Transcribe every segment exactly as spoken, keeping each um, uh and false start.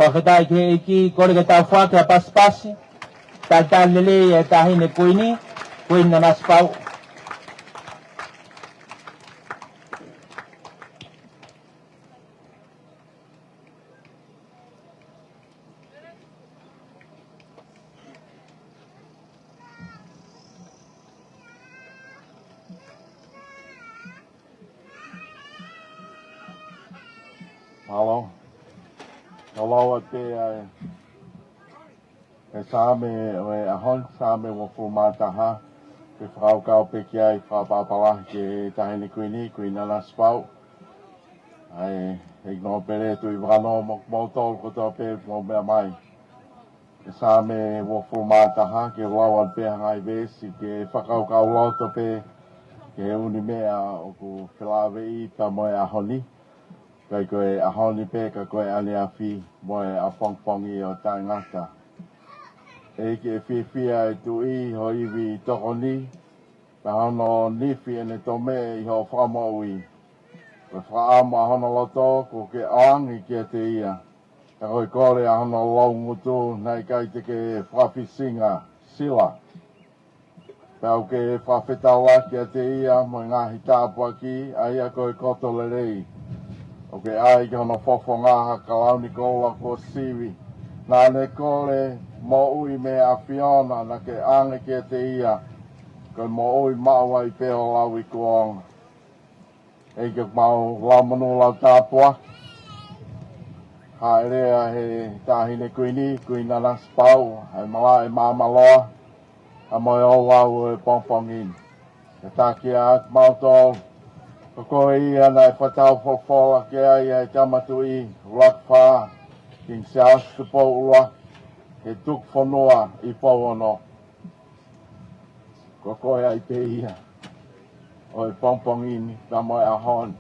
Fakafetaʻi ki he ʻEiki, kole ke tau foaki ʻa e pasipasi. Talitali lelei e Taʻahine Kuini, Kuini Nanasipauʻu. Mālō. Mālō atu pē ʻa e, e Saame ʻo e ʻaho ni, Saame uofulu mā taha, ke fakakaukau pē ki ai, fakapapālangi ki he Taʻahine Kuini, Kuini Nanasipauʻu. ʻA e, ʻEiki Nōpele Tuʻivakanō mo kimoutolu kotoa pē mou meʻa mai. E Saame uofulu mā taha, ke lau atu pē ha ngaahi veesi ke fakakaukauloto pē ki he ʻū meʻa ʻoku felāveʻi pea mo e ʻaho ni. ʻIkai ko e ʻaho ni pē ka ko e ʻaneafi mo e ʻapongipongi ʻo taʻengata. ʻEiki, ʻe fiefia e Tuʻi ʻi ho ivi tokoni, pea hono nifi ʻene tomeʻe ʻi hoʻo fakamoʻui. Ko e fakaʻamu ʻa hono loto kuo ke ʻoange kiate ia. Ka ko e kole ʻa hono loungutu naʻe ʻikai te ke fakafisinga, sila. Pea ʻoku ke fakafetaulaki kiate ia mo e ngaahi tāpuaki, ʻa ia ko e koto lelei. ʻOku ke ʻai ki hono fofonga ha kalauni koula kuo sivi. Naʻa ne kole moʻui mei he ʻAfiona, naʻa ke ʻoange kiate ia ko e moʻui maʻu ai pē ʻo lauikuonga. ʻEiki, ʻoku mau lau monū, lau tāpuaki. Hāʻele ʻa e Taʻahine Kuini, Kuini Nanasipauʻu, ʻa e malaʻe māmāloa, ʻa mo e ouau ʻo e pongipongi ni. Kātaki ʻa kimautolu, ko koe ia naʻe fakatau folofola ki ai ʻa e Tama Tuʻi, ʻUluaki Fā, Kingi Siaosi Tupou ʻUluaki, ke tuku fonua ʻi Pouono. Ko koe ai pē ia ʻo e pongipongi ni, pea mo e ʻaho ni.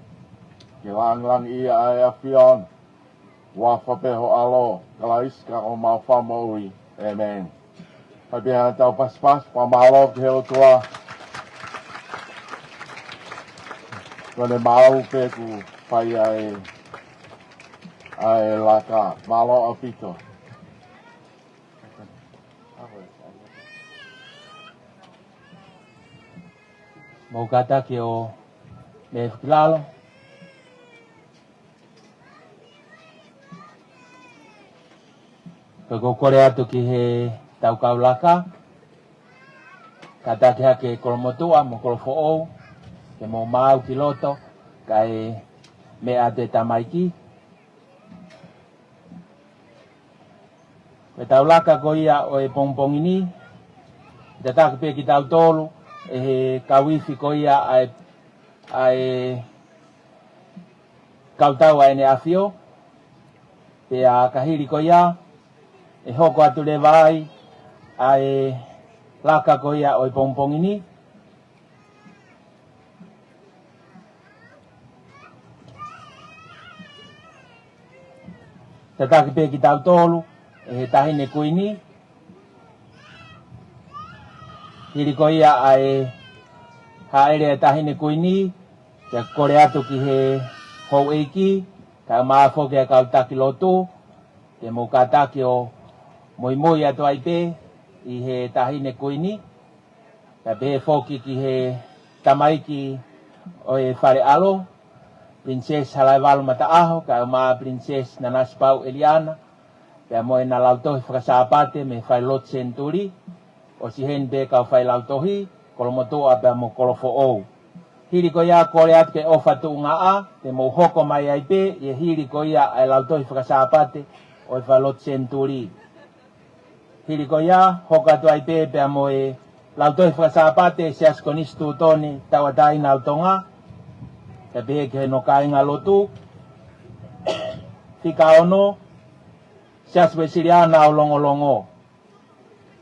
Ke langilangiʻia ʻa e ʻAfiona, huafa pē ho ʻAlo, Kalaisi ko homau Fakamoʻui. ʻĒmeni. Fai pē ha tau pasipasi, fakamālō ki he ʻOtua. Ko ʻene maau pē kuo fai ʻa e, ʻa e laka. Mālō ʻaupito. Mou kātaki ʻo mei he lalo. Ka ʻoku ou kole atu ki he tau kau laka, kātaki hake Kolomotuʻa mo Kolofoʻou, ke mou maau ki loto, kae meʻa atu e tamaiki. Ko e tau laka ko ia ʻo e pongipongi ni, tataki pē kitautolu ʻe he kau ifi ko ia ʻa e, ʻa e kau tau ʻa ʻEne ʻAfio, pea ka hili ko ia, ʻe hoko atu leva ai ʻa e laka ko ia ʻo e pongipongi ni. Tataki pē kitautolu ʻe he Taʻahine Kuini. Hili ko ia ʻa e hāʻele ʻa e Taʻahine Kuini, ke kole atu ki he houʻeiki, kae ʻumaʻā foki ʻa e kau taki lotu, ke mou kātaki ʻo muimui atu ai pē ʻi he Taʻahine Kuini. Pea pehē foki ki he tamaiki ʻo e Fale ʻAlo, Pilinisesi Halaevalu Mataʻaho, kae ʻumaʻā Pilinisesi Nanasipauʻu ʻEliana, pea mo ʻena lautohi fakasāpate mei he Falelotu Senituli, ʻosi heni pē kau failautohi, Kolomotuʻa pea mo Kolofoʻou. Hili ko ia kole atu ke ʻofa tuʻungaʻa, te mou hoko mai ai pē, ʻi he hili ko ia ʻa e lautohi fakasāpate ʻo e Falelotu Senituli. Hili ko ia, hoko atu ai pē pea mo e lautohi fakasāpate Siasi Konisitūtone Tauʻatāina ʻo Tonga, kae pehē ki hono kāingalotu. Fika ono, Siasi Uēsiliana ʻo Longolongo.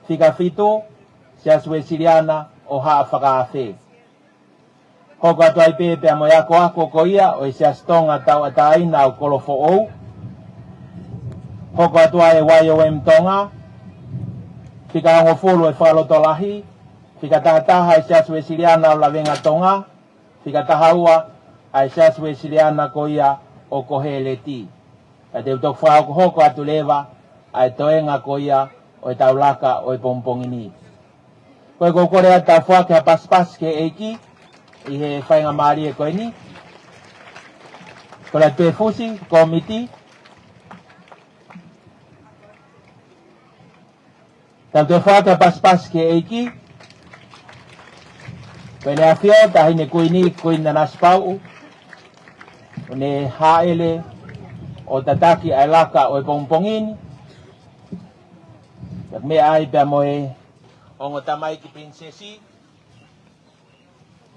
Fika fitu, Siasi Uēsiliana ʻo Haʻa Fakaafe. Hoko atu ai pē pea mo e akoako ko ia ʻo e Siasi Tonga Tauʻatāina ʻo Kolofoʻou. Hoko atu ai e Y O M Tonga. Fika hongofulu e Fakalotolahi. Fika tahataha e Siasi Uēsiliana ʻo Lavengatonga. Fika tahaua ʻa e Siasi Uēsiliana ko ia ʻo Koheleti. Pea te u toki fakahokohoko atu leva ʻa e toenga ko ia ʻo e taulaka ʻo e pongipongi ni. Ko ia ʻoku ou kole atu ʻa e foaki ʻa e pasipasi ki he ʻEiki ʻi he faingamālie ko eni. Kole atu pē Fusi, Kōmiti. Tau toe foaki ʻa e pasipasi ki he ʻEiki. Ko ʻEne ʻAfio, Taʻahine Kuini, Kuini Nanasipauʻu, ʻoku ne hāʻele ʻo tataki ʻa e laka ʻo e pongipongi ni. Pea meʻa ai pea mo e ongo tamaiki pilinisesi.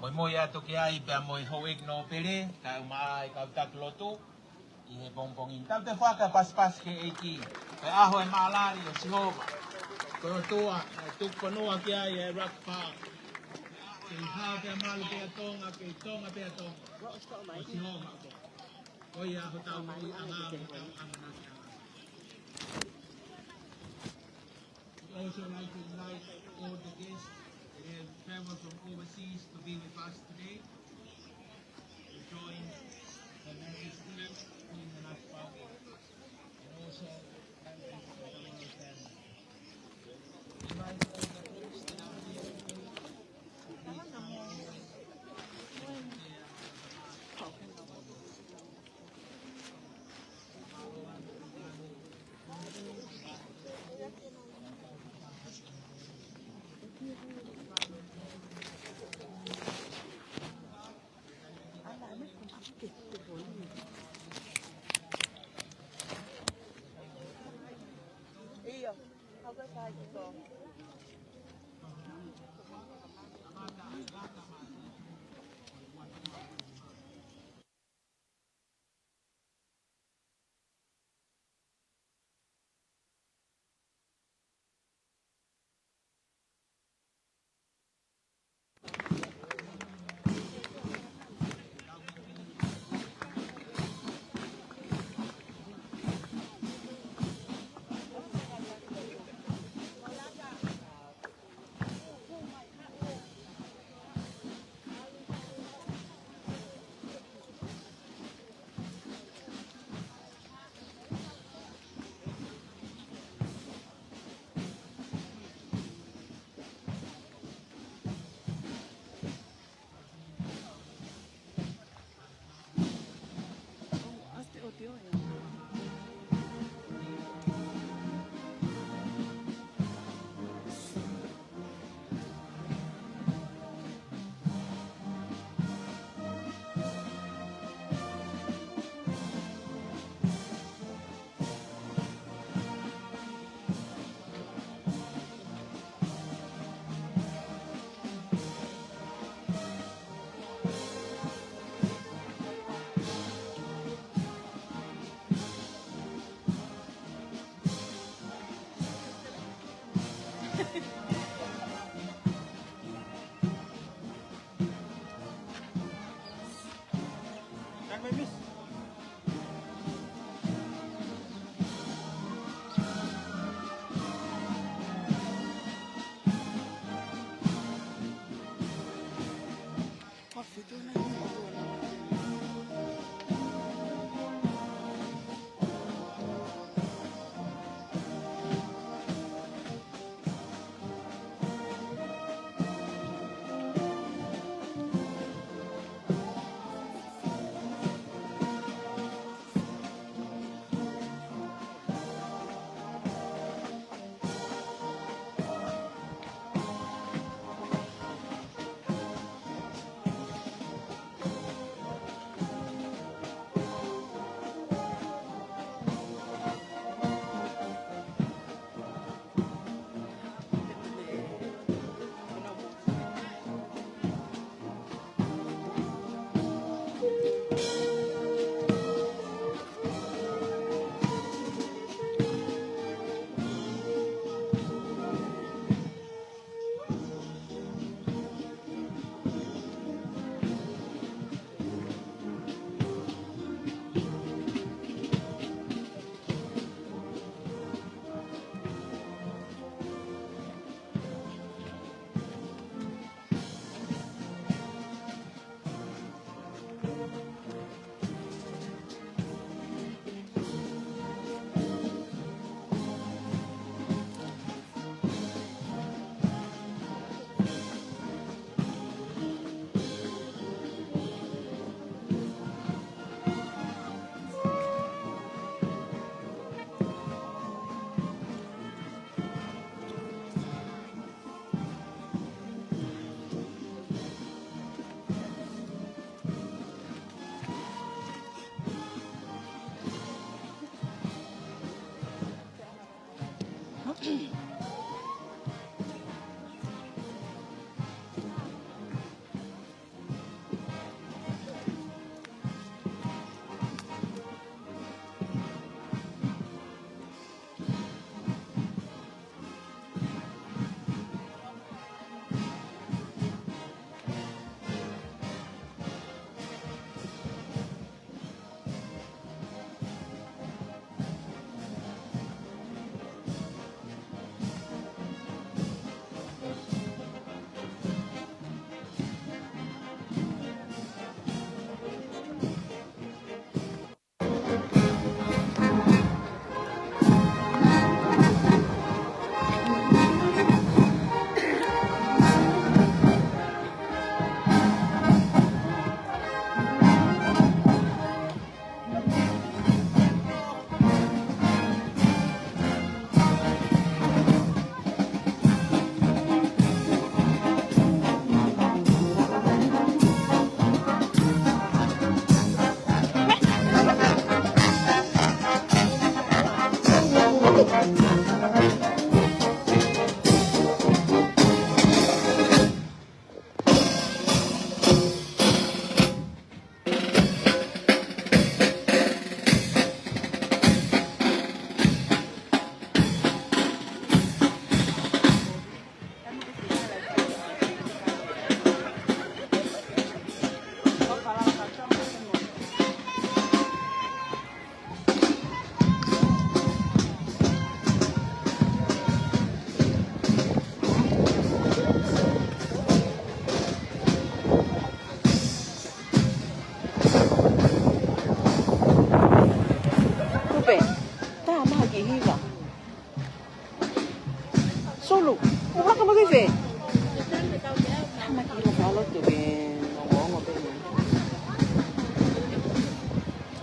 Muimui atu ki ai pea mo e houʻeiki nōpele, kae ʻumaʻā e kau taki lotu ʻi he pongipongi ni. Tau toe foaki ʻa e pasipasi ki he ʻEiki. Ko e ʻaho ʻo e māʻalali ʻo Sihova. Ko e ʻOtua naʻe tuku fonua ki ai ʻa e Rock Park. Kei hao pea malu pea Tonga, kei Tonga pea Tonga. Ko Sihova ko ia hotau moʻui, ʻa e ngaahi hotau ʻamanaki. We'd also like to invite all the guests that have traveled from overseas to be with us today to join Her Majesty Queen Nanasipauʻu, and also members of the royal family. Invite all the groups that are here today to please come forward and share the heart of the Lord.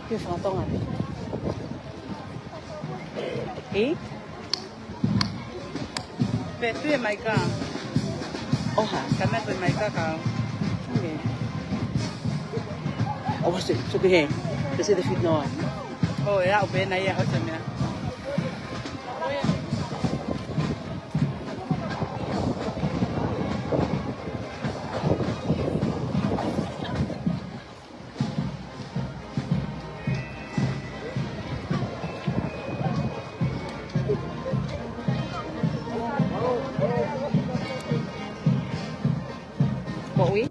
Ke fakatonga pē. ʻI? Pē tui e maika. ʻOha. Ka mea tui maika ka. Okay. Oh, what's it? So behave. This is the feet no. Oh, yeah, open na ia, oh, mea. Moʻui.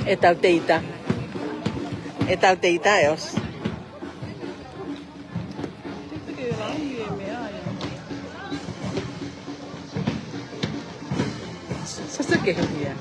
ʻE tau teita. ʻE tau teita ʻe ʻosi. Sasa ke hia.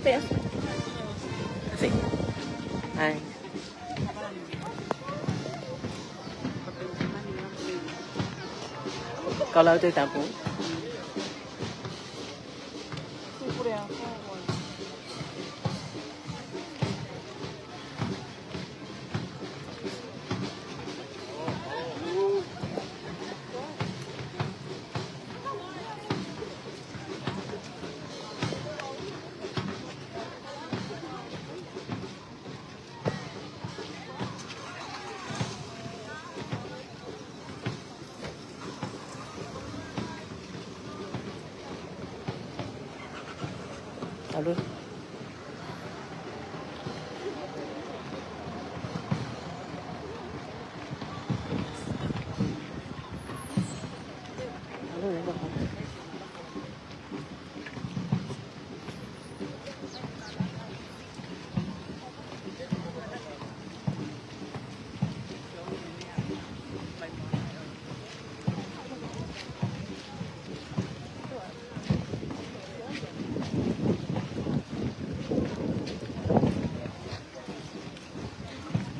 Pea. Sí. Ai. Kau lau te tapu. ʻAlu.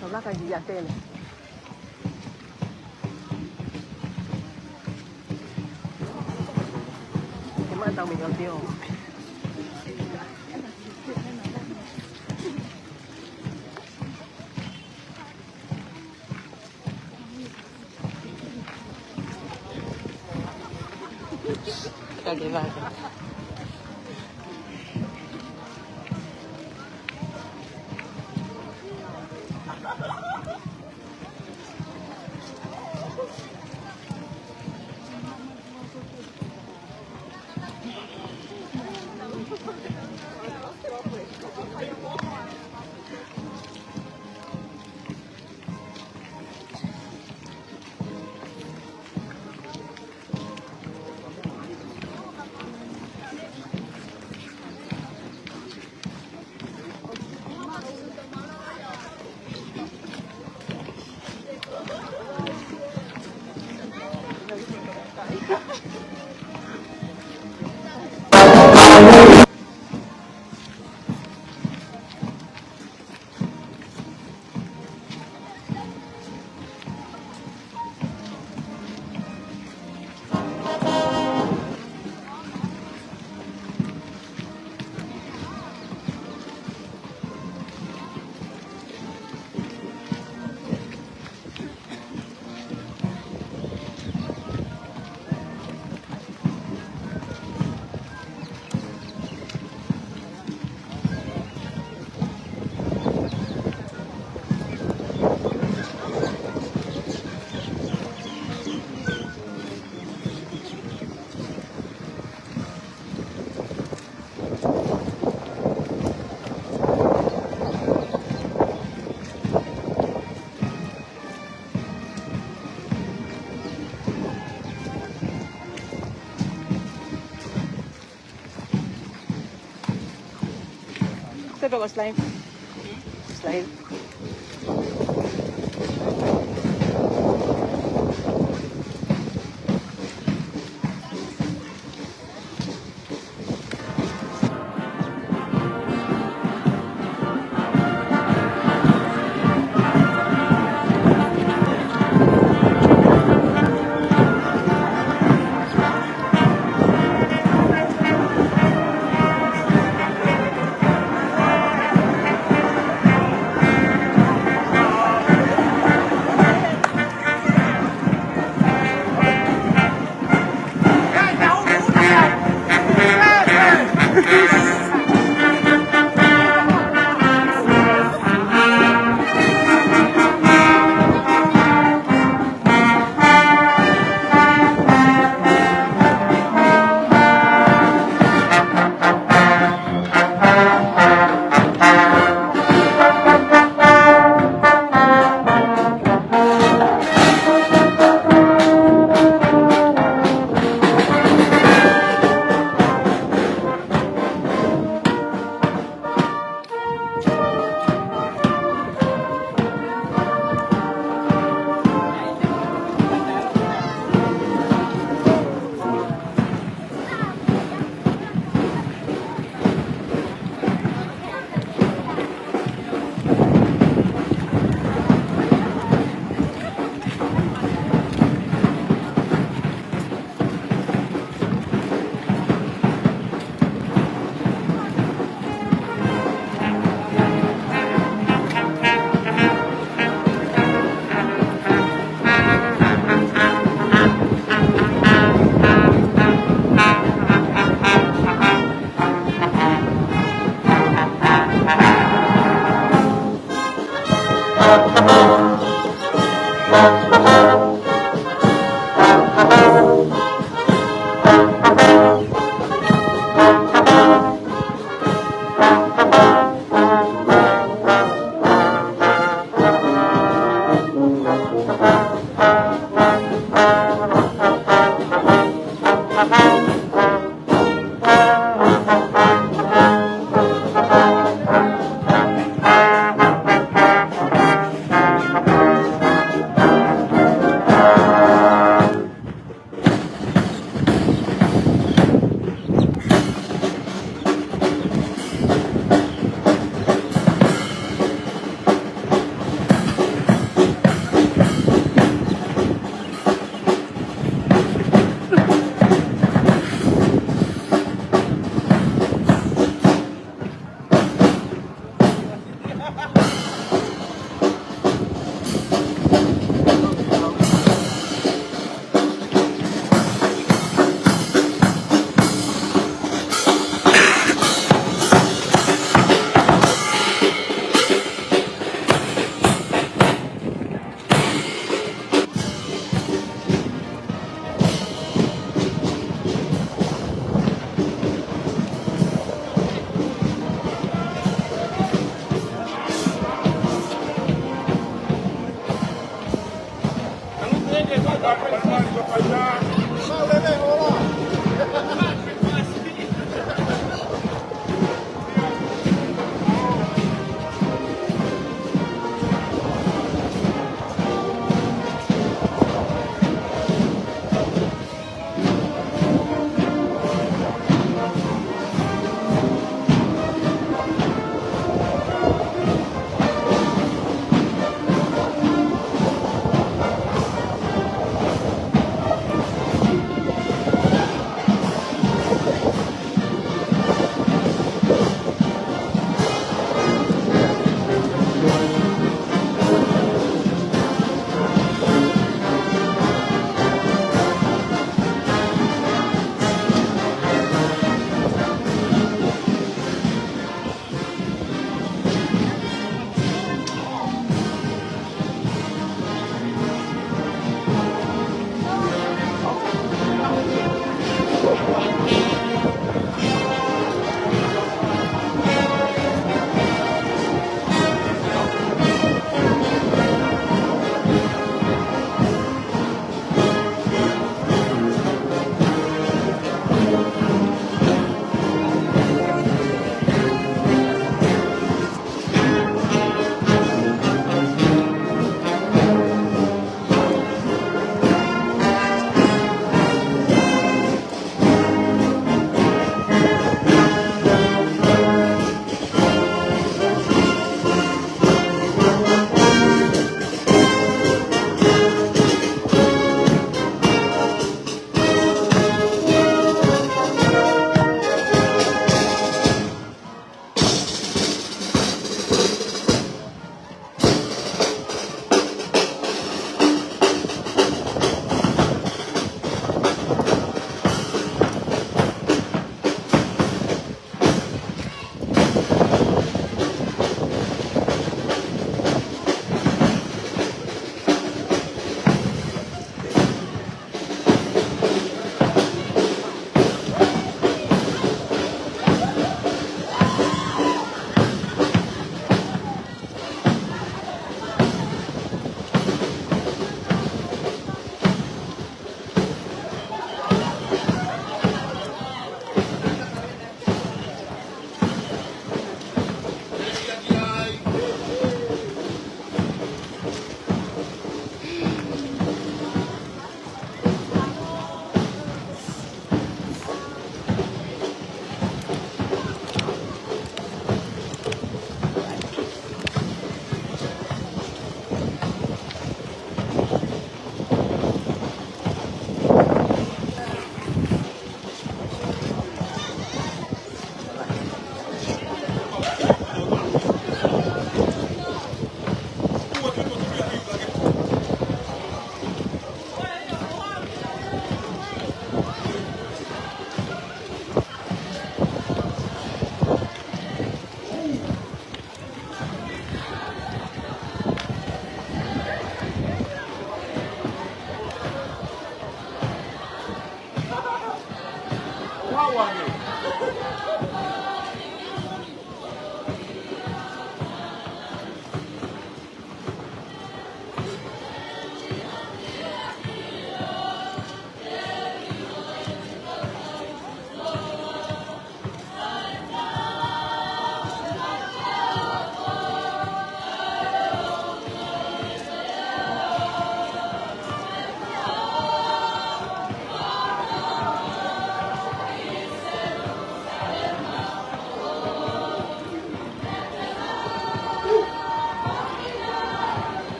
Tau laka ki ʻiate ne. Ke mata mi o teo. Ka ke vaka. Bawa slime. Slime.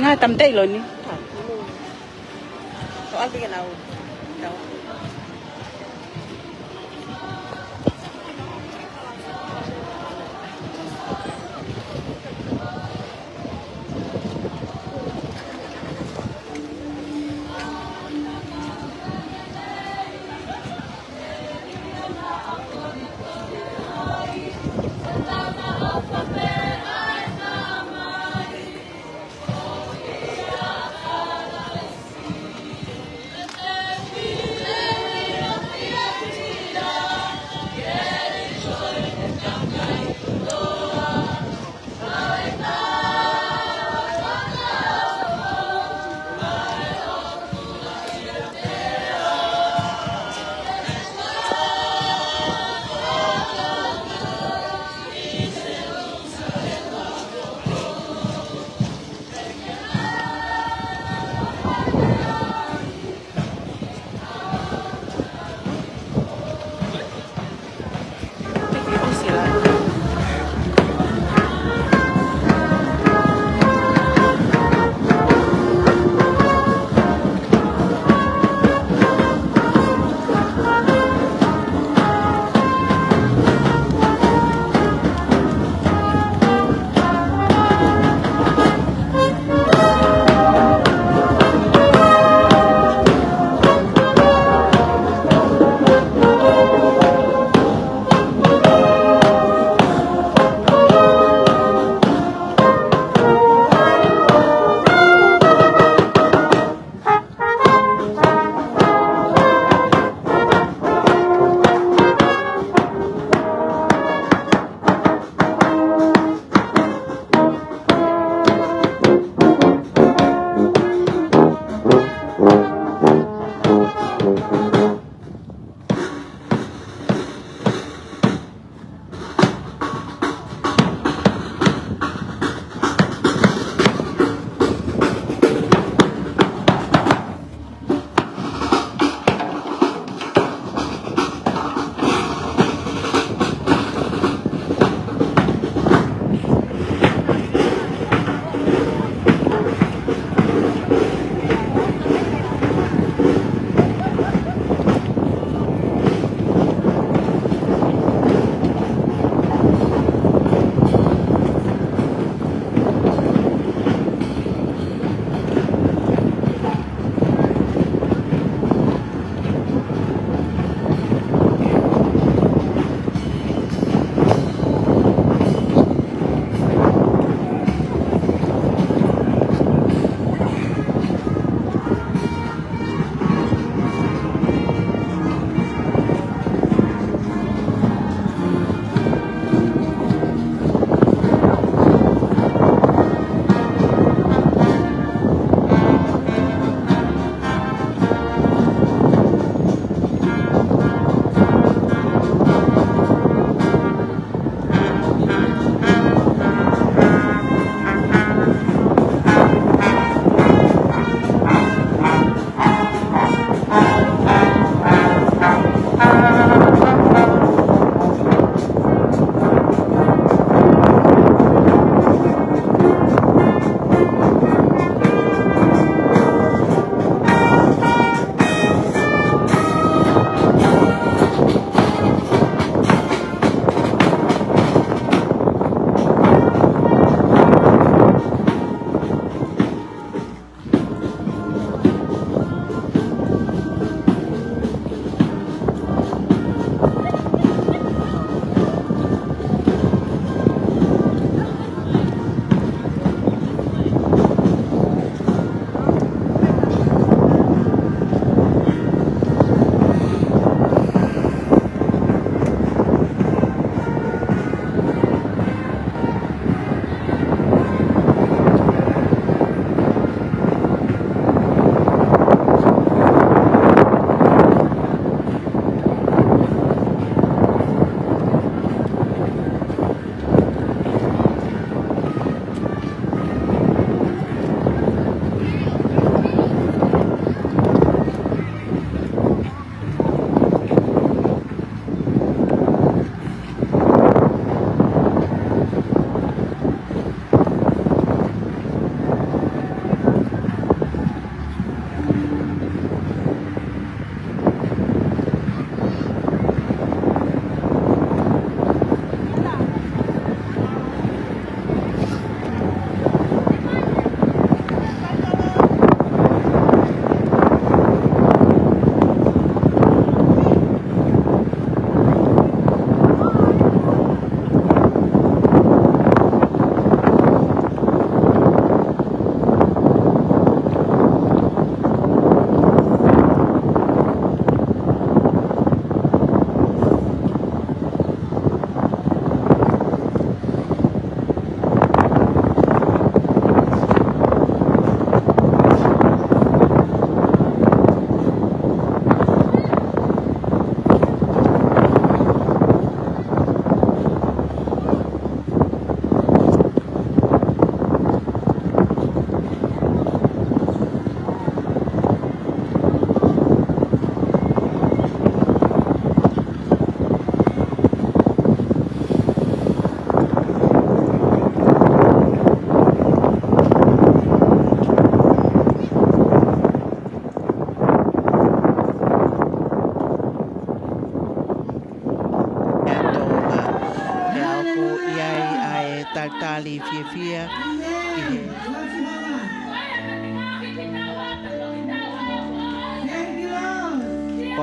Ngā tam tei loni. Soal bikin au.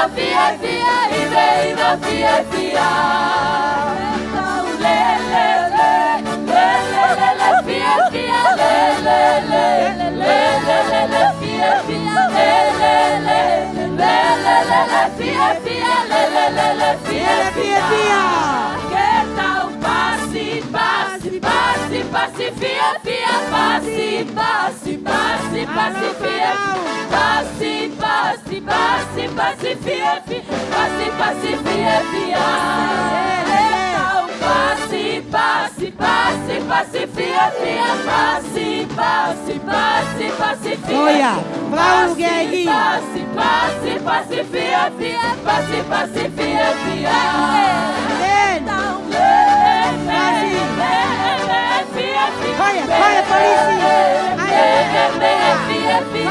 iva fiefia, ive iva fiefia. Lele, lele, lele, lele, fiefia, lele, lele, lele, lele, fiefia, lele, lele, lele, lele, fiefia, lele, lele, fiefia. Ke tau pasi, pasi, pasi, pasi, fiefia, pasi, pasi, pasi, pasi, fiefia, pasi, pasi, pasi, pasi, fiefia, pasi, pasi, fiefia. Ke tau pasi, pasi, pasi, pasi, fiefia, pasi, Pasi, pasi, pasi, fie. Oh, ia. Pasi, pasi, pasi, pasi, fie, fie. Pasi, pasi, fie, fie. Amen. Pasi. Fie, fie. Koia, koia, polisi. Ai. Fie, fie, fie, fie.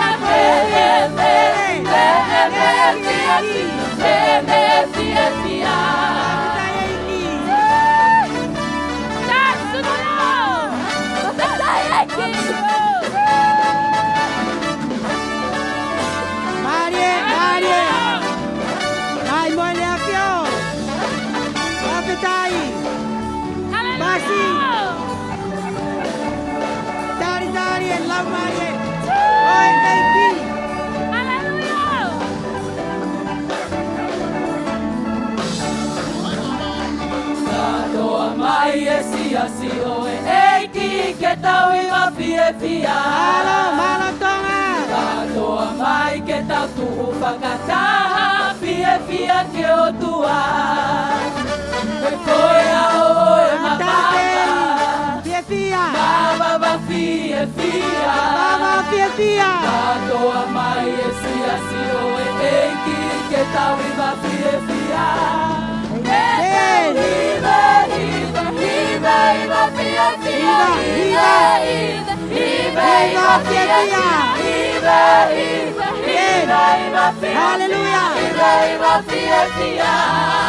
Mālie, mālie. Ai, mo e lea fio. Fakafetaʻi. Pasi. Talitali e lau mālie. ʻOi, thank you. Haleluia. Kātoa mai e siasi ʻo e ʻEiki ke tau hiva fiefia. Mālō, mālō Tonga. Kātoa mai ke tau tuʻu fakataha fiefia ki he ʻOtua. He ko e ʻaho ʻo e mavava. Fiefia. Mavava fiefia. Mavava fiefia. Kātoa mai e siasi ʻo e ʻEiki ke tau hiva fiefia. Amen. Hiva, hiva, hiva, hiva fiefia. Hiva, hiva. Hiva, hiva fiefia. Hiva, hiva, hiva, hiva fiefia. Haleluia. Hiva, hiva fiefia. Haleluia.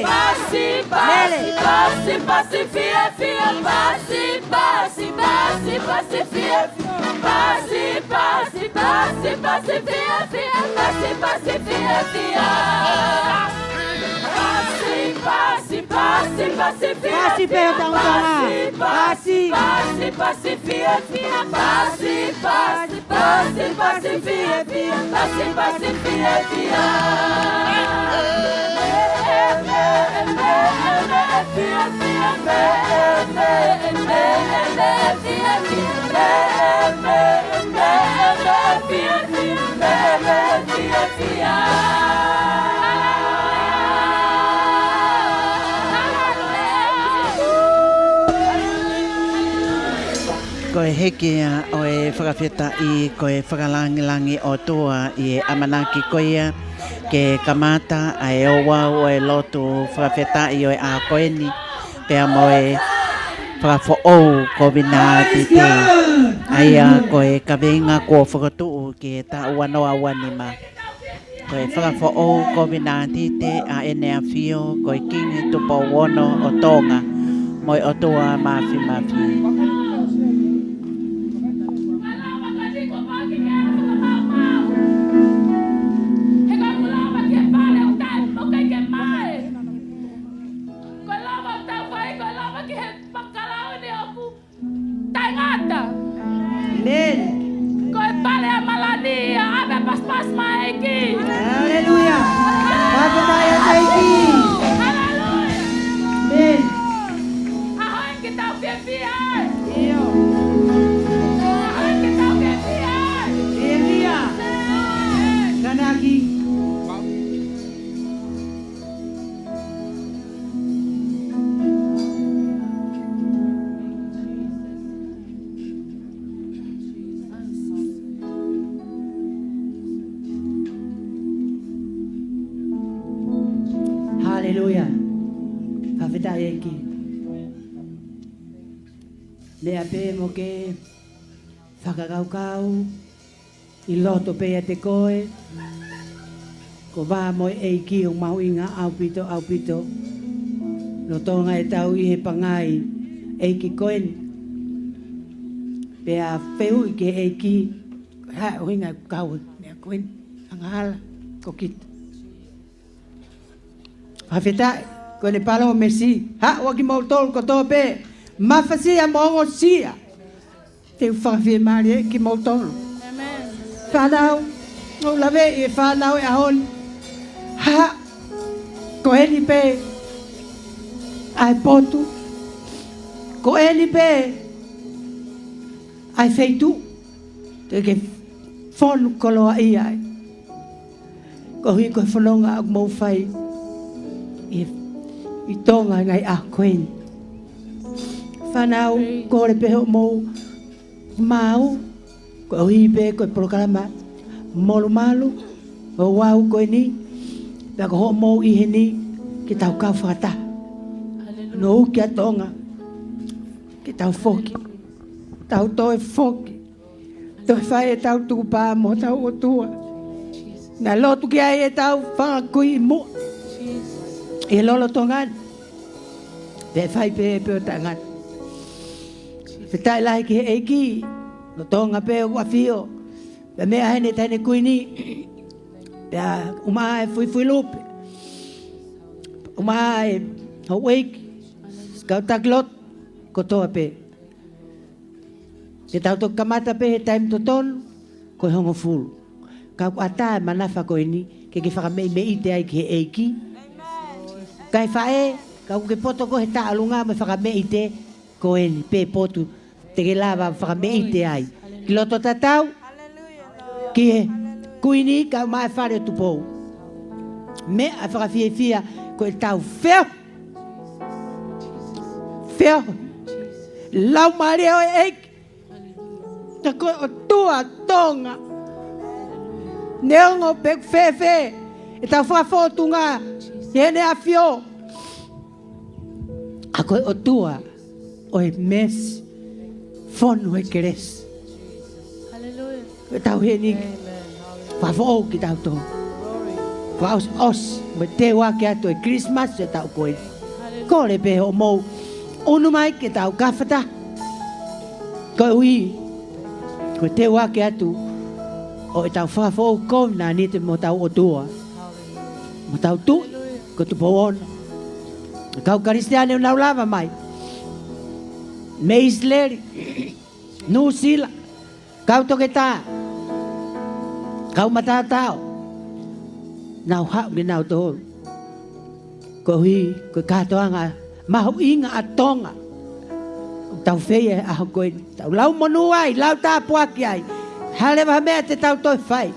Pasi, pasi, pasi, pasi, fie, fie, pasi, pasi, pasi, pasi, fie, fie, pasi, pasi, pasi, pasi, fie, fie, pasi, pasi, fie, fie. Pasi, pasi, pasi, pasi, fie, fie, pasi, pasi, pasi, pasi, fie, fie, pasi, pasi, pasi, fie, fie, pasi, pasi, fie, fie. Ko e hiki ia ʻo e fakafetaʻi, ko e fakalāngilangi ʻOtua ʻi he ʻamanaki ko ia ke kamata ʻa e ouau ʻo e lotu fakafetaʻi ʻo e ʻaho ko eni, pea mo e fakafoʻou kovinātite, ʻa ia ko e kaveinga kuo fokotuʻu ki he taʻu ua noa ua nima. Ko e fakafoʻou kovinātite ʻa ʻEne ʻAfio ko e Kingi Tupou Ono ʻo Tonga mo e ʻOtua Māfimafi. Taʻengata. Amen. Ko e pale ʻa Malani, ʻa ʻave paspas mai ki. Haleluia. Pale mai ʻa e ʻEiki. Haleluia. Amen. ʻAho eni ke tau fiefia ai. ʻIo. ʻAho eni ke tau fiefia ai. Fiefia. Amen. Kanaki. Haleluia. Fakafetaʻi ʻEiki. Meʻa pē mo ke fakakaukau ʻi loto pē ʻiate koe, ko e vā mo e ʻEiki ʻoku mahuʻinga ʻaupito, ʻaupito. Lolotonga ʻetau ʻi he pangai ʻeiki ko eni. Pea fehuʻi ki he ʻEiki, ko e hā e ʻuhinga ʻoku kau he meʻa ko eni, angahala, ko kita. Fakafetaʻi, ko ʻene palōmesi, haʻu ʻa kimoutolu kotoa pē, mafasia mo ongosia. Te u fakafiemālie kimoutolu. Amen. Fānau, ʻoku ou laveʻi e fānau e ʻaho ni. Haʻu, ko eni pē ʻa e potu. Ko eni pē ʻa e feituʻu te ke fonu koloaʻia ai. Koeʻuhi ko e fononga ʻoku mou fai ʻi, ʻi Tonga ʻi he ngaahi ʻaho ko eni. Fānau, kole pē hoʻomou maau, koeʻuhi pē ko e polokalama molumalu ʻo e ʻaho ko eni, pea ko hoʻomou ʻi heni ke tau kau fakataha. Haleluia. Nounou kia Tonga, ke tau foki. Tau toe foki. Toe fai ʻetau tukupā mo hotau ʻOtua naʻe lotu ki ai ʻetau fanga kui ʻi muʻa ʻi he lolotonga ni. Pea fai pē pē ʻo taʻengata. Fakafetaʻi lahi ki he ʻEiki, lolotonga pē ʻoku ʻafio. Pea meʻa heni e Taʻahine Kuini. Pea ʻumaʻā e fuifui lupe. ʻUmaʻā e houʻeiki. Kau taki lotu kotoa pē. Ke tau toki kamata pē he taimi totonu, ko e hongofulu. Ka ʻoku ʻatā e manafa ko eni, ke ke fakameʻimeʻite ai ki he ʻEiki. Kae faʻē, ka ʻoku ke poto koe he taʻolunga mo e fakameʻite ko eni, pe potu te ke lava fakameʻite ai. Ki loto tatau, ki he Kuini kae ʻumaʻā e Fale ʻo Tupou. Meʻa fakafiefia ko ʻetau feohi. Feohi. Laumālie ʻo e ʻEiki. Ka ko e ʻOtua Tonga. Neongo pe ʻoku fēfē ʻetau fakafōtunga ʻi heʻene ʻafio, ʻa ko e ʻOtua ʻo e meesi, fonu he kelesi. Haleluia. Ko ʻetau heni, amen, fakafoʻou kitautolu. Glory. Fakaʻosiʻosi mo e teu hake atu e Christmas ʻo e taʻu ko eni. Haleluia. Kole pē hoʻomou ʻunu mai ke tau kau fakataha. Koeʻuhi ko e teu hake atu ʻo ʻetau fakafoʻou kovinānite mo hotau ʻOtua, mo hotau Tuʻi ko Tupou Ono. Kau Kalisitiane ʻoku nau lava mai mei ʻIsileli, Nuʻusila, kau toketā, kau mataotao, nau haʻu kinautolu. Koeʻuhi ko e kātoanga mahuʻinga ʻa Tonga ʻoku tau fai he ʻaho ko eni, tau lau monū ai, lau tāpuaki ai. Hā leva ha meʻa te tau toe fai,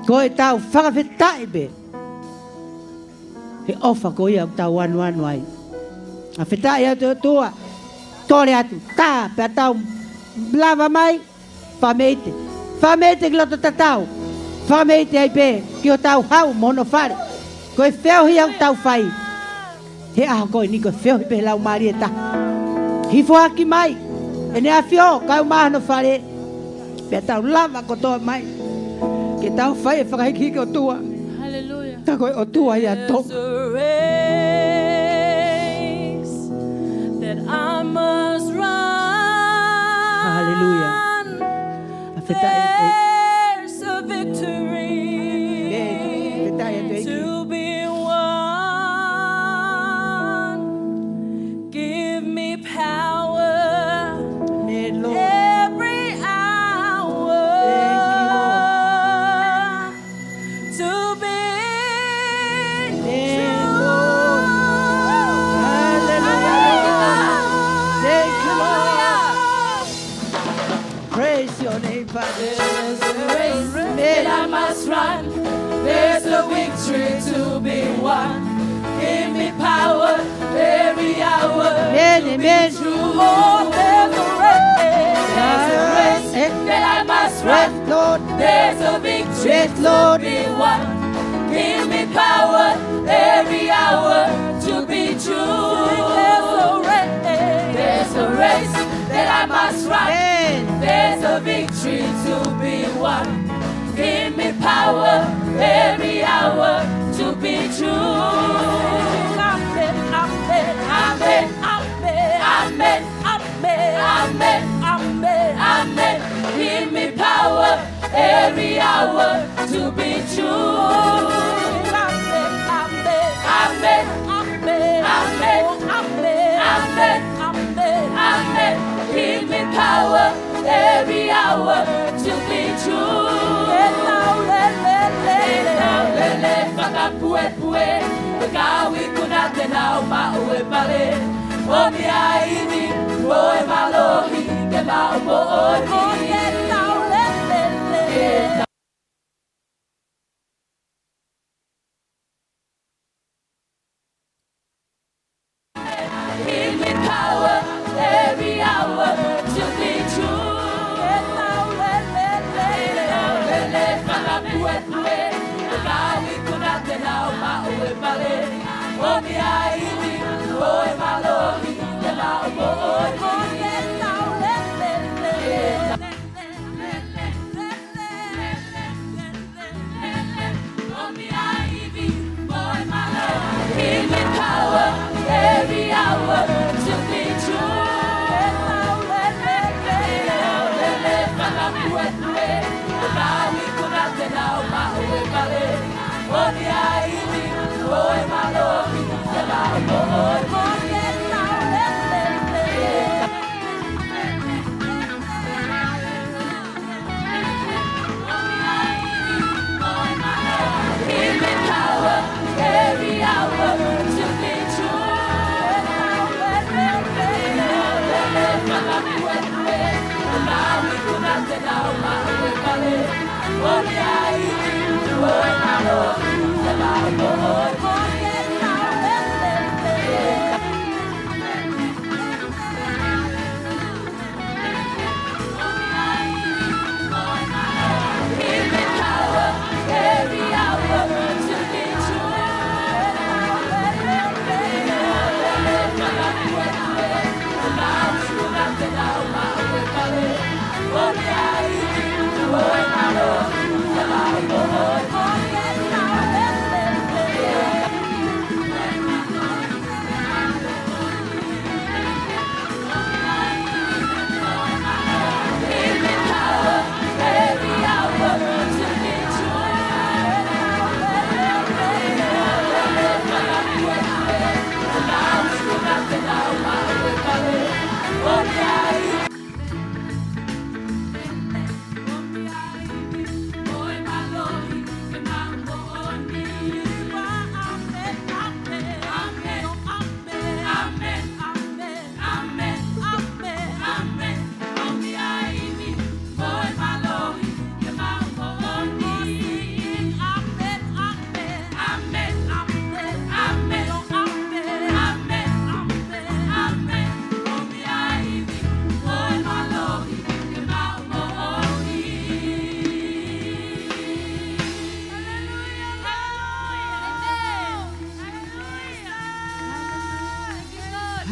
ko ʻetau fakafetaʻi pē he ʻofa ko ia ʻoku tau anuanu ai. Fakafetaʻi atu ʻOtua, kole atu, tā pea tau lava mai, fakameʻite. Fakameʻite ki loto tatau. Fakameʻite ai pē ki hotau hau mo hono fale. Ko e feohi ʻoku tau fai he ʻaho ko eni, ko e feohi pē he Laumālie Taha. Hifo hake mai ʻEne ʻAfio kae ʻumaʻā hono fale, pea tau lava kotoa mai ke tau fai e fakahikihiki ʻOtua. Haleluia. Ka ko e ʻOtua ia ʻa Tonga. There's a race that I must run. Haleluia. Fakafetaʻi atu. There's a victory, amen, fakafetaʻi atu ʻEiki, to be won. Give me power, amen, Lord, every hour, thank you, Lord, to be, amen, true, Lord. Hallelujah, Lord. Thank you, Lord. Praise your name, Father. There's a race, amen, that I must run. There's a victory to be won. Give me power every hour, amen, to be, amen, true. Oh, there's a race, ah, there's a race, eh, that I must run. Yes, Lord. There's a victory, yes, Lord, to be won. Give me power every hour to be true. There's a race, there's a race that I must run. Amen. There's a victory to be won. Give me power every hour to be true. Amen, amen, amen, amen, amen, amen, amen, amen. Give me power every hour to be true. Amen, amen, amen, amen, amen, amen, amen. Give me power every hour to be true. Ke tau lelelele, ke tau lele fakapuepue, ke kau ikuna te nau maʻu e pale ʻo e meʻa ivi mo e mālohi, ke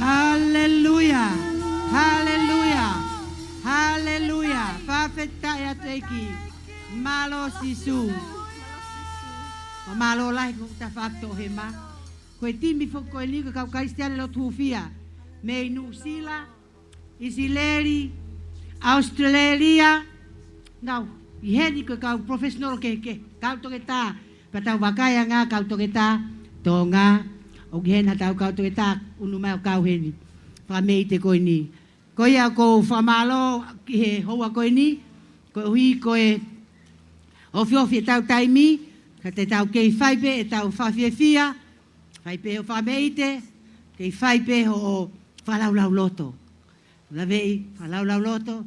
Haleluia. Haleluia. Haleluia. Fakafetaʻi atu ʻEiki. Mālō Sīsū. Mālō lahi ko ta fakatoʻohema. Ko e timi foki ko eni ko e kau Kalisitiane lotu hūfia mei Nuʻusila, ʻIsileli, ʻAositelēlia. Nau ʻi heni ko e kau professional kehekehe, kau toketā, pea tau vakai ange kau toketā Tonga, ʻoku ʻi heni haʻatau kau toketā ʻunu mai ʻo kau heni. Fakameʻite ko eni. Ko ia ʻoku ou fakamālō ki he houa ko eni, koeʻuhi ko e ofiofi ʻetau taimi, ka te tau kei fai pē ʻetau fakafiefia, fai pē hoʻo fakameʻite, kei fai pē hoʻo fakalaulauloto. Laveʻi, fakalaulauloto,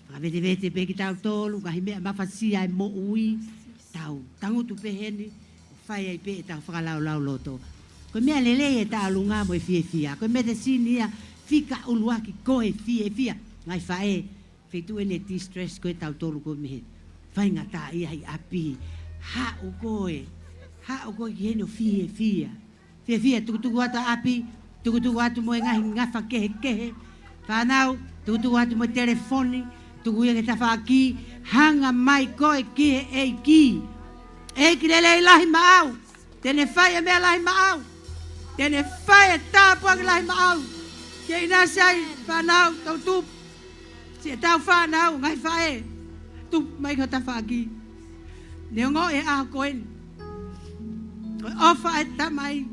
fakavetevete pē kitautolu, ngaahi meʻa mafasia e moʻui, tau tangutu pē heni, ʻo fai ai pē ʻetau fakalaulauloto. Ko e meʻa lelei e taʻalunga mo e fiefia. Ko e metesini ia fika ʻuluaki ko e fiefia. Ngaahi faʻē, feituʻu eni e distress ko ē ʻa tautolu ko ē mei he faingataʻaʻia ʻi ʻapi. Haʻu koe, haʻu koe ki heni ʻo fiefia. Fiefia, tukutuku atu ʻapi, tukutuku atu mo e ngaahi ngafa kehekehe. Fānau, tukutuku atu mo e telefoni, tuku ia ki he tafaʻaki, hanga mai koe ki he ʻEiki. ʻEiki lelei lahi maʻau, te ne fai e meʻa lahi maʻau, te ne fai e tāpuaki lahi maʻau. Ke ʻinasi ai, fānau, tau tupu. Siʻetau fānau, ngaahi faʻē, tupu mai ki ho tafaʻaki. Neongo e ʻaho ko eni, ko e ʻofa e Tamai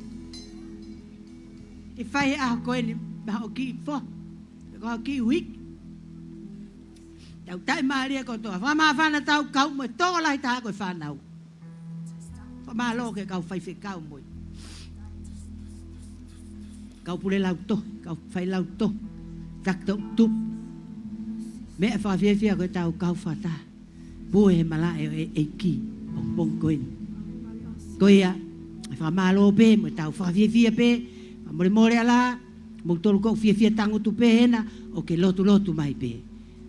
ʻe fai e ʻaho ko eni, ma hoʻo kiʻi foha, ko hoʻo kiʻi uike. Tau taʻimālie kotoa, fakamāfana tau kau mo e tokolahi taha ko e fānau. Fakamālō ki he kau faifekau mo e kau pule lautohi, kau failautohi, taki toʻutupu. Meʻa fakafiefia ko ʻetau kau fakataha pē he malaʻe ʻo e ʻEiki ʻo e pongipongi ko eni. Ko ia, ʻe fakamālō pē mo ʻetau fakafiefia pē, fakamolemole ā, moutolu ʻoku fiefia tangutu pē hena ʻo ke lotulotu mai pē.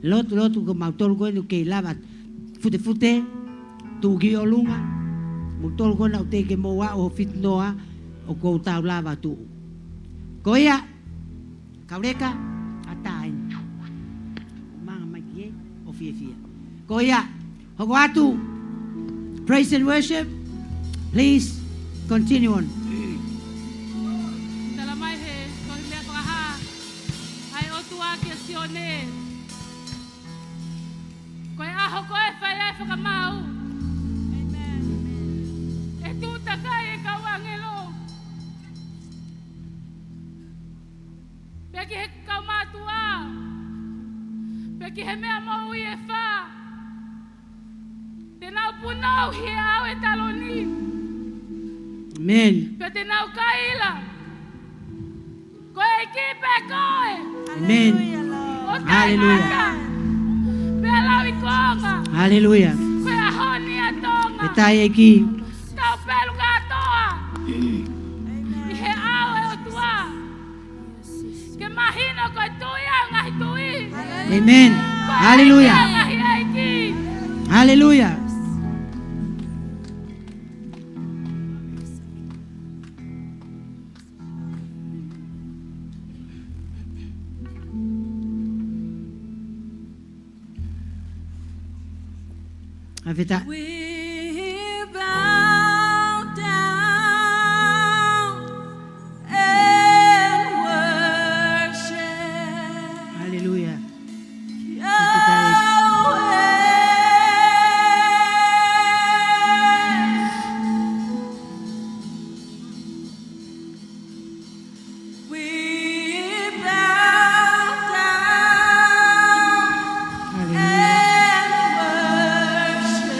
Lotulotu ko mautolu ko eni ʻoku kei lava futefute, tuʻu ki ʻolunga, moutolu ko ena ʻoku teʻeki ke mou aʻu ʻo fitinoa ʻoku ou tau lava tuʻu. Ko ia, kauleka, ʻatā eni. Manga mai ki he ʻo fiefia. Ko ia, hoko atu. Praise and worship. Please continue on. Tala mai he, ko e meʻa fakahā ʻa e ʻOtua kia Sione. Ko e ʻaho ko ē ʻe fai ai e fakamaau. ʻE tuʻu takai e kau ʻāngelo. Pea ki he kau mātuʻa. Pea ki he meʻa moʻui ʻe fā. Te nau punou ʻi he ʻao ʻo e taloni. Amen. Pea te nau kaila. Ko e ʻEiki pē koe. Amen. ʻO taʻengata. Hallelujah. Pea lauikuonga. Hallelujah. Ko e ʻaho ni ʻa Tonga. Fakafetaʻi ʻEiki. Tau pelu kātoa. ʻI he ʻao ʻo e ʻOtua. Ke mahino ko e Tuʻi ʻo e ngaahi tuʻi. Amen. Ko e Hallelujah. ʻEiki ʻo e ngaahi ʻeiki. Hallelujah. Fakafetaʻi. We bow down and worship Hallelujah. Yahweh. We bow down Hallelujah. And worship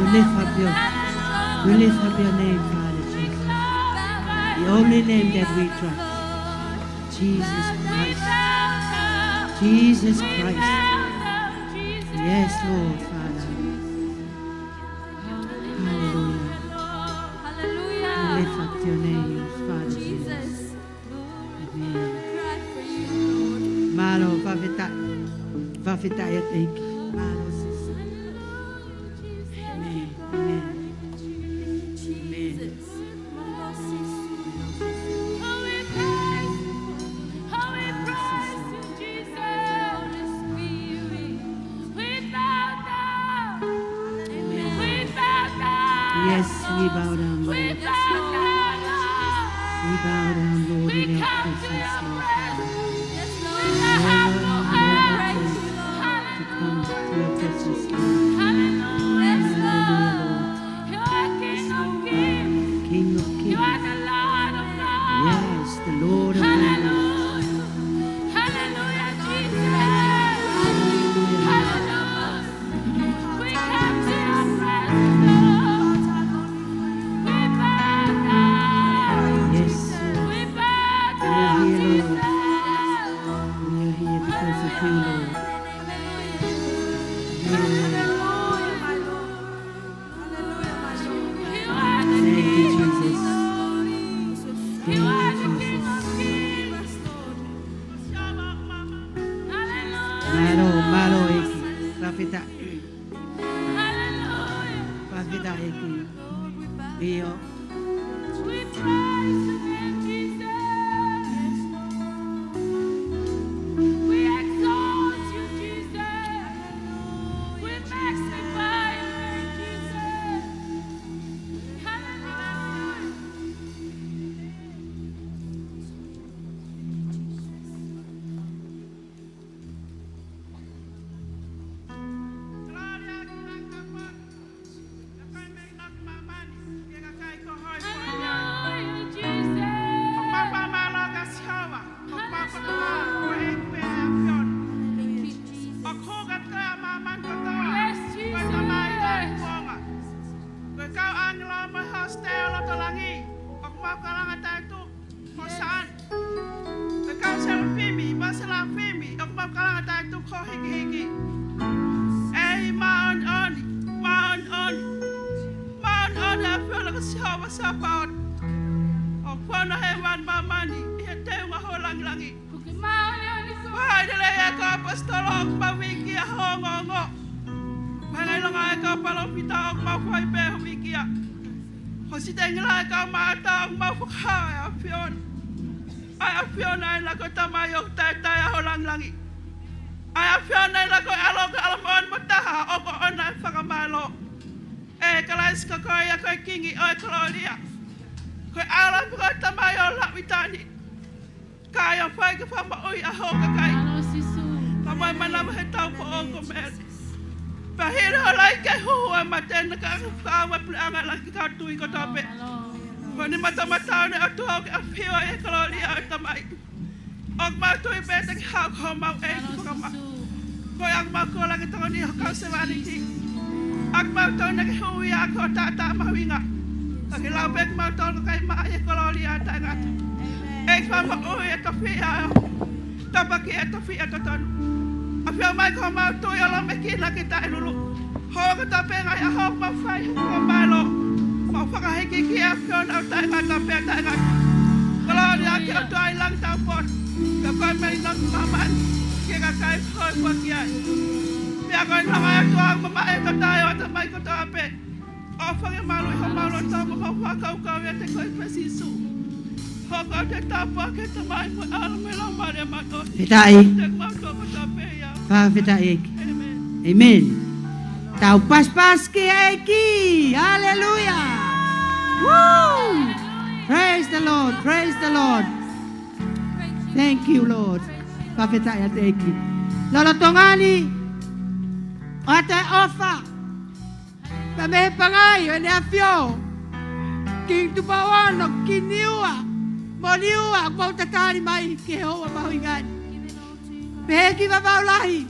Lift up your, we lift up your name, Father Jesus. The only name that we trust. Jesus Christ. Jesus Christ. Yes, Lord, Father. Hallelujah. We lift up your name, Father Jesus. Amen. Mālō, fakafetaʻi. Fakafetaʻi ʻEiki. Mālō, Sīsū. Amen. Amen. Amen. Yes, we bow down, Lord. We bow down, Lord. We bow down, Lord, in your presence, Lord Father. We have no other place to come to your presence, Lord. Hallelujah, Lord. You are King of Kings. King of Kings. You are the Lord of Lords. Yes, the Lord of Lords. Hallelujah. Hallelujah, Jesus. Hallelujah. Hallelujah. We come to your presence, Lord. We bow down. Yes. We bow down, Jesus. We are here, Lord. We are here because of you, Lord. Hallelujah. Thank you, Jesus. Thank you, Jesus. Mālō, mālō ʻEiki. Fakafetaʻi. Fakafetaʻi ʻEiki. ʻIo. We exalt you, Jesus. We magnify your name, Jesus. Hallelujah. Hallelujah, Jesus. ʻOku mau fakamālō kia Sihova. ʻOku mau fakamālō koeʻuhi pē ʻa e ʻAfiona. Thank you, Jesus. ʻOku hū kātoa ʻa māmani kotoa. Yes, Jesus. Ko e Tamai ʻoku ʻOtua. Ko e kau ʻāngelo mo e hosite ʻo loto langi, ʻoku mau kalanga taʻetuku, Hōsana. Ko e kau selufimi mo e selafimi, ʻoku mau kalanga taʻetuku, hōhikihiki. ʻEiki māʻoniʻoni, māʻoniʻoni, māʻoniʻoni ʻa e ʻAfiona ko Sihova Sāpaoti. ʻOku fono hēvani mo māmani ʻi he teunga ho langilangi. Ko e māʻoniʻoni ko. Vahaʻa lelei ʻa e kau ʻaposetolo ʻoku mau vīkia ho ongoongo. Vahaʻa ʻilonga ʻa e kau palōfita ʻoku mau fai pē ho vīkia. Hosite ngila ʻa e kau maʻata ʻoku mau fakahā ʻa e ʻAfiona. ʻA e ʻAfiona ʻa ena ko e Tamai ʻoku taʻetaʻe ʻa ho langilangi. ʻA e ʻAfiona ʻa ena ko e ʻAlo, ko e ʻAlo moʻoni mo taha ʻoku ʻoʻona ʻa e fakamālō. ʻE Kalaisi ko koe ia ko e Kingi ʻo e kolōlia. Ko e ʻAlo pē ko e Tamai ʻo lauʻitāniti. Ka ʻi ai ʻa e fai ke fakamoʻui ʻa ho kakai. Mālō Sīsū. Ka mo e manava he taupoʻou ko Mele. Pea hili ho lahi ke huhu ʻa e mate naʻa ke fakaava puleʻanga ʻa e langi ki he kau tui kotoa pē. Mālō. Ko e nima toʻomataʻu ʻo e ʻOtua ʻoku ke ʻafio ai he kolōlia ʻo e Tamai. ʻOku mau tui pē te ke haʻu ko homau ʻEiki Fakamā. Ko ia ʻoku mau kole ke tokoni ho kau sevāniti. ʻOku mau tui naʻa ke hū ia ʻaki ho taʻataʻa mahuʻinga. Ka ke lau pē kimautolu ko e kakai maʻa ʻi he kolōlia taʻengata. ʻEiki Fakamā, ui e tofiʻa ʻo tāpuaki e tofiʻa totonu. ʻAfio mai ko homau tui ʻo lōmekina ke taʻelulu. Hoko atu pē ngaahi ʻaho ʻoku mau fai, ʻoku mau mālō. Mau fakahīkihikiʻi ʻa e ʻAfiona ʻo taʻengata pea taʻengata. Kolōlia ki he ʻOtua ʻi langi taupotu. Pea ko e meʻa ʻi langi māmani. Ki he kakai ko e ʻOtua ki ai. Pea ko e nonga ʻa e ʻOtua ʻoku mamaʻo ʻi he tatae ʻo e ʻatamai kotoa pē. ʻOfa ke maluʻi homau loto mo mau fakakaukau ʻiate koe pē Sīsū. Hoko atu e tāpuaki ʻa e Tamai mo e ʻAlo mo e Laumālie Māʻoniʻoni. Fakafetaʻi. Te mau tō kotoa pē ia. Fakafetaʻi ʻEiki. ʻĒmeni. ʻĒmeni. Tau pasipasi ki he ʻEiki. Hallelujah. Woo! Praise the Lord. Praise the Lord. Thank you, Lord. Fakafetaʻi ʻa e ʻEiki. Lolotonga ni, ʻoatu e ʻofa. Pea mei he pangai ʻo ʻEne ʻAfio, Kingi Tupou Ono, Kiniua, Moliua, ʻoku mau tatali mai ki he houa mahuʻinga ni. Pehē ki Vavaʻu Lahi,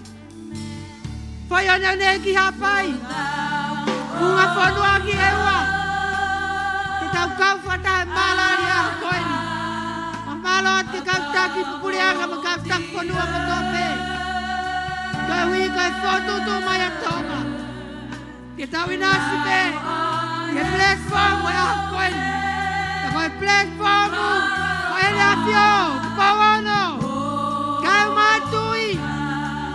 fai ʻo ʻEne ʻEiki Haʻapai. Funga fonua ki he ua. Ke tau kau fakataha mālōlō ʻi he ʻaho ko eni. Fakamālō atu ki he kau taki puleʻanga mo e kau taki fonua kotoa pē. Koeʻuhi ko e fokotuʻutuʻu mai ʻa Tonga. Ke tau ʻinasi pē ʻi he platform ʻo e ʻaho ko eni. Ka ko e platform ʻo ʻEne ʻAfio, Tupou Ono, Kau Mātui.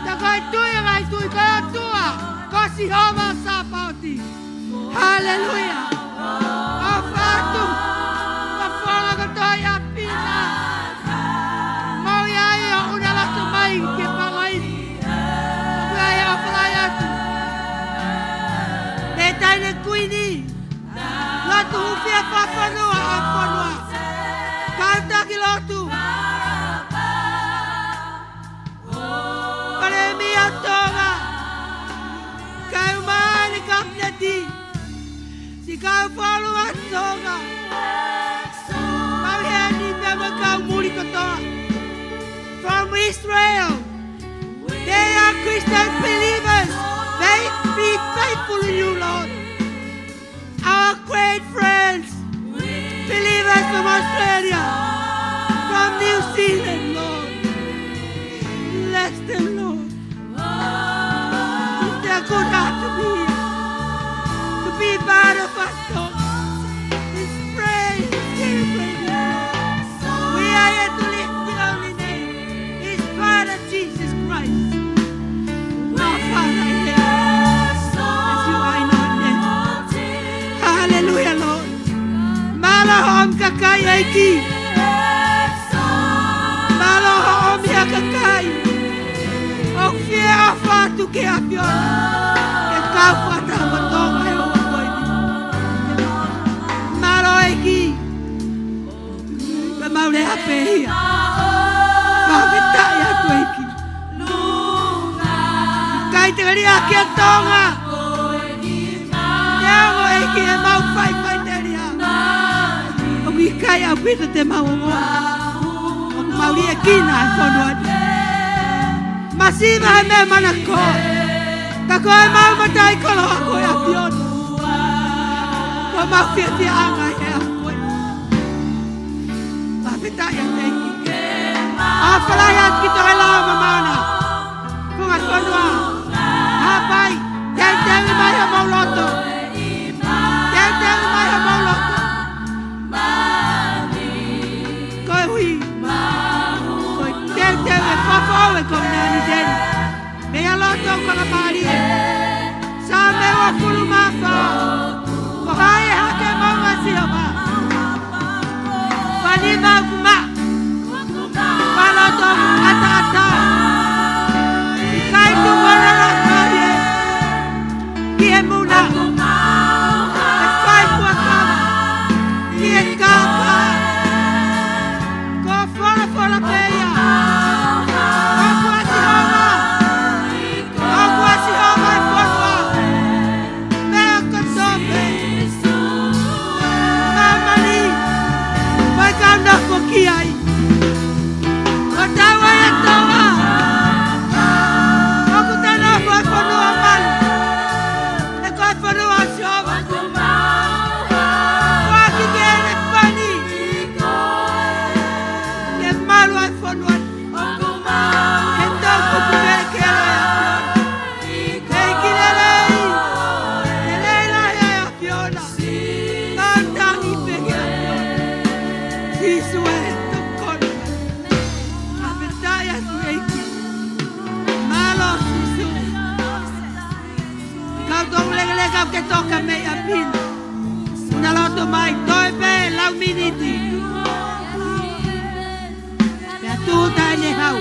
Ka ko e Tuʻi ʻo e ngaahi tuʻi, ko e ʻOtua, ko Sihova Sāpaoti. Haleluia. ʻOfa atu, ʻofa atu ki he ʻapi na. Mau ʻi ai ʻo ʻuna loto mai ke pangai. Mau ʻi ai ʻo ʻofa lahi atu. Pea taʻahine Kuini. Lotu hūfia fakafonua ʻa e fonua. Kau taki lotu. Palēmia ʻo Tonga. Kau mai ʻa e Kapineti. Siʻi kau Folofola ʻa Tonga. Mau ʻi heni pea mo e kau muli kotoa. From Israel. They are Christian believers. They be faithful in you, Lord. Our great friends, believers from Australia, from New Zealand, Lord. Bless them, Lord. It's their good heart to be here, to be part of us, Lord. Let's pray, let's celebrate, Lord. We are here to lift the holy name. It's part of Jesus Christ. Our Father in heaven, as you are in heaven. Hallelujah, Lord. Mālō hoʻo ʻomi kakai, ʻEiki. Mālō hoʻo ʻomi ha kakai. ʻOku fie ʻofa atu ki he ʻAfiona. Ke kau fakataha mo Tonga he ʻaho ko eni. Mālō, ʻEiki. Ka mau lea pē ia. Fakafetaʻi atu, ʻEiki. ʻIkai te ke liʻaki ʻa Tonga. Te u ʻomi, ʻEiki, ʻemau faifai telia. ʻOku ʻikai ʻaupito te mau ongoʻi. ʻOku mau liʻekina ʻa e fonua ni. Masiva he meʻa manako. Ka ko ʻemau mataʻikoloa ko e ʻAfiona. Ko ʻemau fiefia ʻanga he ʻaho ko eni. Fakafetaʻi atu, ʻEiki. ʻOfa lahi atu ki Tonga, ʻi he lau mamana. Ko e ngaahi fonua. Hapai. Teuteu mai homau loto. Teuteu mai homau loto. Koeʻuhi ko e teuteu ʻe fafau ʻe kovinānite ni. Meʻa loto ʻoku fakamālie. Saame uofulu mā fā. Ko hai ʻe hake maʻu ʻa Sihova? Ko ha nima ʻoku maʻa. Ko ha loto ʻoku ʻataʻatā. ʻIkai tuku ʻa e lalahi ē. Ki he muna. ʻE fai fuakava. Ki he kākā. Ko e folofola pē ia. ʻOku ʻa Sihova. ʻOku ʻa Sihova e fonua. Meʻa kotoa pē. Māmani. Fai kau nofo ki ai. Ko taua ʻa Tonga. ʻOku te nofo he fonua malu. He ko e fonua ʻo Sihova. Foaki ki heʻene pani. Ke malu ʻa e fonua ni. Ke tau kupu kelekele ʻa e ʻAfiona. ʻEiki lelei. Lelei lahi ʻa e ʻAfiona. Ngāue tangi pē ki he ʻAfiona. Sīsū ē, tokoni. Fakafetaʻi atu, ʻEiki. Mālō Sīsū. Kau tau lekeleka ke toka mei ʻapi na. ʻUna loto mai, toe pē lau miniti. Pea tuʻu taʻahine Hau.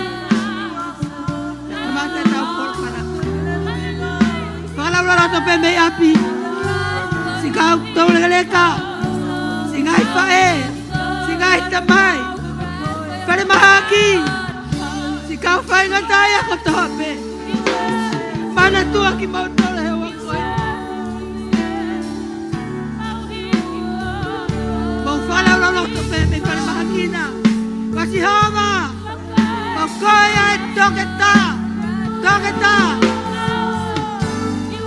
Kamata ʻetau polokalama. Fakalaulauloto pē mei ʻapi. Siʻi kau tau lekeleka. Siʻi ngaahi faʻē. Siʻi ngaahi tamai. Falemahaki. Siʻi kau faingataʻaʻia kotoa pē. Manatua kimoutolu he ʻaho ko eni. Mau fakalaulauloto pē mei falemahaki na. Ko Sihova. Ko koe ʻa e toketā. Toketā.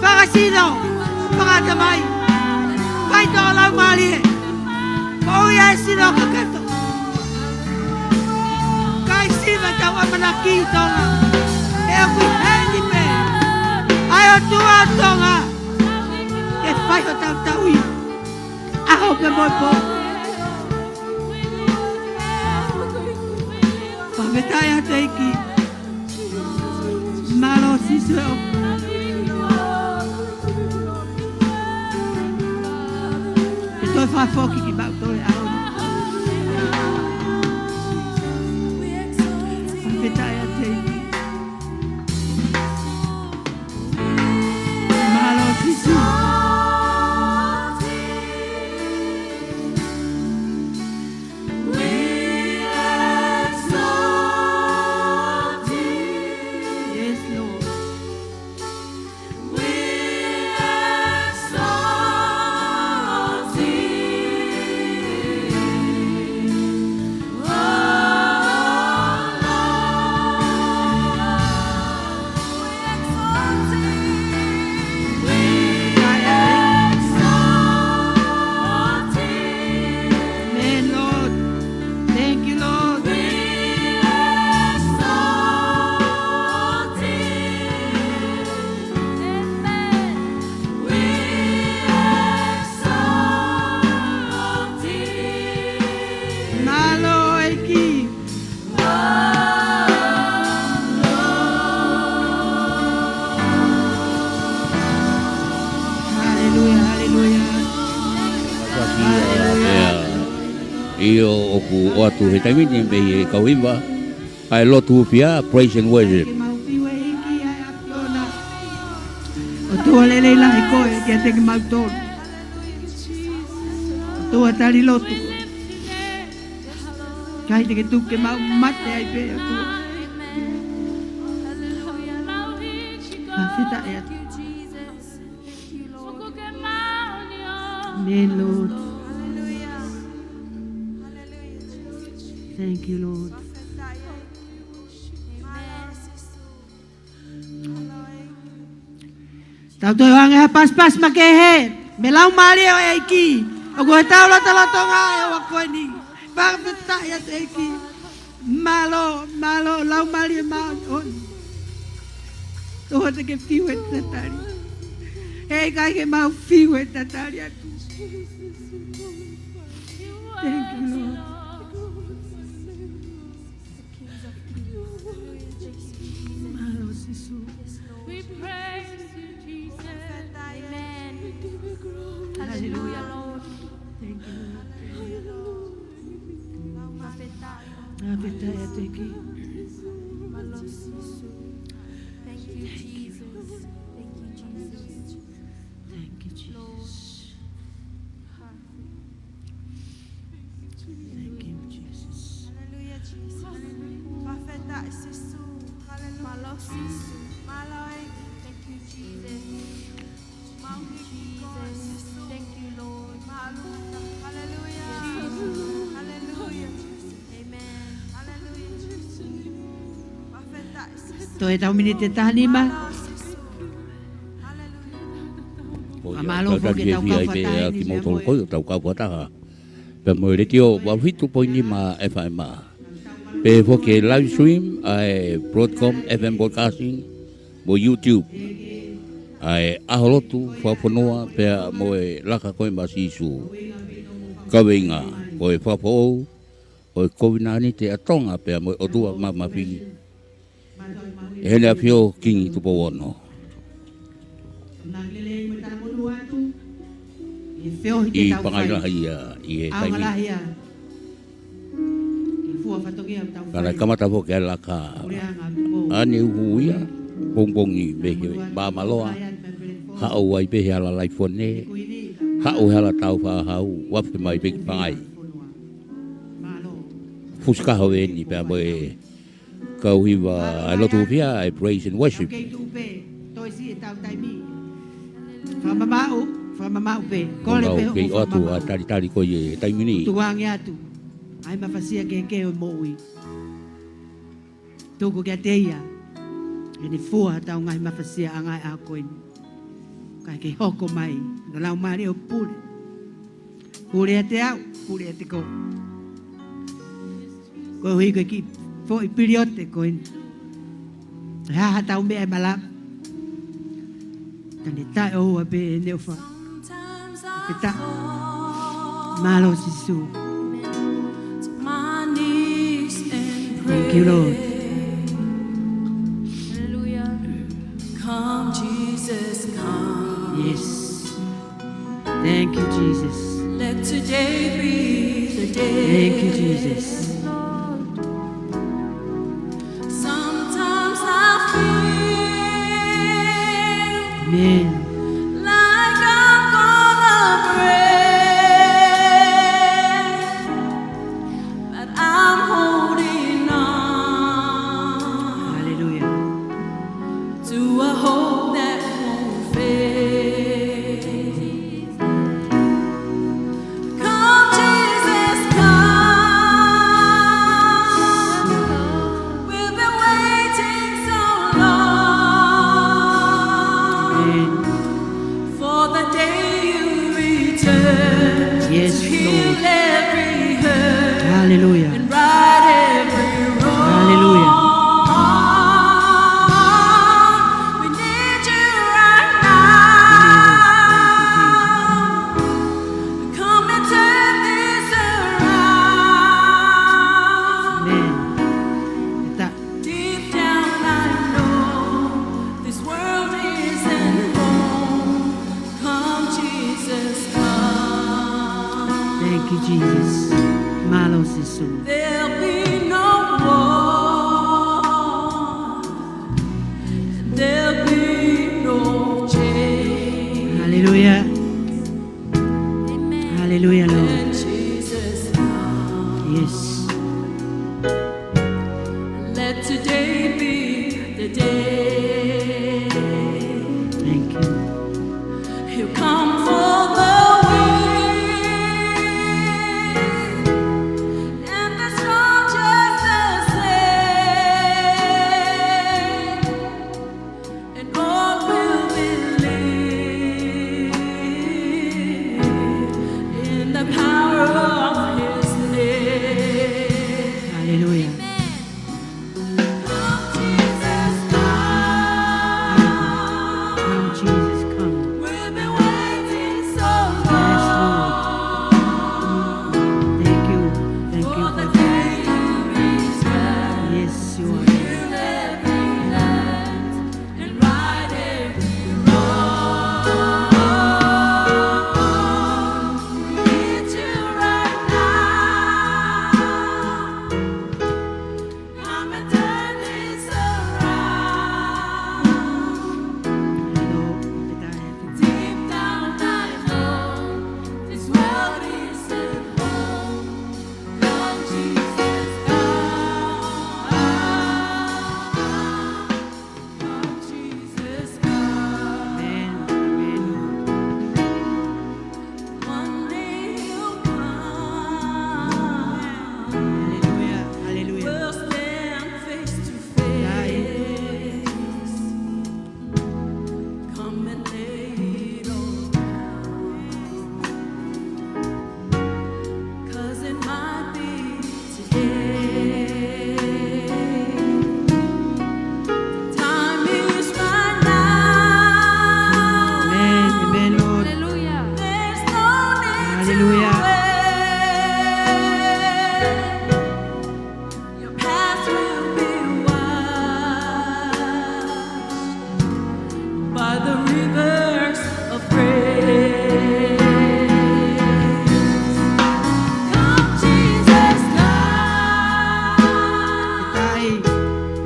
Fakasino. Ko Mata mai. Fai tō lau mālie. Ko ia e sino kakato. Kai siva tau ʻamanaki Tonga. ʻE ʻoku ʻi heni pē ʻa e ʻOtua Tonga ke fai hotau tauʻi ʻaho pē mo e pō. Fakafetaʻi atu ʻEiki. Mālō Sīsū ē. Ke toe fakafoki kimautolu he ʻaho ni. Fakafetaʻi atu ʻEiki. Mālō Sīsū. Yes, Lord. Amen, Lord. Thank you, Lord. Mālō ʻEiki. Haleluia, haleluia. Haleluia. ʻIo, ʻoku ʻoatu he taimi ni mei he kau hiva ʻa e lotu hūfia, praise and worship. ʻOtua lelei lahi koe kiate kimautolu. ʻOtua tali lotu. ʻIkai te ke tuku ke mau mate ai pē ʻOtua. Fakafetaʻi atu. Amen, Lord. Thank you, Lord. Tau toe ʻoange ha pasipasi makehe mei he Laumālie ʻo e ʻEiki. ʻOku ʻi hotau lotolotonga ʻa e ʻaho ko eni. Fakafetaʻi atu ʻEiki. Mālō, mālō, Laumālie Māʻoniʻoni. ʻOua te ke fiu he tatali. He ʻikai ke mau fiu he tatali atu. Thank you, Lord. Mālō Sīsū. We praise you, Jesus. Amen. Hallelujah, Lord. Thank you, Lord. Fakafetaʻi. Fakafetaʻi atu ʻEiki. Mālō Sīsū. Thank you, Jesus. Thank you, Jesus. Thank you, Jesus. Lord. Thank you, Jesus. Hallelujah, Jesus. Fakafetaʻi Sīsū. Hallelujah. Mālō Sīsū. Mālō ʻEiki. Thank you, Jesus. Maui ki koe, Sīsū. Thank you, Lord. Mālō. Hallelujah. Hallelujah. Amen. Hallelujah, Jesus. Fakafetaʻi Sīsū. Toe tau miniti ʻe taha nima. Mālō Sīsū. Hallelujah. Ko ia, mālō foki ʻetau kau fakataha ʻi he efiafi ni, kimoutolu ko ia ʻoku tau kau fakataha pea mo e Letiō valu fitu poini nima F M. Pea foki e live stream ʻa e Broadcom F M Broadcasting mo YouTube. ʻA e ʻaho lotu fakafonua pea mo e laka ko ē maʻa Sīsū. Kaveinga ko e fakafoʻou ʻo e kovinānite ʻa Tonga pea mo e ʻOtua Māfimafi. ʻE Heʻene ʻAfio Kingi Tupou Ono. ʻI Pangai Lahi ia ʻi he taimi ni. Ka naʻe kamata foki ʻa e laka ʻaneuhu ia, pongipongi mei he maama loa, haʻu ai pē he hala Laifone, haʻu he hala Tāufaʻāhau, ʻo afe mai pē ki Pangai. Fusi kaho eni pea mo e kau hiva ʻa e lotu hūfia, ʻa e praise and worship. Kei tuʻu pē, toe siʻi ʻetau taimi. Fakamamaʻu, fakamamaʻu pē. Kole pē ʻoku ʻoatu ʻa e talitali ko ia he taimi ni. Tuku ange atu ʻa e mafasia kehekehe ʻo e moʻui. Tuku kiate ia ʻene fua hotau ngaahi mafasiaʻanga he ʻaho ko eni. Kae ke hoko mai, ko e Laumālie ʻo pule. Pule ʻiate au, pule ʻiate koe. Koeʻuhi ko e kiʻi foʻi piliote ko eni. Ko e hā haʻatau meʻa ʻe malava. Ka ne taʻeʻoua pē ʻene ʻofa. Fakafetaʻi. Mālō Sīsū. Thank you, Lord. Hallelujah. Come, Jesus, come. Yes. Thank you, Jesus. Let today be the day. Thank you, Jesus. Sometimes I feel Amen. Like I'm gonna break, but I'm holding on. Hallelujah. To a hope that won't fade. Come, Jesus, come. We've been waiting so long. Amen. For the day you return. Yes, to heal Lord. Every hurt. Hallelujah. And right every wrong. Hallelujah. We need you right now. Hallelujah. Come and turn this around. Amen. Deep down I know this world isn't home. Come, Jesus, come. Thank you, Jesus. Mālō Sīsū. There'll be no war. There'll be no change. Hallelujah. Amen. Hallelujah, Lord. When Jesus comes. Yes. Let today be the day. Thank you. He'll come for the weak and the strong just the same. And all will believe in the power of his name. Hallelujah. Amen. Come, Jesus, come. Come, Jesus, come. We've been waiting so long. Yes, Lord. Thank you. Thank you for the day you return. Yes, you are. Heal every hurt and right every wrong. We need you right now. Come and turn this around. Deep down I know this world isn't home. Come, Jesus, come. Come, Jesus, come. Amen. Amen. One day you'll come. Hallelujah. Hallelujah. We'll stand face to face. Come and lay it all down. 'Cause it might be today. Time is right now. Amen. Amen, Lord. Hallelujah. There's no need to wait. Hallelujah. Your past will be washed by the rivers of grace. Come, Jesus, come.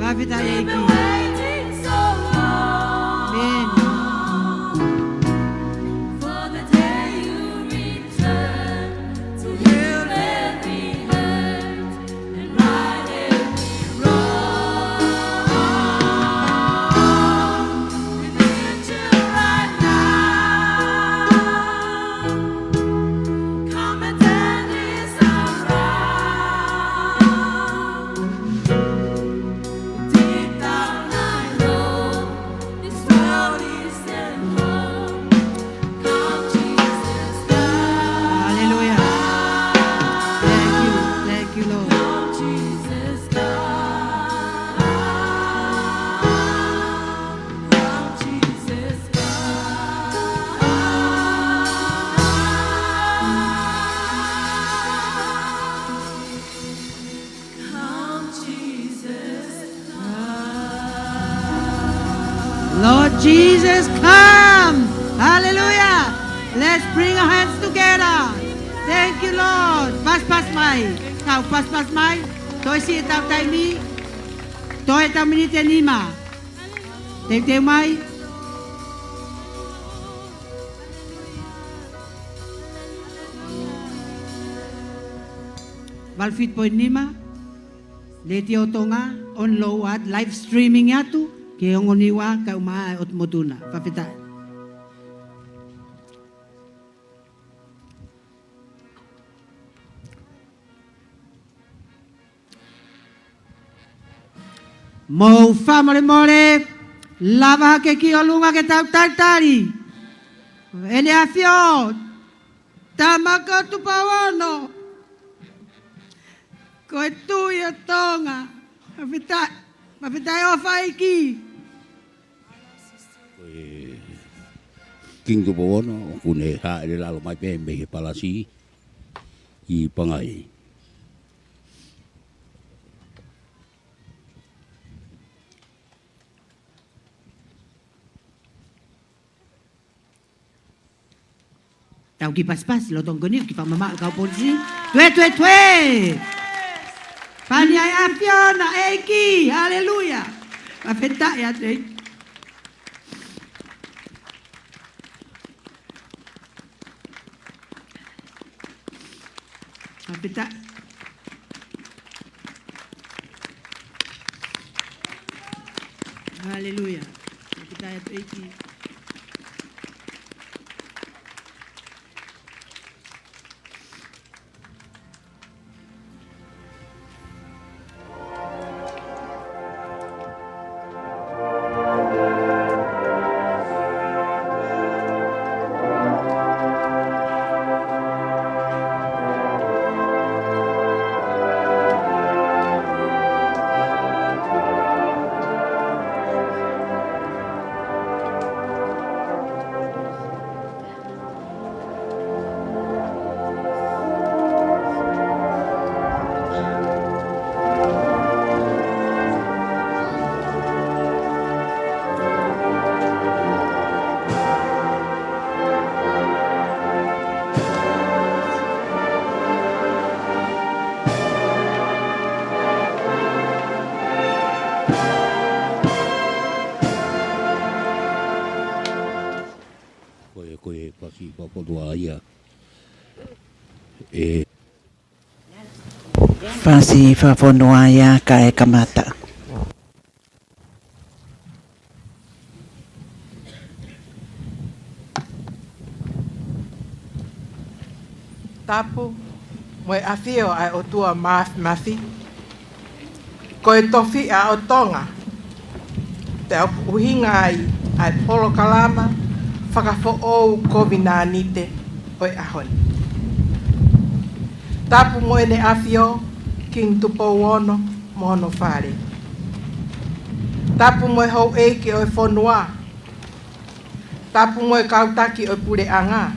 Fakafetaʻi, fakafetaʻi. We've been waiting so long. Amen. For the day you return. Jesus come. Hallelujah. Let's bring our hands together. Thank you, Lord. Paspas mai. Kau paspas mai. Toe siʻi ʻetau taimi. Toe ʻetau miniti ʻe nima. Teuteu mai. Valu fitu poini nima. Letiō Tonga, on low at, live streaming atu ki he Ongo Niua kae ʻumaʻā e ʻOtu Motu na. Fakafetaʻi. Mou fakamolemole, lava hake ki ʻolunga ke tau talitali ʻEne ʻAfio, Tama ko Tupou Ono, ko e Tuʻi ʻo Tonga. Fakafetaʻi, fakafetaʻi ʻofa ʻEiki. Ko e Kingi Tupou Ono, ʻoku ne hāʻele lalo mai pē mei he palasi ʻi Pangai. Tau kiʻi pasipasi, lolotonga ko eni, kiʻi fakamamaʻo e kau polisi. Tue, tue, tue! Pani ai ʻAfiona, ʻEiki, haleluia! Fakafetaʻi atu, ʻEiki. Fakafetaʻi. Haleluia. Fakafetaʻi atu, ʻEiki. Ko e, ko e fasi fakafonua ia. ʻE. Fasi fakafonua ia kae kamata. Tapu mo e ʻafio ʻa e ʻOtua Māfimafi. Ko e tofiʻa ʻo Tonga, pea ʻoku ʻuhinga ai ʻa e polokalama fakafoʻou kovinānite ʻo e ʻaho ni. Tapu mo ʻEne ʻAfio, Kingi Tupou Ono mo hono fale. Tapu mo e houʻeiki ʻo e fonua. Tapu mo e kau taki ʻo e puleʻanga.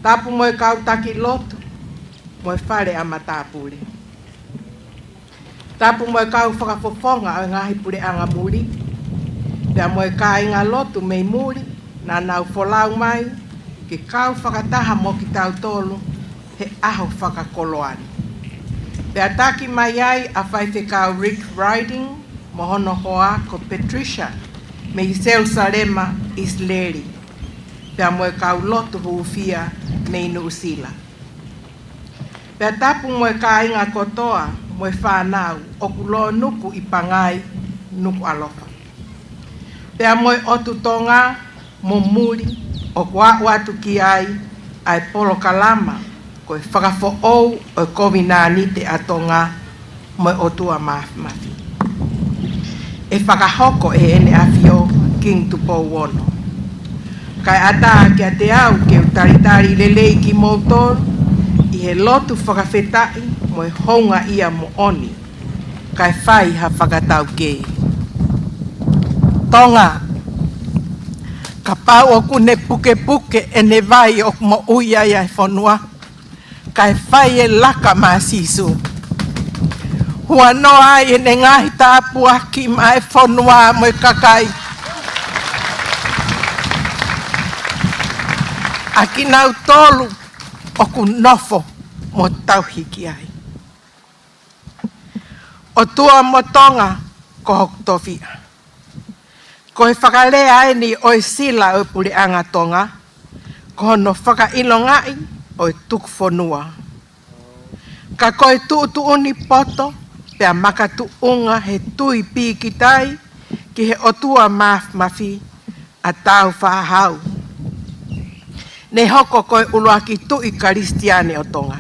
Tapu mo e kau taki lotu mo e fale ʻa matāpule. Tapu mo e kau fakafofonga ʻo e ngaahi puleʻanga muli, pea mo e kāinga lotu mei muli, naʻa nau folau mai ke kau fakataha mo kitautolu he ʻaho fakakoloa ni. Pea taki mai ai ʻa Faifekau Rick Riding mo hono hoa ko Patricia mei Selusalema, ʻIsileli, pea mo e kau lotu hūfia mei Nuʻusila. Pea tapu mo e kāinga kotoa mo e fānau ʻoku lōnuku ʻi Pangai, Nukuʻalofa. Pea mo e ʻotu Tonga mo muli ʻoku aʻu atu ki ai ʻa e polokalama ko e fakafoʻou ʻo e kovinānite ʻa Tonga mo e ʻOtua Māfimafi. ʻE fakahoko ʻe ʻEne ʻAfio Kingi Tupou Ono. Kae ʻatā kiate au ke u talitali lelei kimoutolu ʻi he lotu fakafetaʻi mo e houngaʻia moʻoni, kae fai ha fakataukei. Tonga, kapau ʻoku ne pukepuke ʻene vai ʻoku moʻui ai ʻa e fonua, kae fai e laka maʻa Sīsū. Huanoa ai ʻene ngaahi tāpuaki maʻa e fonua mo e kakai. ʻa kinautolu ʻoku nofo mo tauhi ki ai. ʻOtua mo Tonga ko hoku tofiʻa. Ko e fakalea eni ʻo e sila ʻo e Puleʻanga Tonga, ko hono fakaʻilongaʻi ʻo e tuku fonua. Ka ko e tuʻutuʻuni poto, pea makatuʻunga he tui pīkitai ki he ʻOtua Māfimafi ʻa Tāufaʻāhau. Ne hoko ko e ʻuluaki tuʻi Kalisitiane ʻo Tonga.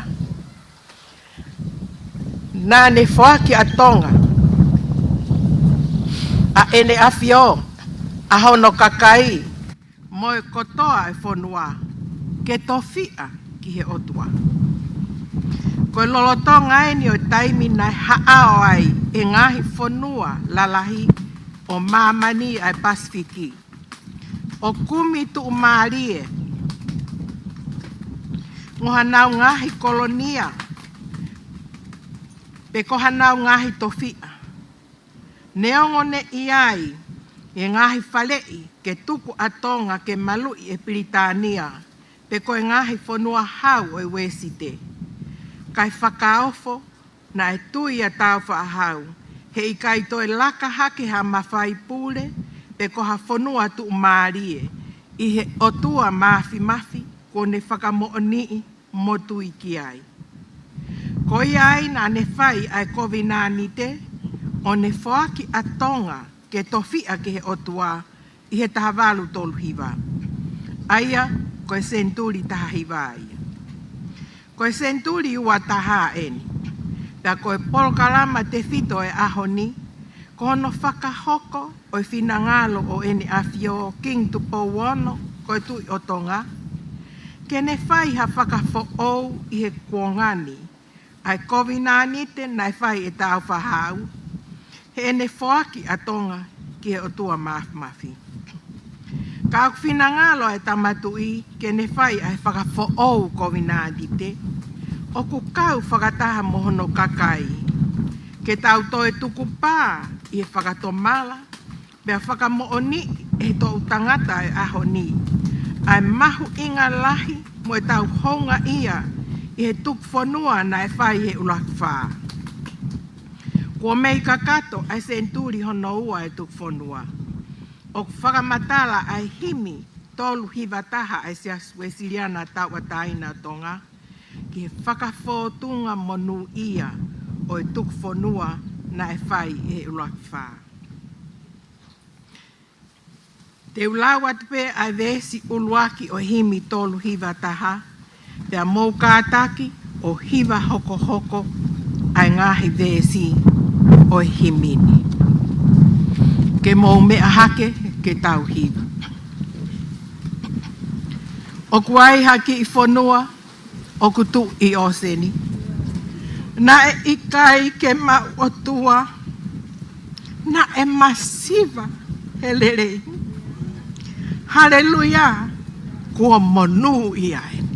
Naʻa ne foaki ʻa Tonga, ʻa ʻEne ʻAfio, ʻa hono kakai, mo e kotoa e fonua, ke tofiʻa ki he ʻOtua. Ko e lolotonga eni ʻo e taimi naʻe haʻao ai e ngaahi fonua lalahi ʻo māmani ʻa e Pasifiki, ʻo kumi tuʻumālie, mo hanau ngaahi kolonia, pe ko hanau ngaahi tofiʻa. Neongo ne ʻi ai e ngaahi faleʻi ke tuku ʻa Tonga ke maluʻi ʻe Pilitānia, pe ko e ngaahi fonua hau ʻo e Uēsite. Kae fakaofo, naʻe tui ʻa Tāufaʻāhau, he ʻikai toe laka hake ha mafai pule, pe ko ha fonua tuʻumālie, ʻi he ʻOtua Māfimafi, kuo ne fakamoʻoniʻi mo tui ki ai. Ko ia ai naʻa ne fai ʻa e kovinānite, ʻo ne foaki ʻa Tonga ke tofiʻa ki he ʻOtua ʻi he taha valu tolu hiva. ʻA ia, ko e senituli taha hiva ia. Ko e senituli ua taha eni. Pea ko e polokalama tefito ʻo e ʻaho ni, ko hono fakahoko ʻo e finangalo ʻo ʻEne ʻAfio Kingi Tupou Ono, ko e Tuʻi ʻo Tonga, ke ne fai ha fakafoʻou ʻi he kuonga ni ʻa e kovinānite naʻe fai ʻe Tāufaʻāhau, heʻene foaki ʻa Tonga ki he ʻOtua Māfimafi. Ka ʻoku finangalo ʻa e Tama Tuʻi ke ne fai ʻa e fakafoʻou kovinānite, ʻoku kau fakataha mo hono kakai, ke tau toe tukupā ʻi he fakatomala, pea fakamoʻoniʻi ʻe he toʻu tangata ʻo e ʻaho ni ʻa e mahuʻinga lahi mo ʻetau houngaʻia ʻi he tuku fonua naʻe fai he ʻuluaki fā. Kuo mei kakato ʻa e senituli hono ua ʻo e tuku fonua. ʻOku fakamatala ʻa e himi tolu hiva taha ʻa e Siasi Uēsiliana Tauʻatāina ʻo Tonga ki he fakafōtunga monūʻia ʻo e tuku fonua naʻe fai he ʻuluaki fā. Te u lau atu pē ʻa e veesi ʻuluaki ʻo e himi tolu hiva taha, pea mou kātaki ʻo hiva hokohoko ʻa e ngaahi veesi ʻo e himi ni. Ke mou meʻa hake ke tau hiva. ʻOku ai ha kiʻi fonua ʻoku tuʻu ʻi ʻōseni. Naʻe ʻikai ke maʻu ʻOtua, naʻe masiva he lelei. Haleluia, kuo monūʻia eni.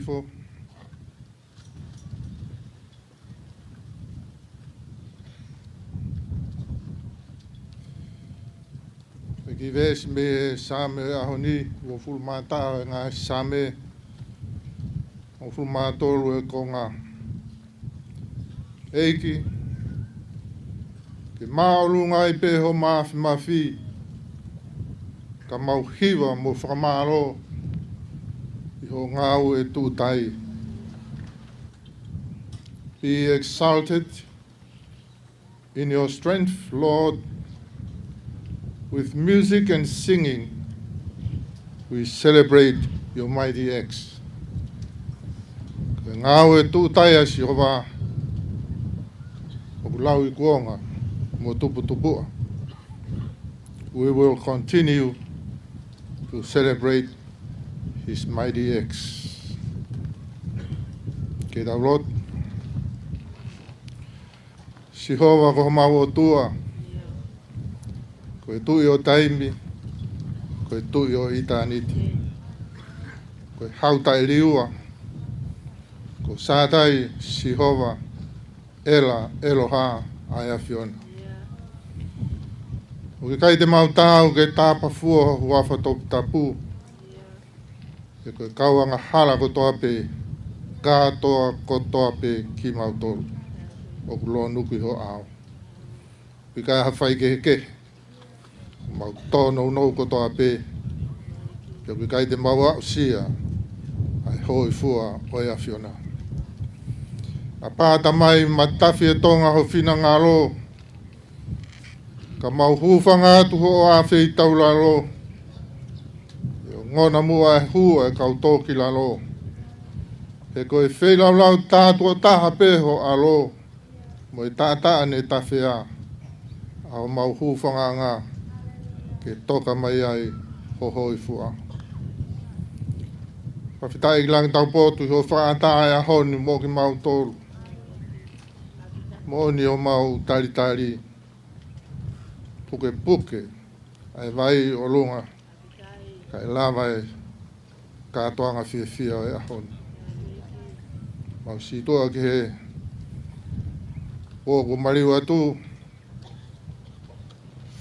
Fo. ʻEiki, veesi mei he Saame ʻo e ʻaho ni, uofulu mā taha ʻo e ngaahi Saame, uofulu mā tolu e konga. ʻEiki, ke māʻolunga ai pē ho māfimafi, ka mau hiva mo fakamālō ʻi hoʻo ngāue tūʻuta. Be exalted in your strength, Lord. With music and singing, we celebrate your mighty acts. Ko e ngāue tūʻuta ʻa Sihova, ʻoku lauikuonga mo tuputupuʻa. We will continue to celebrate his mighty acts. Ke tau lotu. Sihova ko homau ʻOtua, ko e Tuʻi ʻo taimi, ko e Tuʻi ʻo ʻitāniti, ko e Hau taʻeliua, ko Sātai, Sihova, ʻEla, ʻEloha, ʻa e ʻAfiona. ʻOku ʻikai te mau taau ke tāpafua ho huafa toputapu, he ko e kau angahala kotoa pē, kātoa kotoa pē kimautolu ʻoku lōnuku ʻi ho ʻao. ʻOku ʻikai ha faikehekehe, mau tōnounou kotoa pē, pea ʻoku ʻikai te mau aʻusia ʻa e hōifua ʻo e ʻAfiona. ʻApā Tamai, matafi e Tonga ho finangalo, ka mau hūfanga atu hoʻo afeitaulalo, ʻe ongona muʻa e hū ʻa e kau tōkilalo. He ko e feilaulau tātuʻo taha pē ho ʻAlo, mo e taʻataʻa ne tafea, ʻa homau hūfangaʻanga, ke toka mai ai ho hōifua. Fakafetaʻi ʻEiki Langi Taupotu ʻi hoʻo fakaʻatā e ʻaho ni mo kimautolu. Moʻoni ʻoku mau talitali, pukepuke ʻa e vai ʻolunga, kae lava e kātoanga fiefia ʻo e ʻaho ni. Mau sītuʻa ki he pō kuo maliu atu,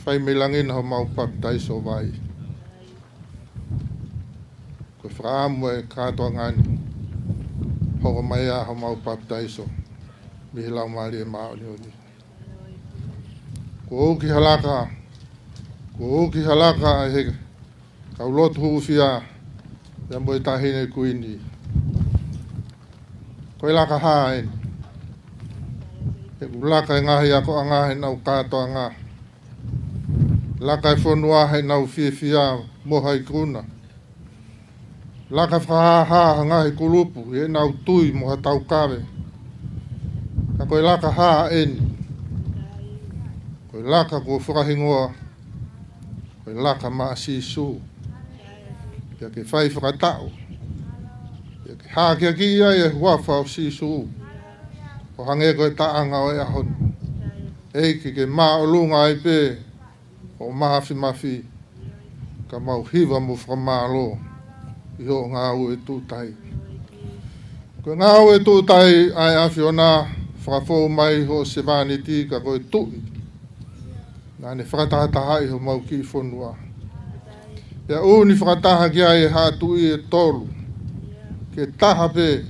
fai mei langi na homau papitaiso vai. Ko e fakaʻamu e kātoanga ni, hoko mai ʻa homau papitaiso mei he Laumālie Māʻoniʻoni. Kuo uki ha laka, kuo uki ha laka ʻa e kau lotu hūfia, pea mo e Taʻahine Kuini. Ko e laka hā eni? He ʻoku laka e ngaahi akoʻanga heʻenau kātoanga. Laka e fonua heʻenau fiefia mo ha ikuna. Laka fakahāhā ha ngaahi kulupu ʻi heʻenau tui mo ha taukave. Ka ko e laka hā eni? Ko e laka kuo fakahingoa ko e laka maʻa Sīsū. Pea ke fai fakataʻu, pea ke hakeakiʻi ai e huafa ʻo Sīsū, ʻo hangē ko e taʻanga ʻo e ʻaho ni. ʻEiki, ke māʻolunga ai pē hoʻo māfimafi, ka mau hiva mo fakamālō ʻi hoʻo ngāue tūʻuta. Ko e ngāue tūʻuta ʻa e ʻAfiona, fakafou mai hoʻo sevāniti ka ko e Tuʻi naʻa ne fakatahatahaʻi homau kiʻi fonua. Pea ʻunu fakataha ki ai e haʻa tuʻi ʻe tolu, ke taha pē,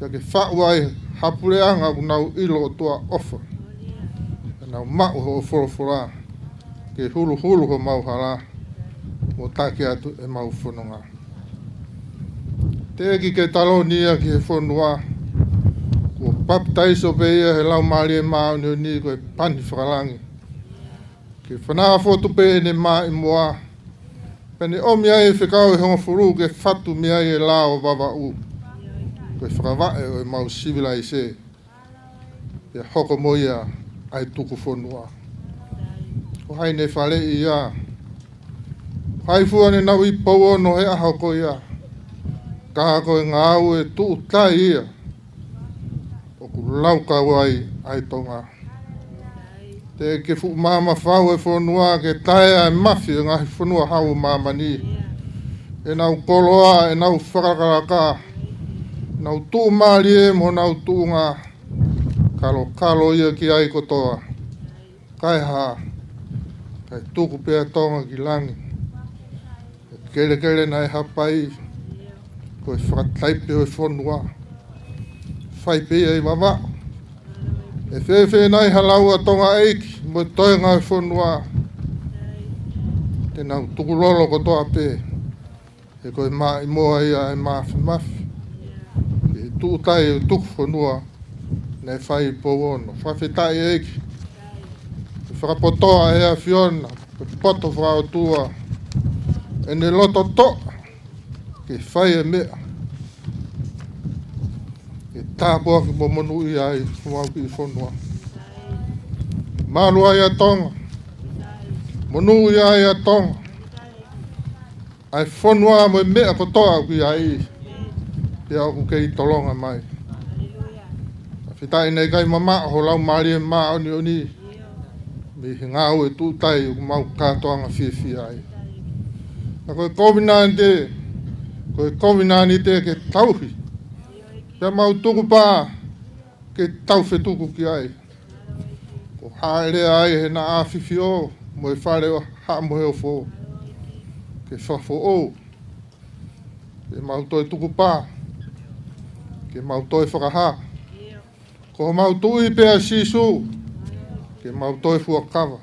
pea ke faʻu ai ha puleʻanga ʻoku nau ʻilo ʻo tuʻa ʻofa. Pea nau maʻu hoʻo folofola ke huluhulu homau hala, mo taki atu ʻemau fononga. Teʻeki ke taloni ia ki he fonua, kuo papitaiso pē ia he Laumālie Māʻoniʻoni ko e pani fakalangi. Ke fanā fotu pē ʻene maʻimoa, pea ne ʻomi ai e fekau ʻe hongofulu ke fatu mei ai e lao Vavaʻu. Ko e fakavaʻe ʻo ʻemau sivilaise, pea hoko mo ia ʻa e tuku fonua. Ko hai ne faleʻi ia? Ko hai fua ne naʻu ʻi pou ono he ʻaho ko ia? Ka ko e ngāue tūʻuta ia ʻoku laukau ai ʻa e Tonga. Teʻeki ke fuʻu maama fau e fonua ke tae ʻa e mafi e ngaahi fonua hau ʻo māmani, ʻenau koloa, ʻenau fakalakalaka, Nau tuʻumālie mo nau tuʻunga kalokalo ia ki ai kotoa. Kae hā, kae tuku pē ʻa Tonga ki langi. Kelekele naʻe hapai, ko e fakataipe ʻo e fonua. Fai pē ia ʻi Vavaʻu. ʻE fēfē nai ha lau ʻa Tonga ʻEiki mo e toenga ʻo e fonua. Te nau tukulolo kotoa pē. He ko e maʻimoa ia ʻa e Mafimafi. He tuʻu tai ʻo e tuku fonua naʻe fai ʻi Pouono. Fakafetaʻi ʻEiki. Fakapotoʻi ʻe he ʻAfiona, ko e poto fakaʻotua ʻene loto toʻa ke fai e meʻa ke tāpuaki mo monūʻia ai homau kiʻi fonua. Malu ai ʻa Tonga. Monūʻia ai ʻa Tonga. ʻA e fonua mo e meʻa kotoa ʻoku ʻi ai, pea ʻoku kei tolonga mai. Fakafetaʻi naʻe ʻikai mamaʻo ho Laumālie Māʻoniʻoni mei he ngāue tuʻu tai ʻoku mau kātoanga fiefia ai. Ka ko e kovinānite, ko e kovinānite ke tauhi, pea mau tukupā ke tau fetuku ki ai. Ko e hāʻele ai ʻa e ʻAfifio mo e Fale ʻo Haʻa Moheofo, ke fakafoʻou, ke mau toe tukupā, ke mau toe fakahā. Ko homau Tuʻi pē ʻa Sīsū, ke mau toe fuakava,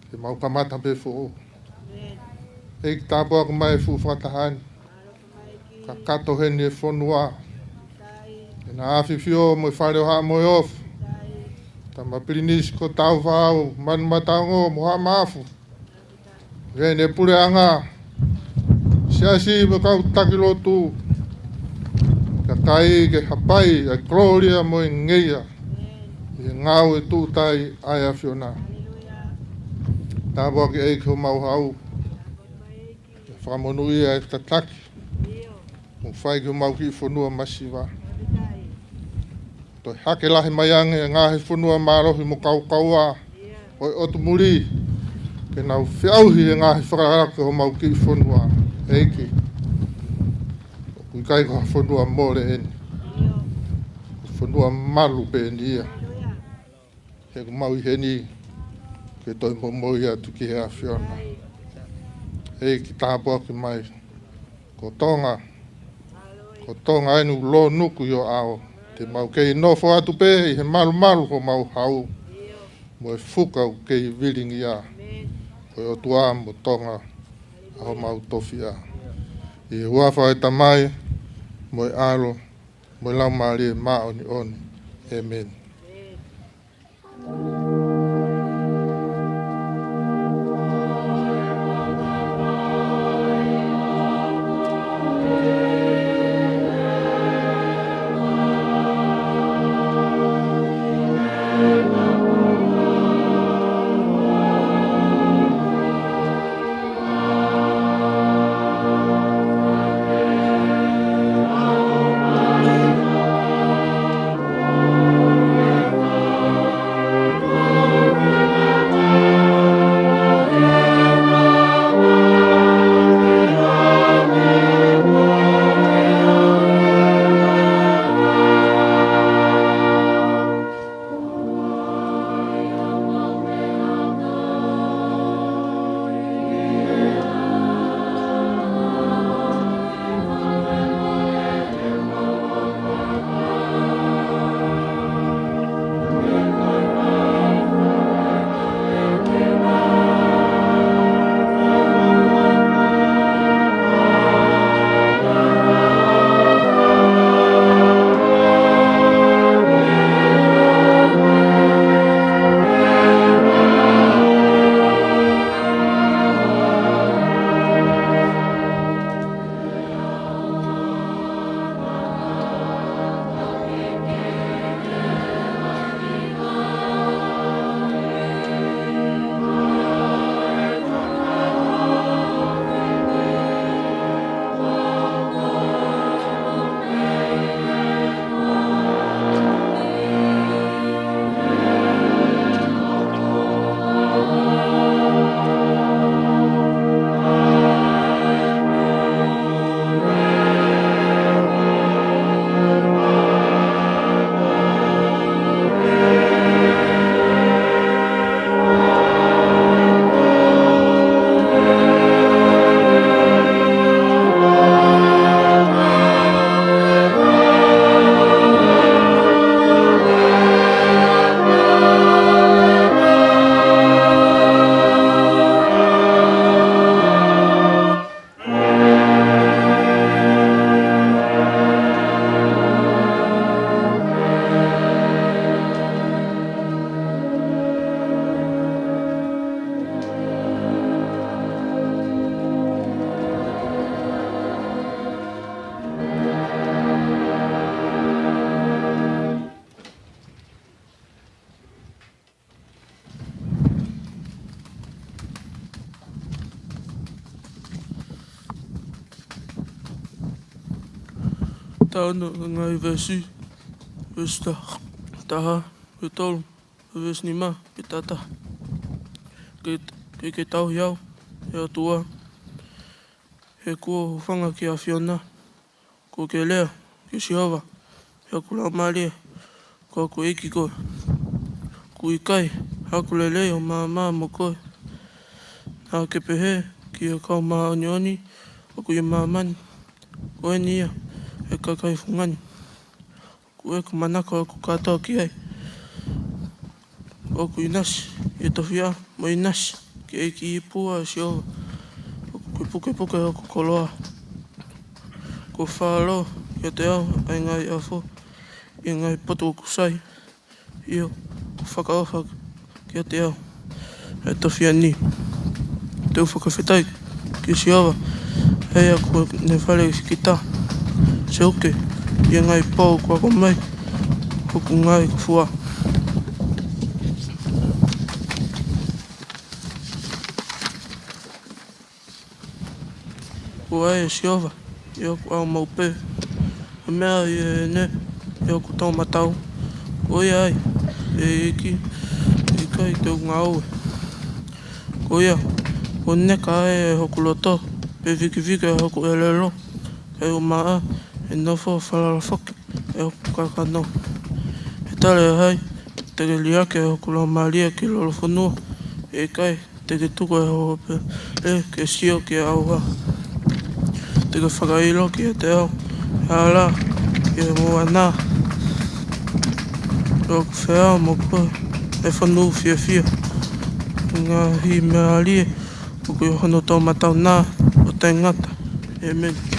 ke mau kamata pē foʻou. ʻEiki, tāpuaki mai e fuʻu fakataha ni. Kakato heni e fonua, ʻa e ʻAfifio mo e Fale ʻo Haʻa Moheofo. Tama Pilinisi ko Tāufaʻāhau, Manumataongo mo Haʻa Maʻafu. Ko ʻene puleʻanga, siasi mo e kau taki lotu. Kakai ke hapai ʻa e kolōlia mo e ngeia ʻi he ngāue tuʻu tai ʻa e ʻAfiona. Tāpuaki ʻEiki homau hau. Fakamonūʻia e tataki ʻoku fai ki homau kiʻi fonua masiva. Toe hake lahi mai ange e ngaahi fonua mālohi mo kaukaua ʻo e ʻotu muli, ke nau feʻauhi e ngaahi fakalakalaka ki homau kiʻi fonua. ʻEiki, ʻoku ʻikai ko ha fonua mole eni. Ko e fonua malu pē eni ia. He ʻoku mau ʻi heni ke toe momoi atu ki he ʻAfiona. ʻEiki, tāpuaki mai. Ko Tonga, ko Tonga eni ʻoku lōnuku ʻi ho ʻao. Te mau kei nofo atu pē ʻi he malumalu homau hau, mo e fuka ʻoku kei vilingia. Ko e ʻOtua mo Tonga ʻa homau tofiʻa. ʻI he huafa ʻo e Tamai, mo e ʻAlo, mo e Laumālie Māʻoniʻoni. ʻĒmeni. Taha ono, ngaahi veesi, veesi ta-, taha, veesi tolu, veesi nima, ki he taha taha. Ke, ke, ke tauhi au, ʻe ʻOtua, he kuo u hūfanga ki he ʻAfiona. Kuo ke lea, ʻe Sihova, ʻi hoku laumālie, ko hoku ʻEiki koe. ʻOku ʻikai haʻaku lelei ʻo maama mo koe. Naʻa ke pehē ki he kau māʻoniʻoni ʻoku ʻi māmani, ko eni ia ʻa e kakai fungani. Kuo ʻeku manako ʻoku kātoa ki ai. ʻOku ʻinasi ʻi he tofiʻa mo ʻinasi ki he ʻEiki ʻi he pua ʻo Sihova. ʻOku pukepuke hoku koloa. Kuo fālō kiate au ʻa e ngaahi ʻafo ʻi he ngaahi potu ʻoku sai. ʻIo, kuo fakaʻofa kiate au ʻa e tofiʻa ni. Te u fakafetaʻi kia Sihova, ʻa ia kuo ne fale kita. Seuke ʻi he ngaahi pō kuo ako mai hoku ngaahi kufua. Ko ia ʻe Sihova, ʻi hoku ʻao maʻu pē, ʻa e meʻa ʻi heʻene, ʻi hoku toʻomataʻu. Ko ia ai, ʻe ʻEiki, ʻikai te u ngāue. Ko ia, kuo neka ai ʻe hoku loto, pea vikiviki ʻa hoku ʻelelo, kae ʻumaʻā ʻe nofo falala foki ʻa hoku kakano. He tala ʻe hai te ke liʻaki ʻa hoku laumālie ki lolofonua, ʻe ʻikai te ke tuku ʻa e hoʻo pele ke sio ki he ʻauha. Te ke fakaʻilo kiate au ʻa e hala ʻi he moana. ʻOku feʻao mo koe ʻa e fonu fiefia. Ngaahi meʻa mālie ʻoku ʻi hono toʻomataʻu na ʻo taʻengata. ʻĒmeni.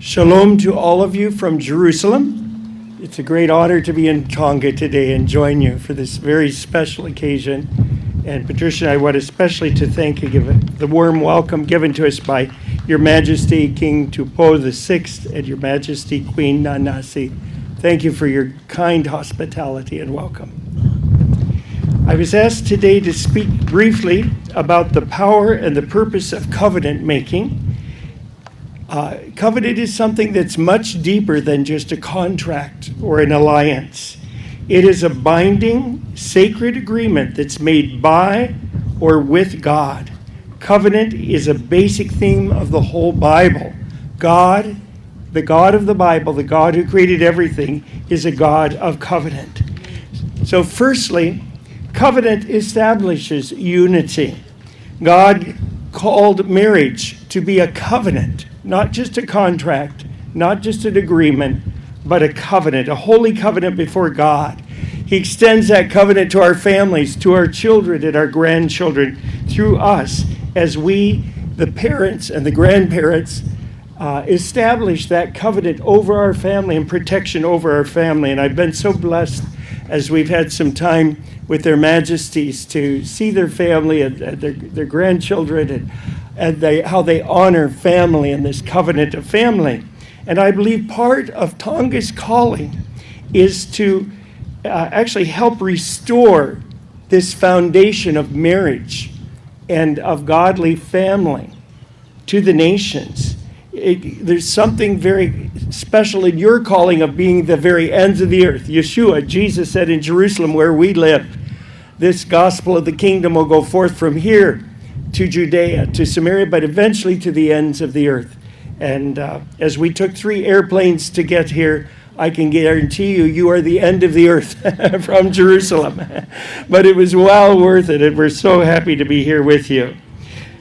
Shalom to all of you from Jerusalem. It's a great honor to be in Tonga today and join you for this very special occasion. And Patricia and I want especially to thank you, given the warm welcome given to us by Your Majesty King Tupou the sixth and Your Majesty Queen Nanasi. Thank you for your kind hospitality and welcome. I was asked today to speak briefly about the power and the purpose of covenant making. Uh, covenant is something that's much deeper than just a contract or an alliance. It is a binding, sacred agreement that's made by or with God. Covenant is a basic theme of the whole Bible. God, the God of the Bible, the God who created everything, is a God of covenant. So, firstly, covenant establishes unity. God called marriage to be a covenant, not just a contract, not just an agreement, but a covenant, a holy covenant before God. He extends that covenant to our families, to our children and our grandchildren, through us, as we, the parents and the grandparents, uh, establish that covenant over our family and protection over our family. And I've been so blessed as we've had some time with their majesties to see their family and, and their, their grandchildren and, and they, how they honor family and this covenant of family. And I believe part of Tonga's calling is to, uh, actually help restore this foundation of marriage and of godly family to the nations. It, there's something very special in your calling of being the very ends of the earth. Yeshua, Jesus said, "In Jerusalem, where we live, this gospel of the kingdom will go forth from here to Judea, to Samaria, but eventually to the ends of the earth." And, uh, as we took three airplanes to get here, I can guarantee you, you are the end of the earth from Jerusalem. But it was well worth it, and we're so happy to be here with you.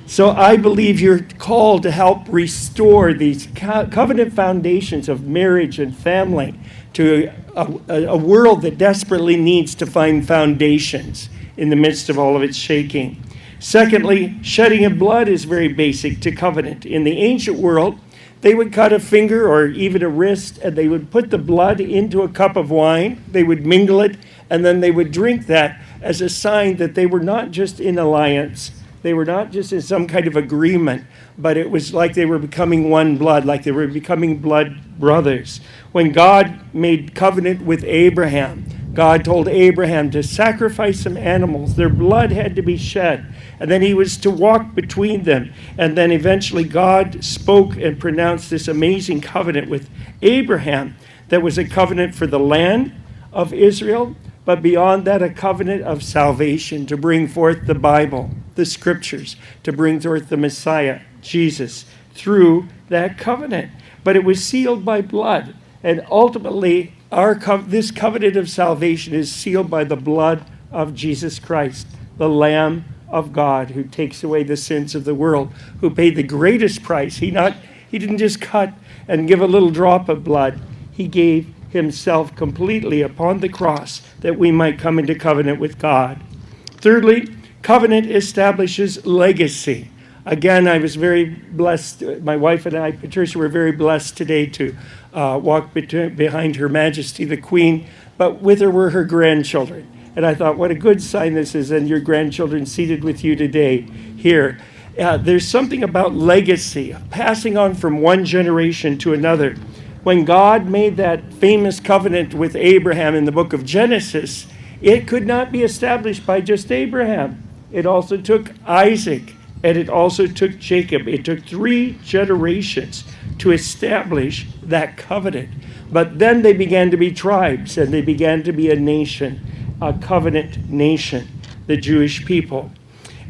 So I believe you're called to help restore these co-, covenant foundations of marriage and family to a, a, a world that desperately needs to find foundations in the midst of all of its shaking. Secondly, shedding of blood is very basic to covenant. In the ancient world, they would cut a finger or even a wrist, and they would put the blood into a cup of wine. They would mingle it, and then they would drink that as a sign that they were not just in alliance, they were not just in some kind of agreement, but it was like they were becoming one blood, like they were becoming blood brothers. When God made covenant with Abraham, God told Abraham to sacrifice some animals. Their blood had to be shed, and then he was to walk between them. And then eventually God spoke and pronounced this amazing covenant with Abraham that was a covenant for the land of Israel, but beyond that, a covenant of salvation to bring forth the Bible, the scriptures, to bring forth the Messiah, Jesus, through that covenant. But it was sealed by blood. And ultimately, our cov-, this covenant of salvation is sealed by the blood of Jesus Christ, the Lamb of God, who takes away the sins of the world, who paid the greatest price. He not, he didn't just cut and give a little drop of blood. He gave himself completely upon the cross that we might come into covenant with God. Thirdly, covenant establishes legacy. Again, I was very blessed. My wife and I, Patricia, were very blessed today to, uh, walk between, behind Her Majesty the Queen, but with her were her grandchildren. And I thought, "What a good sign this is, and your grandchildren seated with you today here." Uh, there's something about legacy, passing on from one generation to another. When God made that famous covenant with Abraham in the book of Genesis, it could not be established by just Abraham. It also took Isaac, and it also took Jacob. It took three generations to establish that covenant. But then they began to be tribes, and they began to be a nation, a covenant nation, the Jewish people.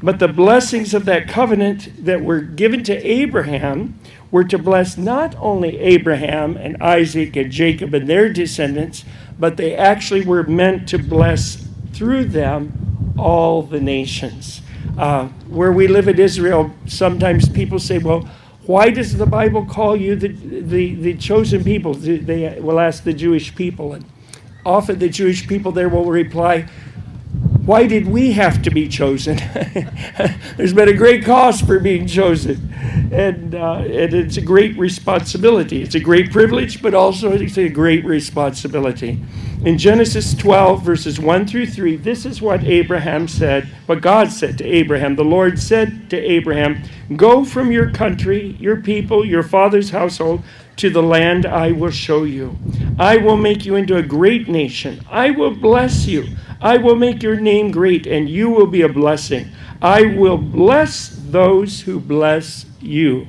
But the blessings of that covenant that were given to Abraham were to bless not only Abraham and Isaac and Jacob and their descendants, but they actually were meant to bless through them all the nations. Uh, where we live in Israel, sometimes people say, "Well, why does the Bible call you the, the, the chosen people?" They, they will ask the Jewish people. And often the Jewish people there will reply, Why did we have to be chosen? There's been a great cost for being chosen. And, uh, and it's a great responsibility. It's a great privilege, but also it's a great responsibility. In Genesis twelve, verses one through three, this is what Abraham said, what God said to Abraham. The Lord said to Abraham, "Go from your country, your people, your father's household, to the land I will show you. I will make you into a great nation. I will bless you. I will make your name great, and you will be a blessing. I will bless those who bless you."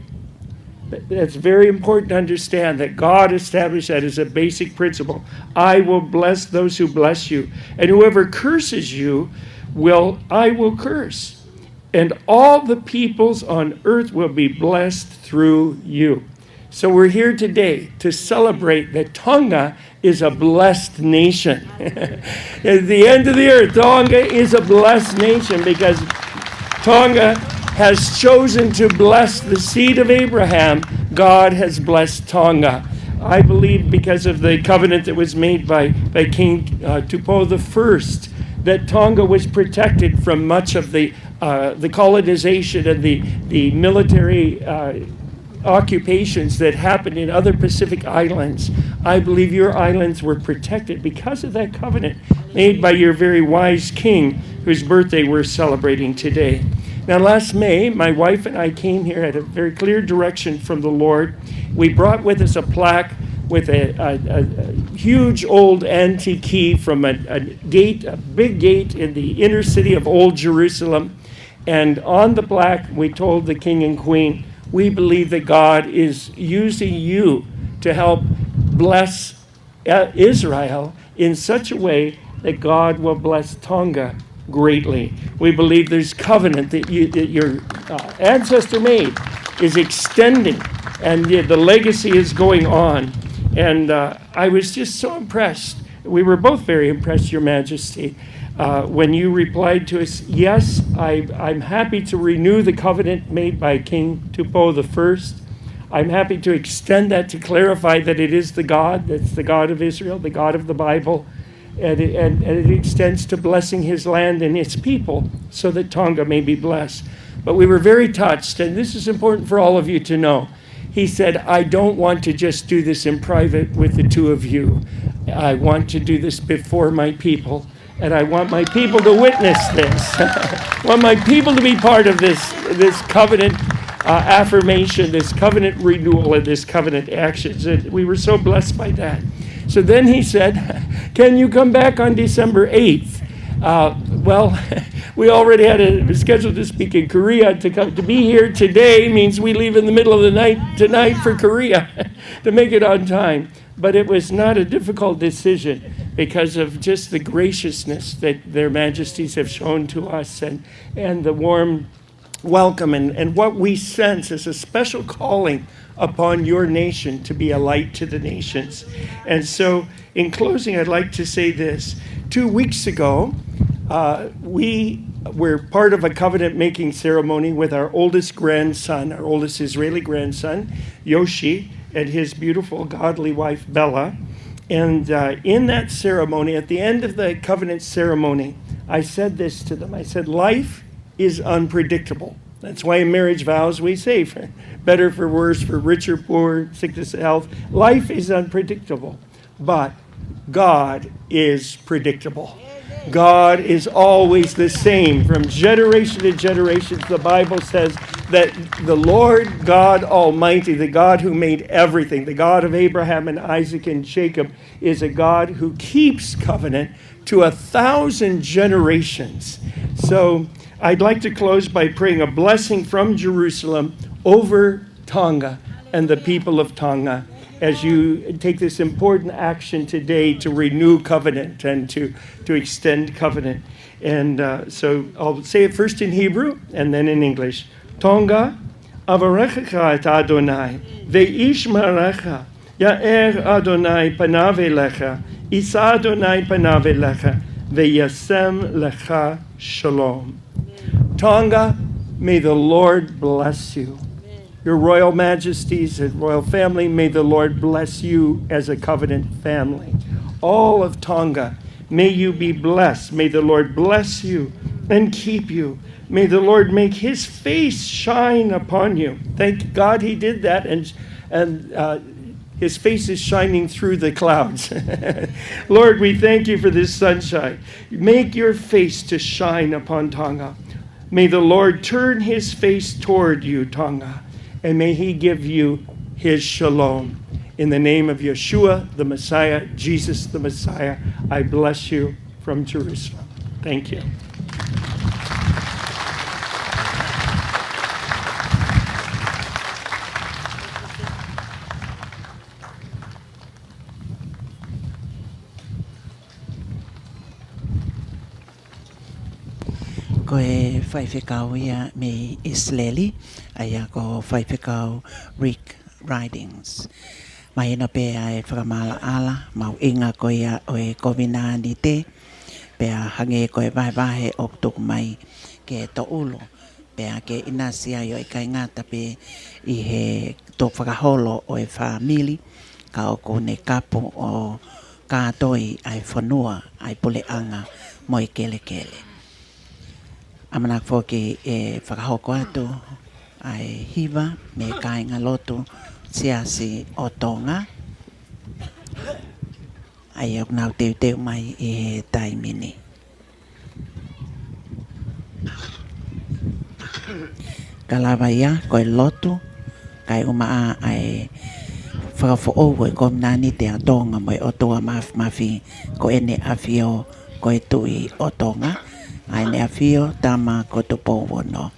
Th-, that's very important to understand that God established that as a basic principle. "I will bless those who bless you, and whoever curses you will, I will curse. And all the peoples on earth will be blessed through you." So we're here today to celebrate that Tonga is a blessed nation. At the end of the earth, Tonga is a blessed nation because Tonga has chosen to bless the seed of Abraham. God has blessed Tonga. I believe because of the covenant that was made by, by King, uh, Tupou the First, that Tonga was protected from much of the, uh, the colonization and the, the military, uh, occupations that happened in other Pacific islands. I believe your islands were protected because of that covenant made by your very wise king, whose birthday we're celebrating today. Now, last May, my wife and I came here at a very clear direction from the Lord. We brought with us a plaque with a, a, a, a huge old antique key from a, a gate, a big gate in the inner city of Old Jerusalem. And on the plaque, we told the king and queen, "We believe that God is using you to help bless, uh, Israel in such a way that God will bless Tonga greatly. We believe there's covenant that you, that your, uh, ancestor made is extending, and the, the legacy is going on." And, uh, I was just so impressed. We were both very impressed, Your Majesty, uh, when you replied to us, "Yes, I, I'm happy to renew the covenant made by King Tupou the First. I'm happy to extend that to clarify that it is the God, that's the God of Israel, the God of the Bible, and it, and, and it extends to blessing his land and its people so that Tonga may be blessed." But we were very touched, and this is important for all of you to know. He said, "I don't want to just do this in private with the two of you. I want to do this before my people, and I want my people to witness this. I want my people to be part of this, this covenant, uh, affirmation, this covenant renewal, and this covenant actions." And we were so blessed by that. So then he said, "Can you come back on December eighth?" Uh, well, we already had a schedule to speak in Korea. To come, to be here today means we leave in the middle of the night tonight for Korea to make it on time. But it was not a difficult decision because of just the graciousness that their majesties have shown to us and, and the warm welcome and, and what we sense as a special calling upon your nation to be a light to the nations. And so, in closing, I'd like to say this. Two weeks ago, uh, we were part of a covenant-making ceremony with our oldest grandson, our oldest Israeli grandson, Yoshi, and his beautiful, godly wife, Bella. And, uh, in that ceremony, at the end of the covenant ceremony, I said this to them. I said, "Life is unpredictable." That's why in marriage vows we say, "For better, for worse, for richer, poor, sickness, health." Life is unpredictable, but God is predictable. God is always the same from generation to generation. The Bible says that the Lord God Almighty, the God who made everything, the God of Abraham and Isaac and Jacob, is a God who keeps covenant to a thousand generations. So I'd like to close by praying a blessing from Jerusalem over Tonga and the people of Tonga as you take this important action today to renew covenant and to, to extend covenant. And, uh, so I'll say it first in Hebrew and then in English. Tonga, ʻavareʻa ʻa ʻAtonai, veʻishi mareʻa, ʻia ʻeʻa ʻAtonai pānave ʻiate koe, ʻisa ʻAtonai pānave ʻiate koe, veʻia sem leha shalom. Tonga, may the Lord bless you. Your Royal Majesties and Royal Family, may the Lord bless you as a covenant family. All of Tonga, May you be blessed. May the Lord bless you and keep you. May the Lord make his face shine upon you. Thank God he did that, and, and uh, his face is shining through the clouds. Lord, we thank you for this sunshine. Make your face to shine upon Tonga. May the Lord turn his face toward you, Tonga, and may he give you his shalom. In the name of Yeshua, the Messiah, Jesus the Messiah, I bless you from Jerusalem. Thank you. Ko e faifekau ia mei ʻIsileli, ʻa ia ko Faifekau Rick Ridings. Mahino pē ʻa e fakamaʻalaʻala mahuʻinga ko ia ʻo e kovinānite, pea hangē ko e vahevahe ʻoku tuku mai ke toʻulu, pea ke ʻinasi ai ʻo ʻikai ngata pē ʻi he tō fakaholo ʻo e fāmili, ka ʻoku ne kapu ʻo kātoi ʻa e fonua, ʻa e puleʻanga mo e kelekele. ʻAmanaki foki ʻe fakahoko atu ʻa e hiva mei he kāingalotu Siasi ʻo Tonga, ʻa ia ʻoku nau teuteu mai ʻi he taimi ni. Ka lava ia ko e lotu, kae ʻumaʻā ʻa e fakafoʻou ʻo e kovinānite ʻa Tonga mo e ʻOtua Māfimafi, ko ʻEne ʻAfio, ko e Tuʻi ʻo Tonga, ʻa ʻEne ʻAfio, Tama, ko Tupou Ono.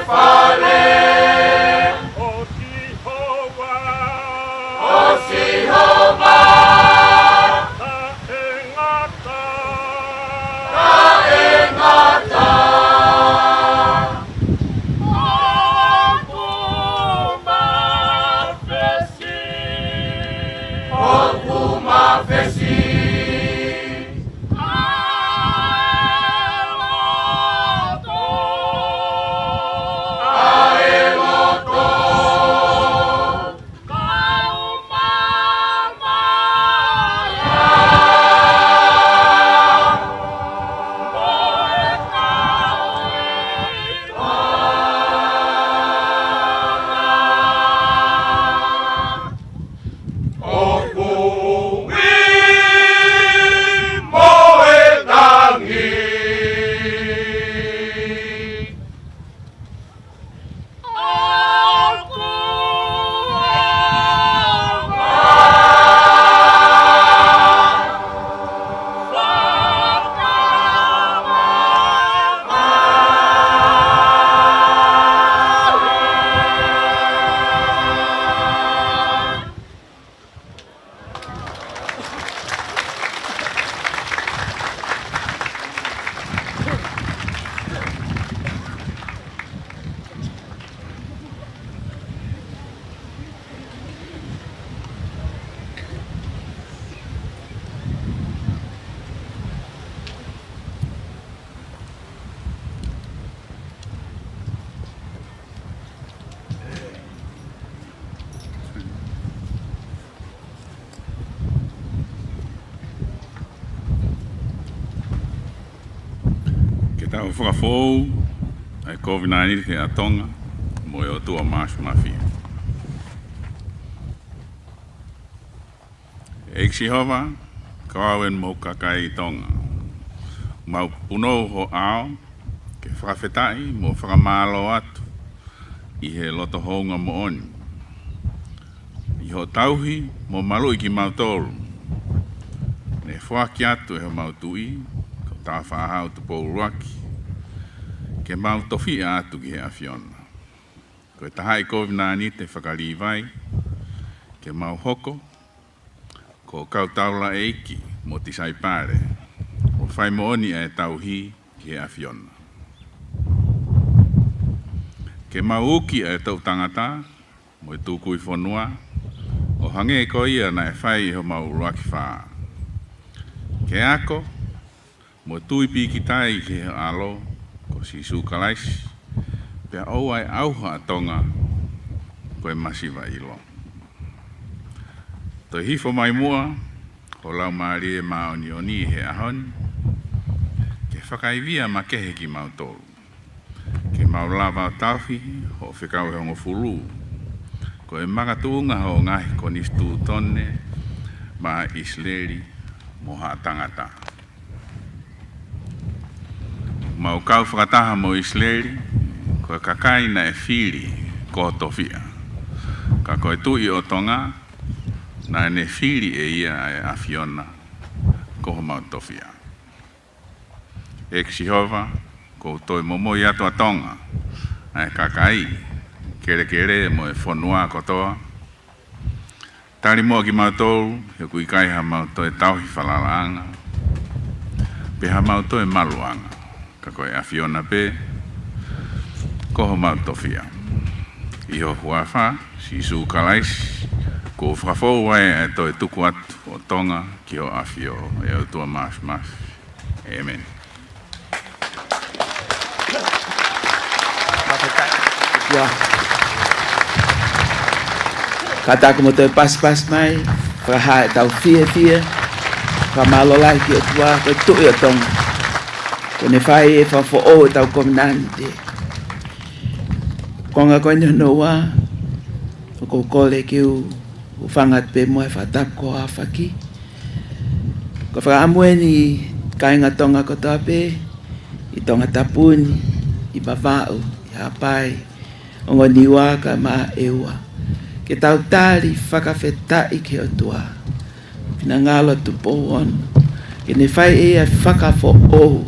Fale ʻo Sihova. ʻO Sihova. Taʻengata. Taʻengata. ʻOku mafesi. ʻOku mafesi. ʻA e loto. ʻA e loto. Kau mamae. Mo e kau ʻi Tonga. ʻOku ui mo e tangi. ʻOku ʻofa. Ke tau fakafoʻou ʻa e kovinānite ʻa Tonga mo e ʻOtua Māfimafi. ʻEiki Sihova, ko au eni mo hoku kakai ʻi Tonga. Mau punou ho ʻao, ke fakafetaʻi mo fakamālō atu ʻi he loto houngaʻia moʻoni. ʻI hoʻo tauhi mo maluʻi kimautolu, ne foaki atu ʻe homau tuʻi, ko Tāufaʻāhau Tupou ʻUluaki, ke mau tofiʻa atu ki he ʻAfiona. Ko e tahaʻi kovinānite faka-Līvai, ke mau hoko ko e kau taulaʻeiki mo tisaipale, ʻo fai moʻoni ʻa e tauhi ki he ʻAfiona. Ke mau uki ʻa e toʻu tangata mo e tukui fonua, ʻo hangē ko ia naʻe fai ʻe homau ʻuluaki fā. Ke ako mo tui pīkitai ki he ʻAlo ko Sīsū Kalaisi, pea ʻoua ʻe ʻauha ʻa Tonga ko e masiva ʻilo. Toe hifo mai muʻa ho Laumālie Māʻoniʻoni he ʻaho ni, ke fakaivia makehe kimautolu, ke mau lava ʻo tauhi hoʻo fekau ʻe hongofulu, ko e makatuʻunga hoʻo ngaahi konisitūtone maʻa ʻIsileli mo haʻa tangata. Mau kau fakataha mo ʻIsileli, ko e kakai naʻe fili ko ho tofiʻa. Ka ko e Tuʻi ʻo Tonga, naʻa ne fili ʻe ia ʻa e ʻAfiona ko homau tofiʻa. ʻEiki Sihova, ʻoku ou toe momoi atu ʻa Tonga, ʻa e kakai, kelekele mo e fonua kotoa. Tali muʻa kimautolu, he ʻoku ʻikai haʻamau toe tauhi falalaʻanga, pe haʻamau toe maluʻanga, ka ko e ʻAfiona pē ko homau tofiʻa. ʻI ho huafa, Sīsū Kalaisi, ʻoku ou fakafoʻou ai ʻa e toe tuku atu ʻo Tonga ki ho ʻAfio, ʻe ʻOtua Māfimafi. ʻĒmeni. Ia. Kātaki mo toe pasipasi mai, fakahā ʻetau fiefia, fakamālō lahi ki he ʻOtua, ko e Tuʻi ʻo Tonga. Kuo ne fai e fakafoʻou ʻetau kovinānite. Konga ko eni hono ua, ʻoku ou kole ke u hūfanga atu pē muʻa he fakatapu ko ʻAfaki. Ko e fakaʻamu eni kāinga Tonga kotoa pē, ʻi Tongatapu ni, ʻi Vavaʻu, ʻi Haʻapai, Ongo Niua kae ʻumaʻā ʻEua. Ke tau tali fakafetaʻi ki he ʻOtua. Finangalo Tupou Ono. Ke ne fai ʻe ia e fakafoʻou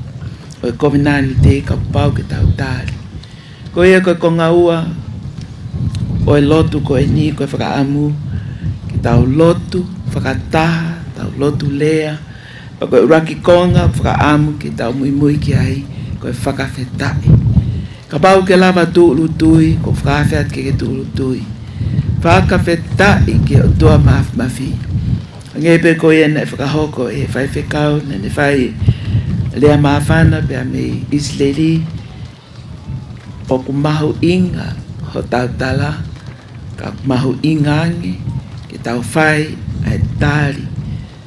ʻo e kovinānite kuo pau ke tau tali. Ko ia ko e konga ua ʻo e lotu ko eni, ko e fakaʻamu ke tau lotu fakataha, tau lotu lea, pea ko e ʻuluaki konga fakaʻamu ke tau muimui ki ai, ko e fakafetaʻi. Kapau ʻoku ke lava tūʻulutui, ʻoku ou fakaafeʻi atu ke ke tūʻulutui. Fakafetaʻi ki he ʻOtua Mafimafi. Hangē pē ko ia naʻe fakahoko ʻe he faifekau naʻa ne fai lea māfana pea mei ʻIsileli, ʻoku mahuʻinga hotau tala, ka ʻoku mahuʻinga ange ke tau fai ʻa e tali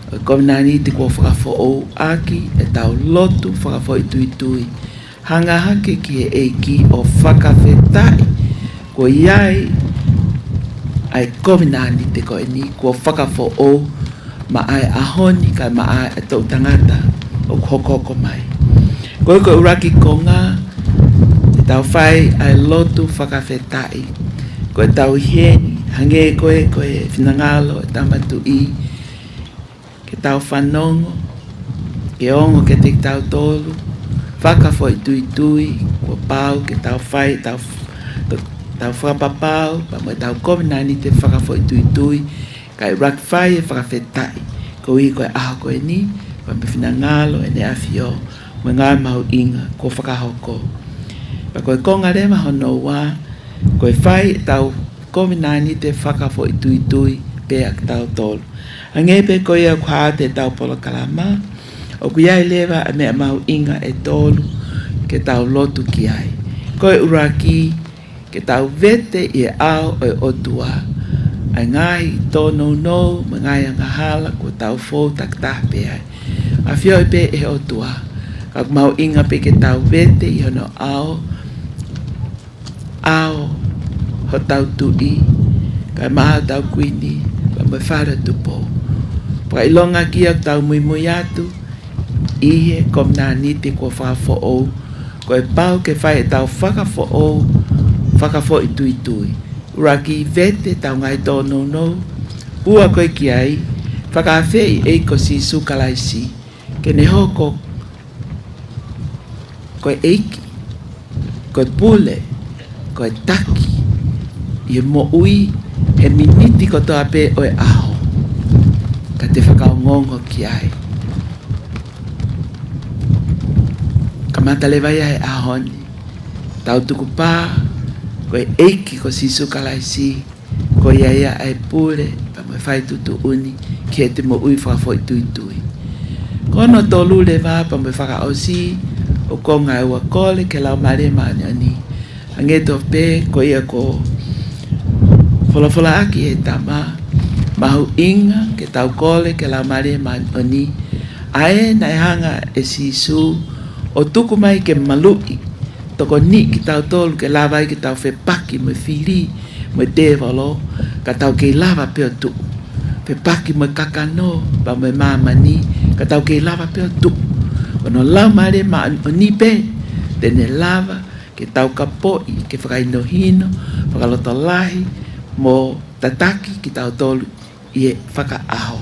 ʻo e kovinānite kuo fakafoʻou ʻaki ʻetau lotu fakafoʻituitui. Hanga hake ki he ʻEiki ʻo fakafetaʻi kuo ʻi ai ʻa e kovinānite ko eni kuo fakafoʻou maʻa e ʻaho ni kae maʻa e toʻutangata ʻoku hokohoko mai. Ko ia ko e ʻuluaki konga ke tau fai ʻa e lotu fakafetaʻi. Ko ʻetau ʻi heni, hangē ko e, ko e finangalo ʻo e Tama Tuʻi, ke tau fanongo, ke ongo kiate kitautolu, fakafoʻituitui, kuo pau ke tau fai, tau, tau fakapapau pea mo ʻetau kovinānite fakafoʻituitui, kae ʻuluaki fai e fakafetaʻi, koeʻuhi ko e ʻaho ko eni, pea mo e finangalo ʻEne ʻAfio, mo e ngāue mahuʻinga kuo fakahoko. Pea ko e konga leva hono ua, ko e fai ʻetau kovinānite fakafoʻituitui pē ʻa kitautolu. Hangē pē ko ia ʻoku hā atu ʻi heʻetau polokalama, ʻoku ʻi ai leva ʻa e meʻa mahuʻinga ʻe tolu ke tau lotu ki ai. Ko e ʻuluaki, ke tau vete ʻi he ʻao ʻo e ʻOtua ʻa e ngaahi tōnounou mo e ngaahi angahala kuo tau fou takitaha pē ai. ʻAfioʻi pē ʻe he ʻOtua, ka ʻoku mahuʻinga pē ke tau vete ʻi hono ʻao, ʻao hotau tuʻi, kae maʻa hotau kuini, pea mo e fale ʻo Tupou. Fakaʻilonga ki ai ʻoku tau muimui atu ʻi he kovinānite kuo fakafoʻou, ko e pau ke fai ʻetau fakafoʻou, fakafoʻituitui. ʻUluaki, vete ʻetau ngaahi tōnounou. Ua, ko e ki ai, fakaafeʻi ʻEiki ko Sīsū Kalaisi ke ne hoko ko e ʻEiki, ko e pule, ko e taki ʻi he moʻui he miniti kotoa pē ʻo e ʻaho, ka te fakaongoongo ki ai. Kamata leva ia he ʻaho ni, tau tukupā ko e ʻEiki ko Sīsū Kalaisi, ko ia ia ʻa e pule pea mo e fai tuʻutuʻuni ki heʻete moʻui fakafoʻituitui. Ko hono tolu leva pea mo e fakaʻosi ʻo e konga ʻe ua, kole ki he Laumālie Māʻoniʻoni. Hangē tofu pē ko ia kuo folofolaʻaki ʻe he Tama, mahuʻinga ke tau kole ki he Laumālie Māʻoniʻoni, ʻa ē naʻe hanga ʻe Sīsū ʻo tuku mai ke maluʻi, tokoniʻi kitautolu ke lava ai ke tau fepaki mo e fili mo e tēvolo, ka tau kei lava pē ʻo tuʻu. Fepaki mo e kakano pea mo e māmani, ka tau kei lava pē ʻo tuʻu. Ko hono Laumālie Māʻoniʻoni pē te ne lava ke taukapoʻi, ke fakahinohino, fakalotolahi mo tataki kitautolu ʻi he fakaʻaho.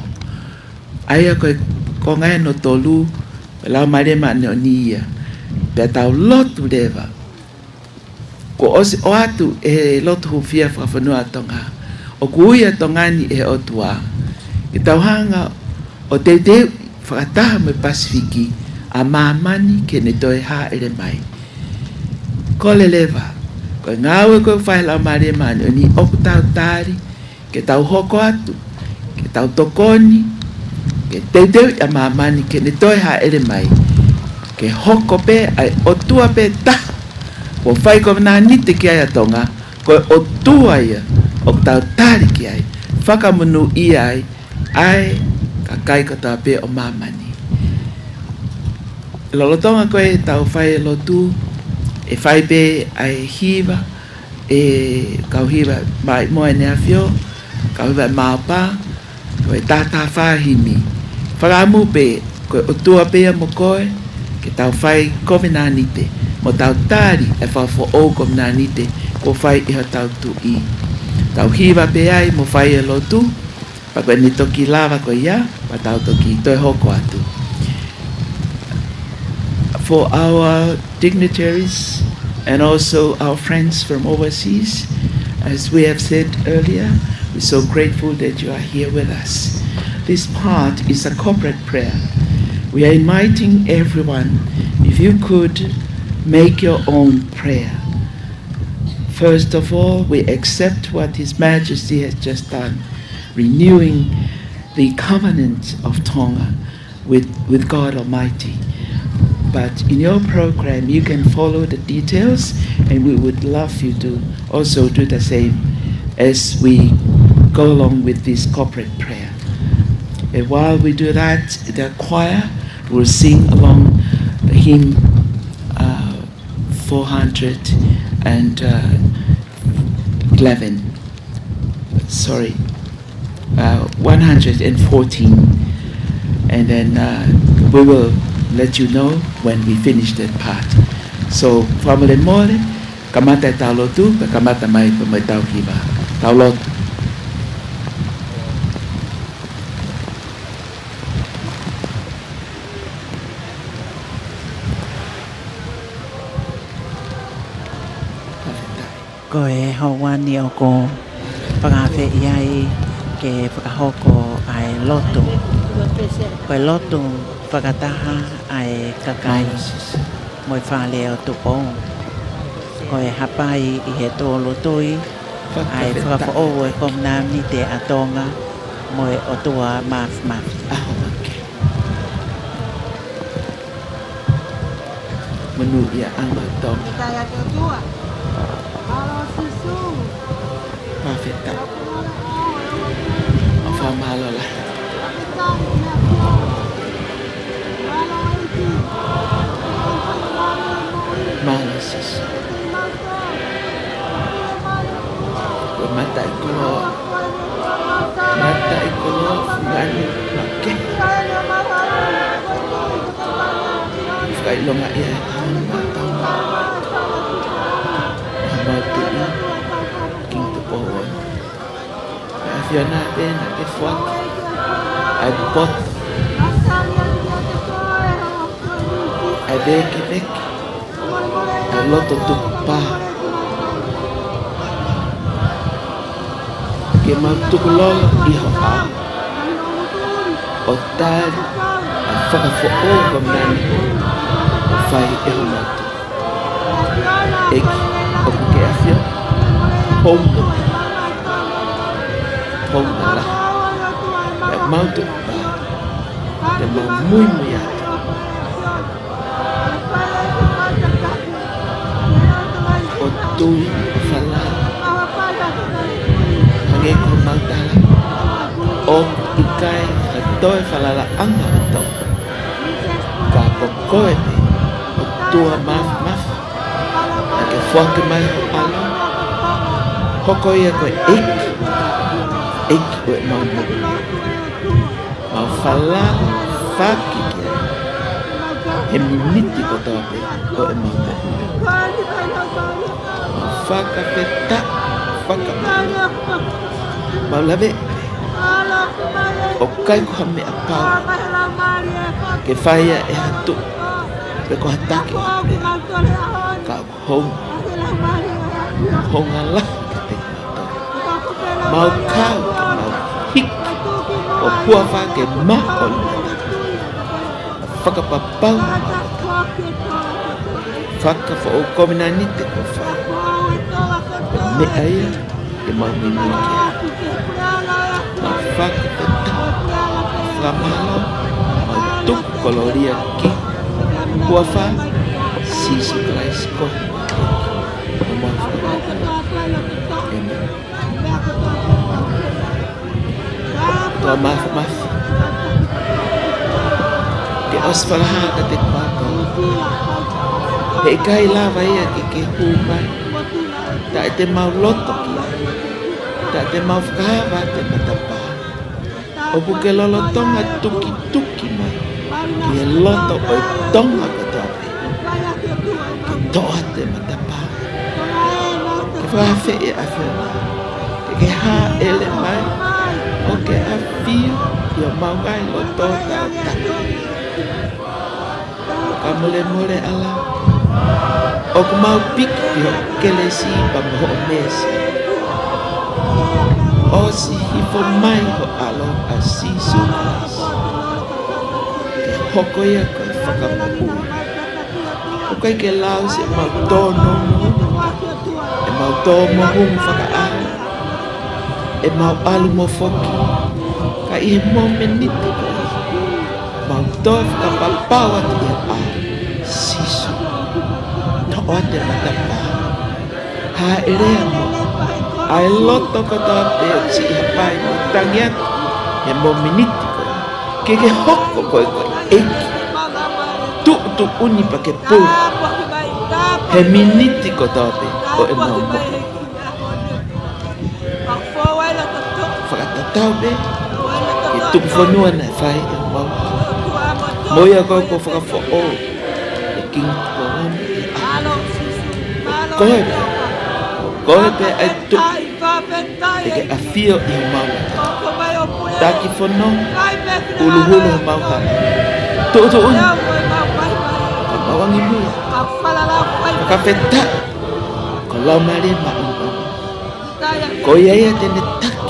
ʻA ia ko e konga ʻe hono tolu, ko e Laumālie Māʻoniʻoni ia. Pea tau lotu leva, kuo ʻosi ʻoatu ʻe he lotu hūfia fakafonua ʻa Tonga, ʻoku ui ʻa Tonga ni ʻe he ʻOtua ke tau hanga ʻo teuteuʻi fakataha mo e Pasifiki ʻa māmani ke ne toe hāʻele mai. Kole leva, ko e ngāue ko ē ʻoku fai ʻe he Laumālie Māʻoniʻoni ʻoku tau tali, ke tau hoko atu, ke tau tokoni, ke teuteuʻi ʻa māmani ke ne toe hāʻele mai, ke hoko pē ʻa e ʻOtua pē taha kuo fai kovinānite ki ai ʻa Tonga, ko e ʻOtua ia ʻoku tau tali ki ai, fakamonūʻia ai ʻa e kakai kotoa pē ʻo māmani. Lolotonga ko ē ʻetau fai e lotu, ʻe fai pē ʻa e hiva, ʻe kau hiva mai mo ʻEne ʻAfio, kau hiva ʻe Maopa, ko e taha taha fā himi. Fakaʻamu pē, ko e ʻOtua pē ia mo koe, ke tau fai kovinānite, mo tau tali e fakafoʻou kovinānite kuo fai ʻe hotau Tuʻi. Tau hiva pē ai mo fai e lotu, pea ko ʻene toki lava ko ia, pea tau toki toe hoko atu. For our dignitaries, And also our friends from overseas, as we have said earlier, we're so grateful that you are here with us. This part is a corporate prayer. We are inviting everyone, if you could, make your own prayer. First of all, we accept what His Majesty has just done, renewing the covenant of Tonga with, with God Almighty. But in your program, you can follow the details, and we would love you to also do the same as we go along with this corporate prayer. And while we do that, the choir will sing along the hymn, uh, four hundred and eleven. Sorry. Uh, one hundred and fourteen. And then, uh, we will let you know when we finish that part. So, fakamolemole, kamata e tau lotu, pea kamata mai pē mo e tau hiva. Tau lotu. Ko e houa ni ʻoku fakaafeʻi ai ke fakahoko ʻa e lotu. Ko e lotu fakataha ʻa e kakai mo e fale ʻo Tupou. Ko e hapai ʻi he tūʻulutui ʻa e fakafoʻou ʻo e kominanite ʻa Tonga mo e ʻOtua Māfimafi. Monūʻiaʻanga ʻo Tonga. Mālō Sīsū. Fakafetaʻi. ʻOku fakamālō lahi. Mālō Sīsū. Ko e mataʻikoloa. Mataʻikoloa fungani makehe. Fakaʻilonga ia ʻe he Tamai Māfimafi. ʻA e mau tuʻi, Kingi Tupou Ono. ʻA e ʻAfiona pē naʻa ke foaki ʻa e poto, ʻa e vēkeveke, ʻa e loto tukupā. Ke mau tukulolo ʻi ho ʻao ʻo tali ʻa e fakafoʻou ko eni naʻe fai ʻe homau tuʻi. ʻEiki, ʻoku ke ʻafio, hounga, hounga lahi. Pea mau tuʻu pē, pea mau muimui atu ʻo tui ʻo falala. Hangē ko ʻemau tala, ʻoku ʻikai ha toe falalaʻanga ʻo Tonga. Ka ko koe pē, ʻOtua Māfimafi, naʻa ke foaki mai ho ʻAlo, hoko ia ko e ʻEiki, ʻEiki ʻo ʻemau moʻui. Mau falala faki ki ai he miniti kotoa pē ʻo ʻemau moʻui. Mau fakafetaʻi, fakamālō. Mau lave, ʻoku ʻikai ko ha meʻa pau ke fai ia ʻe ha tuʻi pe ko ha taki ʻo ha meʻa. Ka ʻoku hounga, hounga lahi kiate kimoutolu. Mau kau, mau hiki ʻo huafa ke maʻu ʻa e fakapapau, fakafoʻou kominanite kuo fai. Ko e meʻa ia ke mau muimui ki ai. Mau fakafetaʻi, fakamālō, mau tuku kolōlia ki he huafa ʻo Sīsū Kalaisi ko homau Fakamoʻui. ʻĒmeni. ʻOtua Māfimafi, ke ʻosi falala kiate kimoutolu. He ʻikai lava ia ke ke hū mai taʻe te mau loto ki ai, taʻe te mau fakahā atu e matapā. ʻOku ke lolotonga tukituki mai ki he loto ʻo e Tonga kotoa pē, ke toʻo atu e matapā. Ke fakaafeʻi ʻa e ʻAfiona ke ke hāʻele mai ʻo ke ʻafio ʻi homau ngaahi loto tautapa. Fakamolemole ʻa e lau. ʻOku mau piki ʻi hoʻo kelesi pea mo hoʻo meesi. ʻOsi hifo mai ho ʻAlo ʻa Sīsū Kalaisi ke hoko ia ko e Fakamoʻui. ʻOku ʻikai ke lau siʻemau tō nono, ʻemau tō mohu mo fakaʻaho, ʻemau ʻalu mo foki, ka ʻi he momeniti ko ē, mau toe fakapapau atu ʻi he ʻao, Sīsū, noʻo atu e matapā. Hāʻele ā mo ʻa e loto kotoa pē ʻoku siʻi hapai mo tangi atu he momeniti ko ē, ke ke hoko koe ko e ʻEiki tuʻutuʻuni pea ke pule he miniti kotoa pē ʻo ʻemau moʻui. Fakatatau pē ki he tuku fonua naʻe fai ʻe homau hau. Mo ia ko ē kuo fakafoʻou e Kingi Tukuʻono ʻi he ʻaho. Ko koe pē, ko koe pē ʻa e tuʻi te ke ʻafio ʻi homau mata. Taki fononga, huluhulu homau hala. Tuʻutuʻuni, ka mau angi muia. Fakafetaʻi ko e Laumālie Māʻoniʻoni. Ko ia ia te ne taki,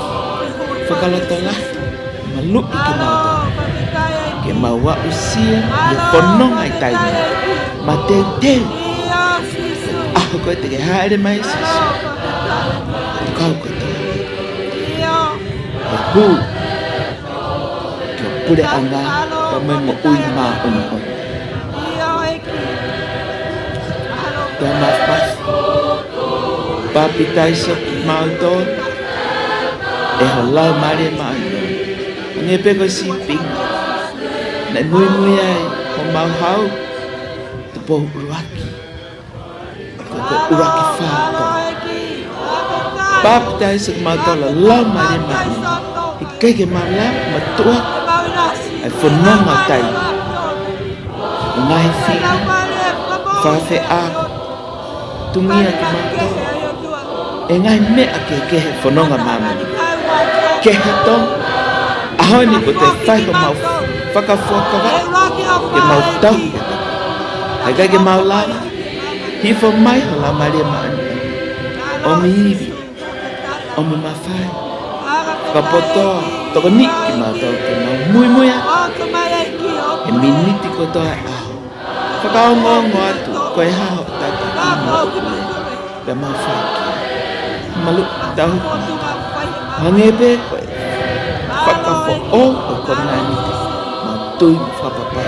fakalotolahi, maluʻi kimautolu ke mau aʻusia ʻa e fononga ʻi taimi, mateuteu, ʻaho ko ē te ke hāʻele mai Sīsū, kau kotoa ʻe hū ki ho puleʻanga pea mo e moʻui māʻoniʻoni. Pea mau fai papitaiso kimautolu ʻe ho Laumālie Māʻoniʻoni, hangē pē ko e sīpinga naʻe muimui ai homau hau, Tupou ʻUluaki, ko e ʻUluaki Fā. Papitaiso kimautolu ʻe ho Laumālie Māʻoniʻoni, ʻikai ke mau lava ʻo matuʻuaki ʻa e fononga ʻi taimi, ʻa e ngaahi fili, fafeʻao, tungia kimautolu ʻe he ngaahi meʻa kehekehe ʻo e fononga ʻa māmani. Kehe atu, ʻaho ni kuo toe fai homau fakafuakava ke mau tauhi atu. ʻIkai ke mau lava, hifo mai ho Laumālie Māʻoniʻoni, ʻomi ivi, ʻomi mafai, fakapotoʻi, tokoniʻi kimautolu ke mau muimui atu he miniti kotoa ʻo e ʻaho. Fakaongoongo atu ko e hā hoʻo tataki mo hoʻo pule, pea mau fai ki ai. Maluʻi, tauhi kimautolu, hangē pē ko e fakafoʻou ʻo e kovinānite, mau tui mo fakapapau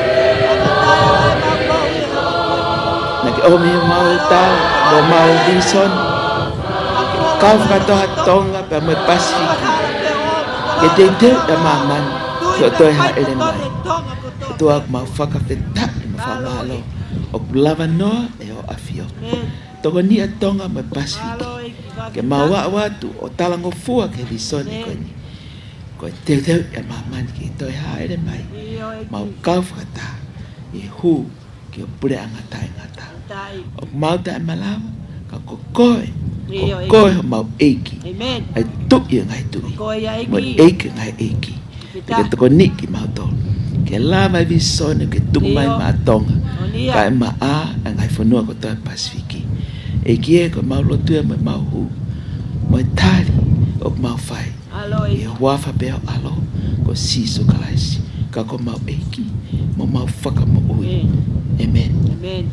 naʻa ke ʻomi homau tau mo homau vīsone, kau fakataha Tonga pea mo e Pasifiki, ke teuteu ʻa māmani ki hoʻo toe hāʻele mai. ʻOtua, ʻoku mau fakafetaʻi mo fakamālō ʻoku lava noa ʻe hoʻo ʻAfio. Tokoniʻi ʻa Tonga mo e Pasifiki ke mau aʻu atu ʻo talangofua ki he vīsone ko eni, ko e teuteu ʻa māmani ke toe hāʻele mai. Mau kau fakataha ʻi he hū ki ho puleʻanga taʻengata. ʻOku mau taʻemalava, ka ko koe, ko koe homau ʻEiki, ʻa e Tuʻi ʻo e ngaahi tuʻi mo e ʻEiki ʻo e ngaahi ʻeiki. Te ke tokoniʻi kimautolu ke lava e vīsone ke tuku mai maʻa Tonga kae maʻa ʻa e ngaahi fonua kotoa ʻo e Pasifiki. ʻEiki ē, ko ʻemau lotu ia mo ʻemau hū mo e tali ʻoku mau fai ʻi he huafa pē ʻo ho ʻAlo ko Sīsū Kalaisi, ka ko homau ʻEiki mo homau Fakamoʻui. ʻĒmeni.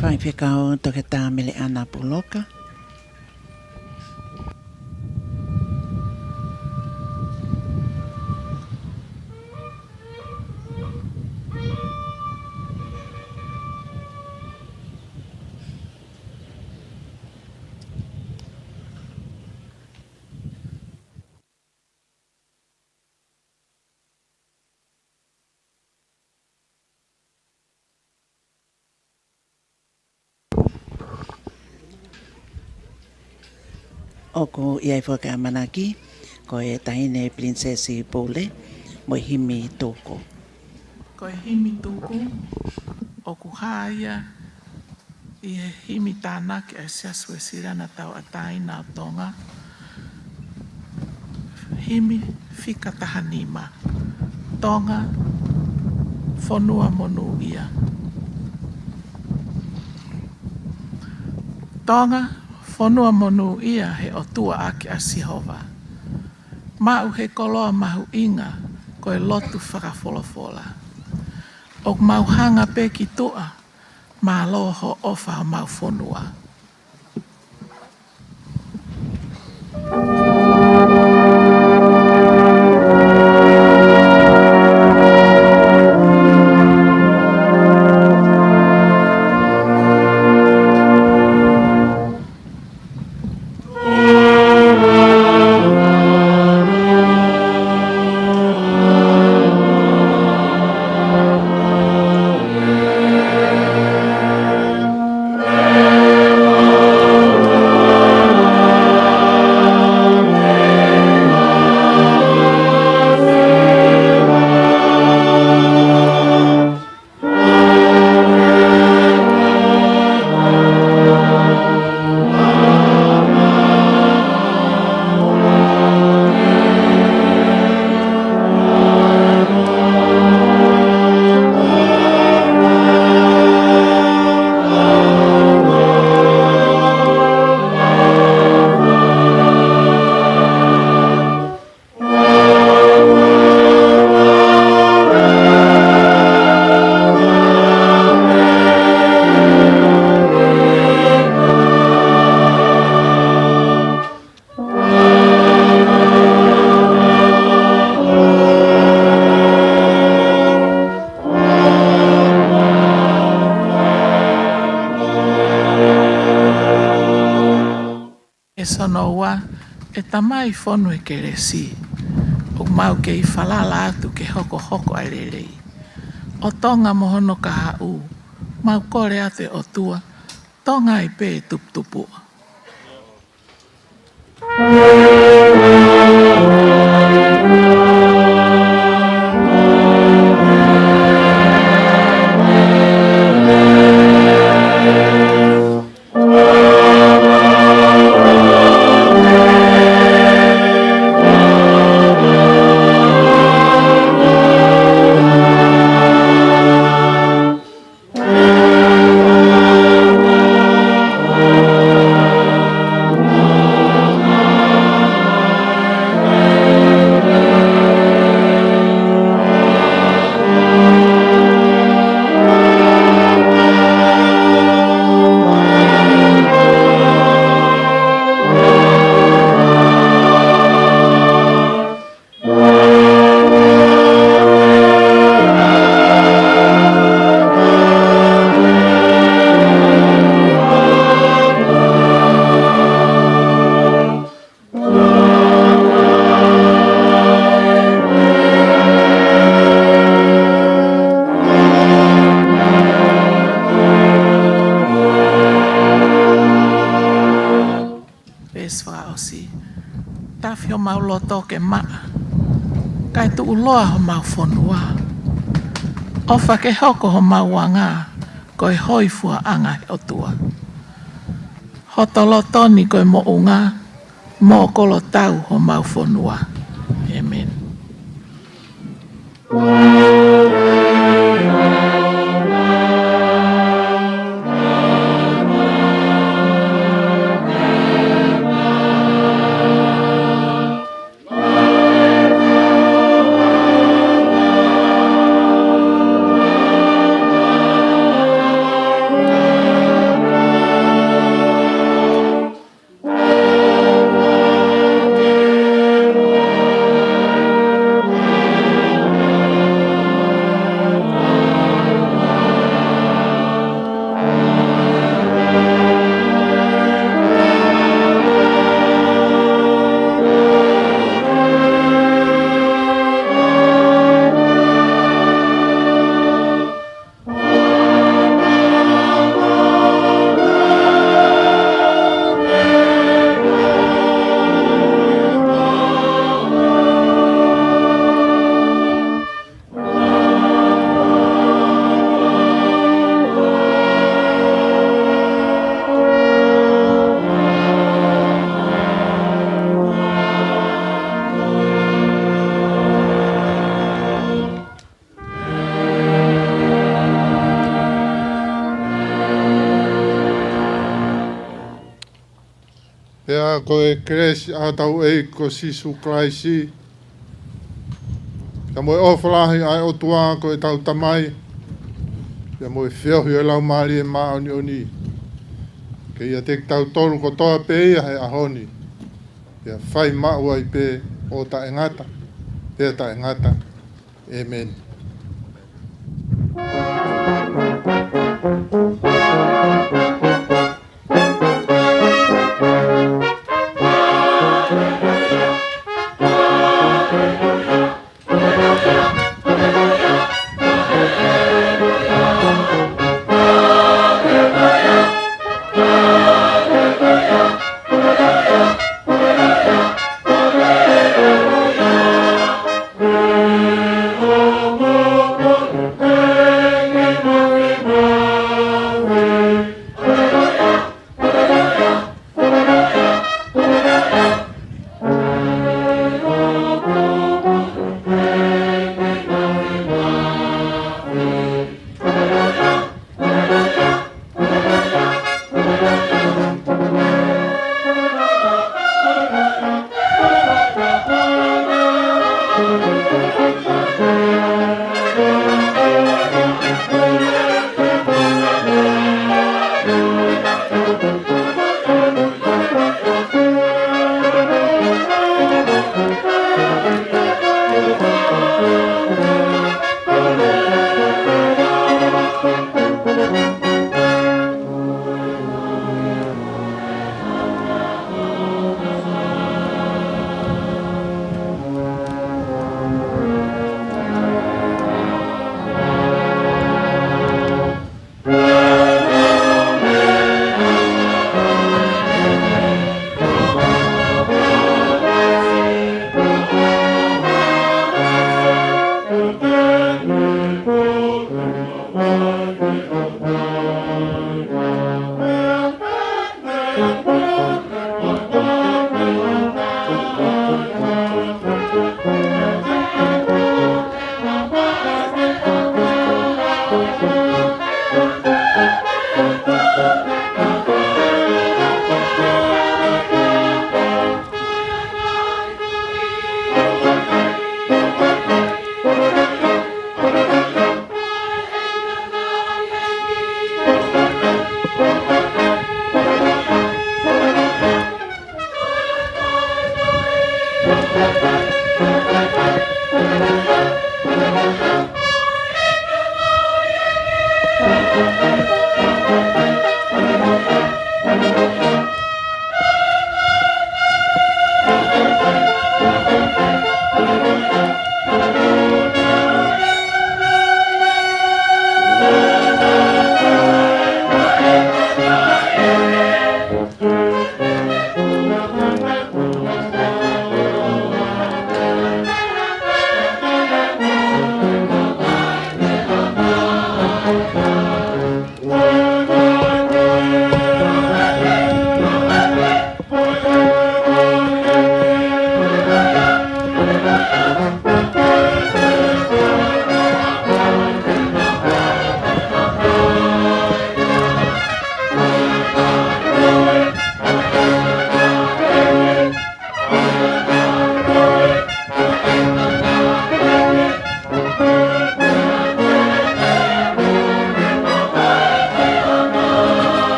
Faifekau Toketā Meleʻana Puloka. ʻOku ʻi ai foki ʻa e ʻamanaki, ko e Taʻahine Pilinisesi Pule, mo e himi tuku. Ko e himi tuku, ʻoku hā ia ʻI he himi tānaki ʻa e Siasi Uēsiliana Tauʻatāina ʻo Tonga, himi fika taha nima. Tonga, fonua monūʻia. Tonga, fonua monūʻia he ʻOtua ʻaki ʻa Sihova. Maʻu he koloa mahuʻinga ko e lotu fakafolofola. ʻOku mau hanga pē ki tuʻa, mālō hoʻo ʻofa homau fonua. ʻE Sonoua, ʻe Tamai fonu e kelesi, ʻoku mau kei falala atu ke hokohoko ʻa e lelei. ʻO Tonga mo hono kahaʻu, mau kole atu ʻe ʻOtua, Tonga ai pē tuputupuʻa. Veesi fakaʻosi. Tafi homau loto ke maʻa, kae tuʻuloa homau fonua. ʻOfa ke hoko homau anga, ko e hoifuaʻanga he ʻOtua. Hoto loto ni ko e moʻunga, mo kolotau homau fonua. ʻĒmeni. Ko e kelesi ʻa hotau ʻEiki ko Sīsū Kalaisi, pea mo e ʻofa lahi ʻa e ʻOtua ko ʻetau Tamai, pea mo e feohi ʻo e Laumālie Māʻoniʻoni, ke ʻiate kitautolu kotoa pē ia he ʻaho ni, pea fai maʻu ai pē ʻo taʻengata pea taʻengata. ʻĒmeni.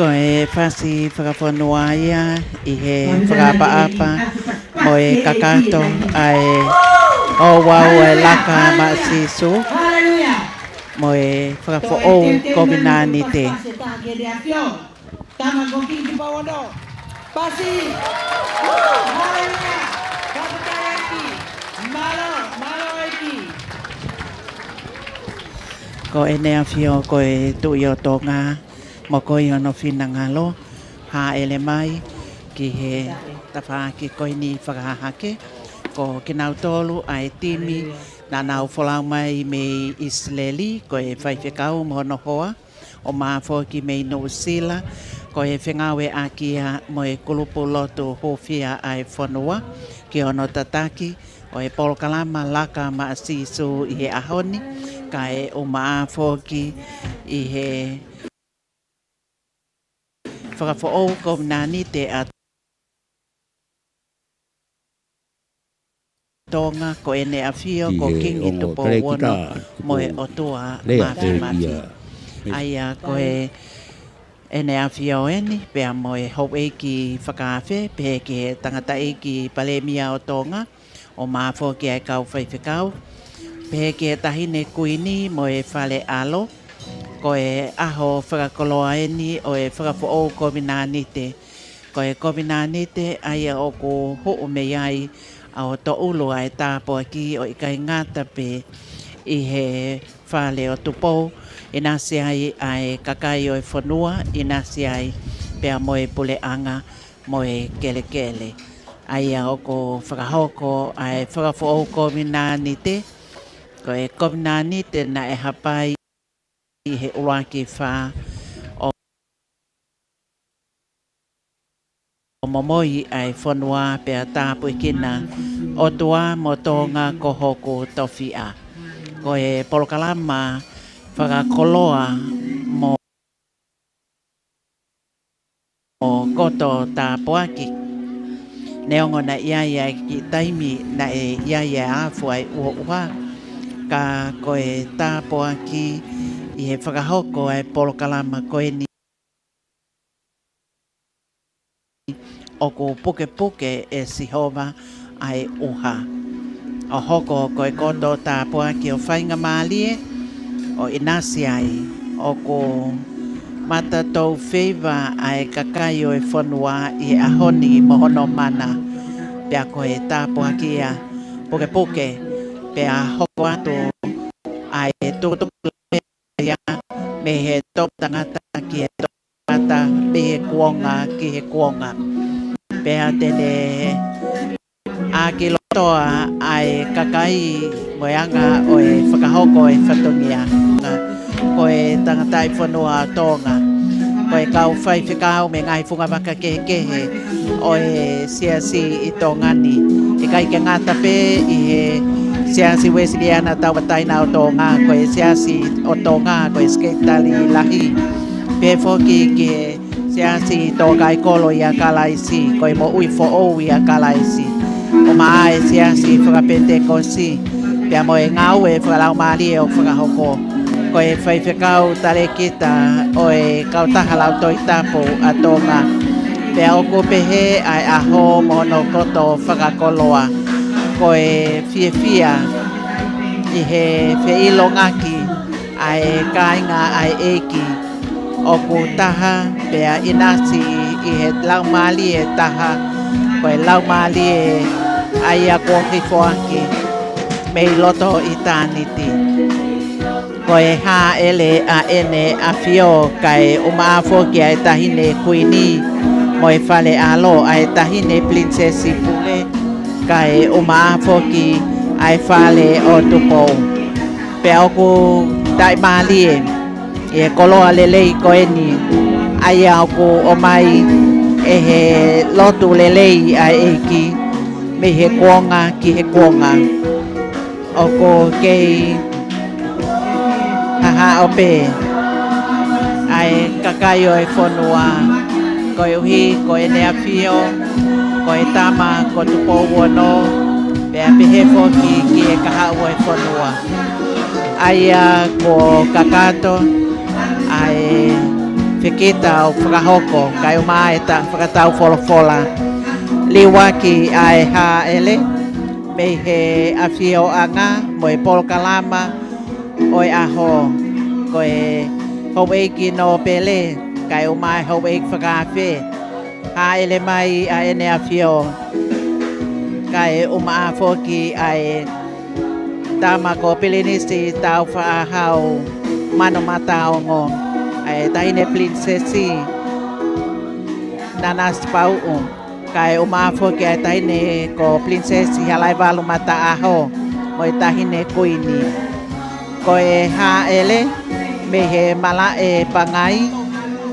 Ko e fasi fakafonua ia ʻi he fakaʻapaʻapa mo e kakato ʻa e ouau ʻa e Laka Maʻa Sīsū mo e fakafoʻou kovinānite. Tama ko Kingi Tupou Ono. Pasi. Haleluia. Fakafetaʻi ʻEiki. Mālō, mālō ʻEiki. Ko ʻEne ʻAfio ko e Tuʻi ʻo Tonga, mo ko hono finangalo, hāʻele mai ki he tafaʻaki ko eni fakahahake. Ko kinautolu ʻa e timi naʻa nau folau mai mei ʻIsileli, ko e faifekau mo hono hoa, ʻo mafoki mei Nuʻusila, ko e fengāueʻaki ia mo e kulupu lotu hūfia ʻa e fonua, ki hono tataki ʻo e polokalama Laka Maʻa Sīsū ʻi he ʻaho ni, kae ʻumaʻā foki ʻi he fakafoʻou kovinānite ʻa Tonga, ko ʻEne ʻAfio ko Kingi Tupou Ono mo e ʻOtua Māfimafi. ʻA ia ko e ʻEne ʻAfio eni, pea mo e houʻeiki fakaafe, pehē ki he tangataʻeiki palēmia ʻo Tonga, ʻo mafoki ʻa e kau faifekau, pehē ki he Taʻahine Kuini mo e Fale ʻAlo. Ko e ʻaho fakakoloa eni ʻo e fakafoʻou kovinānite. Ko e kovinānite ʻa ia ʻoku huʻu mei ai ʻa e toʻulu ʻa e tāpuaki, ʻo ʻikai ngata pē ʻi he Fale ʻo Tupou, ʻinasi ai ʻa e kakai ʻo e fonua, ʻinasi ai pea mo e puleʻanga mo e kelekele. ʻA ia ʻoku fakahoko ʻa e fakafoʻou kovinānite, ko e kovinānite naʻe hapai ʻi he ʻuluaki fā ʻo momoi ʻa e fonua pea tāpuekina: ʻOtua mo Tonga ko hoku tofiʻa. Ko e polokalama fakakoloa mo ʻo koto tāpuaki. Neongo naʻe ʻi ai ʻa e kiʻi taimi naʻe ʻi ai ʻa e afu ʻa e ʻuhoʻuha, ka ko e tāpuaki ʻi he fakahoko ʻa e polokalama ko eni, ʻoku pukepuke ʻe Sihova ʻa e ʻuha, ʻo hoko ko e koto tāpuaki ʻo faingamālie ʻo ʻinasi ai. ʻOku mata tou feiva ʻa e kakai ʻo e fonua ʻi he ʻaho ni mo hono mana, pea ko e tāpuaki ia pukepuke, pea hoko atu ʻa e tukutuku ia mei he toʻutangata ki he toʻutangata, mei he kuonga ki he kuonga. Pea te ne ʻākilotoa ʻa e kakai mo e anga ʻo e fakahoko ʻo e fatongia. Ko e tangataʻifonua ʻo Tonga, ko e kau faifekau mei he ngaahi fungavaka kehekehe ʻo e siasi ʻi Tonga ni. ʻIkai ke ngata pē ʻi he Siasi Uēsiliana Tauʻatāina ʻo Tonga, ko e Siasi ʻo Tonga, ko e Sekelitali Lahi, pehē foki ki he Siasi Tōkaikolo ʻia Kalaisi, ko e Moʻui Foʻou ʻia Kalaisi, ʻumaʻā e Siasi Fakapenitekosi, pea mo e ngāue fakalaumālie ʻoku fakahoko. Ko e faifekau talēkita ʻo e Kautaha Lautohi Tapu ʻa Tonga. Pea ʻoku pehē ʻa e ʻaho mo hono koto fakakoloa. Ko e fiefia ʻi he feʻilongaki ʻa e kāinga ʻa e ʻEiki ʻoku taha pea ʻinasi ʻi he Laumālie ʻe taha, ko e Laumālie ʻa ia kuo hifoaki mei loto ʻitāniti. Ko e hāʻele ʻa ʻEne ʻAfio kae ʻumaʻā foki ʻa e Taʻahine Kuini mo e Fale ʻAlo, ʻa e Taʻahine Pilinisesi Pule kae ʻumaʻā foki ʻa e Fale ʻo Tupou. Pea ʻoku taʻimālie ʻi he koloa lelei ko eni, ʻa ia ʻoku ʻomai ʻe he lotu lelei ʻa e ʻEiki mei he kuonga ki he kuonga. ʻOku kei hahaʻo pē ʻa e kakai ʻo e fonua, koeʻuhi ko ʻEne ʻAfio, ko e tama ko Tupou Ono, pea pehē foki ki he kahaʻu ʻo e fonua. ʻA ia kuo kakato ʻa e fekita ʻo fakahoko, kae ʻumaʻā e ta-, fakataufolofola. Liuaki ʻa e hāʻele mei he ʻafioʻanga mo e polokalama ʻo e ʻaho, ko e houʻeiki nōpele, kae ʻumaʻā e houʻeiki fakaafe. Hāʻele mai ʻa ʻEne ʻAfio, kae ʻumaʻā foki ʻa e tama ko Pilinisi Tāufaʻāhau Manumataongo, ʻa e taʻahine Pilinisesi Nanasipauʻu, kae ʻumaʻā foki ʻa e taʻahine ko Pilinisesi Halaevalu Mataʻaho, mo e taʻahine kuini. Ko e hāʻele mei he Malaʻe Pangai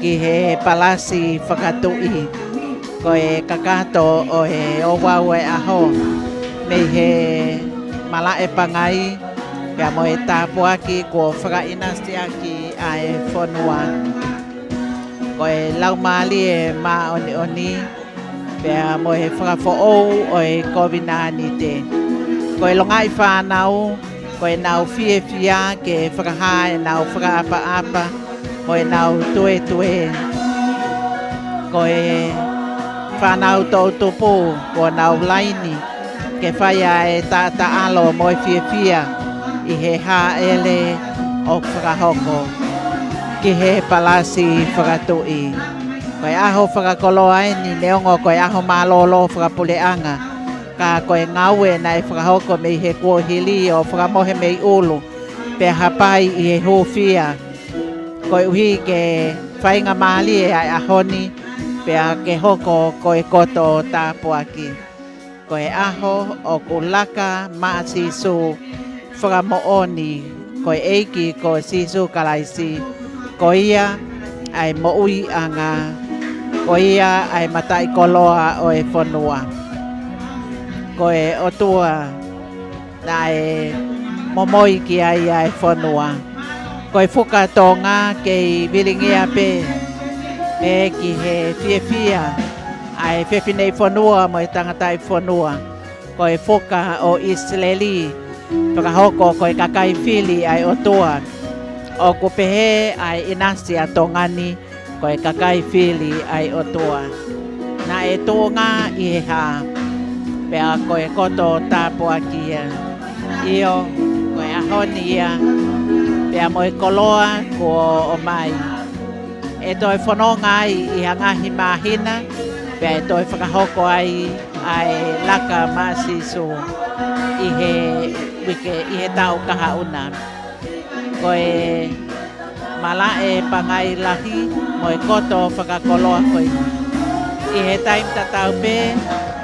ki he Palasi Fakatuʻi. Ko e kakato ʻo e ouau ʻo e ʻaho mei he Malaʻe Pangai, pea mo e tāpuaki kuo fakaʻinasiʻaki ʻa e fonua. Ko e Laumālie Māʻoniʻoni, pea mo e fakafoʻou ʻo e kovinānite. Ko e longaʻi fānau, ko ʻenau fiefia ke fakahā ʻenau fakaʻapaʻapa mo ʻenau tuētuē. Ko e fānau toʻutupu, ko ʻenau laini ke fai ʻa e taʻataʻalo mo e fiefia ʻi he hāʻele ʻoku fakahoko ki he Palasi Fakatuʻi. Ko e ʻaho fakakoloa eni, neongo ko e ʻaho mālōlō fakapuleʻanga, ka ko e ngāue naʻe fakahoko mei he kuohili ʻo fakamohe mei ʻulu, pea hapai ʻi he hūfia, koeʻuhi ke faingamālie ʻa e ʻaho ni, pea ke hoko ko e koto tāpuaki. Ko e ʻaho ʻoku laka maʻa Sīsū fakamoʻoni, ko e ʻEiki ko Sīsū Kalaisi, ko ia ʻa e moʻuiʻanga, ko ia ʻa e mataʻikoloa ʻo e fonua. Ko e ʻOtua naʻe momoi ki ai ʻa e fonua. Ko e fuka Tonga kei vilingia pē, pē ki he fiefia ʻa e fefineʻi fonua mo e tangataʻi fonua. Ko e fuka ʻo ʻIsileli, fakahoko ko e kakai fili ʻa e ʻOtua. ʻOku pehē ʻa e ʻinasi ʻa Tonga ni, ko e kakai fili ʻa e ʻOtua. Naʻe tuʻunga ʻi he hā, pea ko e koto tāpuaki ia. ʻIo, ko e ʻaho ni ia, pea mo e koloa kuo ʻomai. ʻE toe fononga ai ʻi ha ngaahi māhina, pea ʻe toe fakahoko ai ʻa e laka maʻa Sīsū ʻi he uike, ʻi he taʻu kahaʻu na. Ko e Malaʻe Pangai Lahi mo e koto fakakoloa ko eni. ʻI he taimi tatau pē,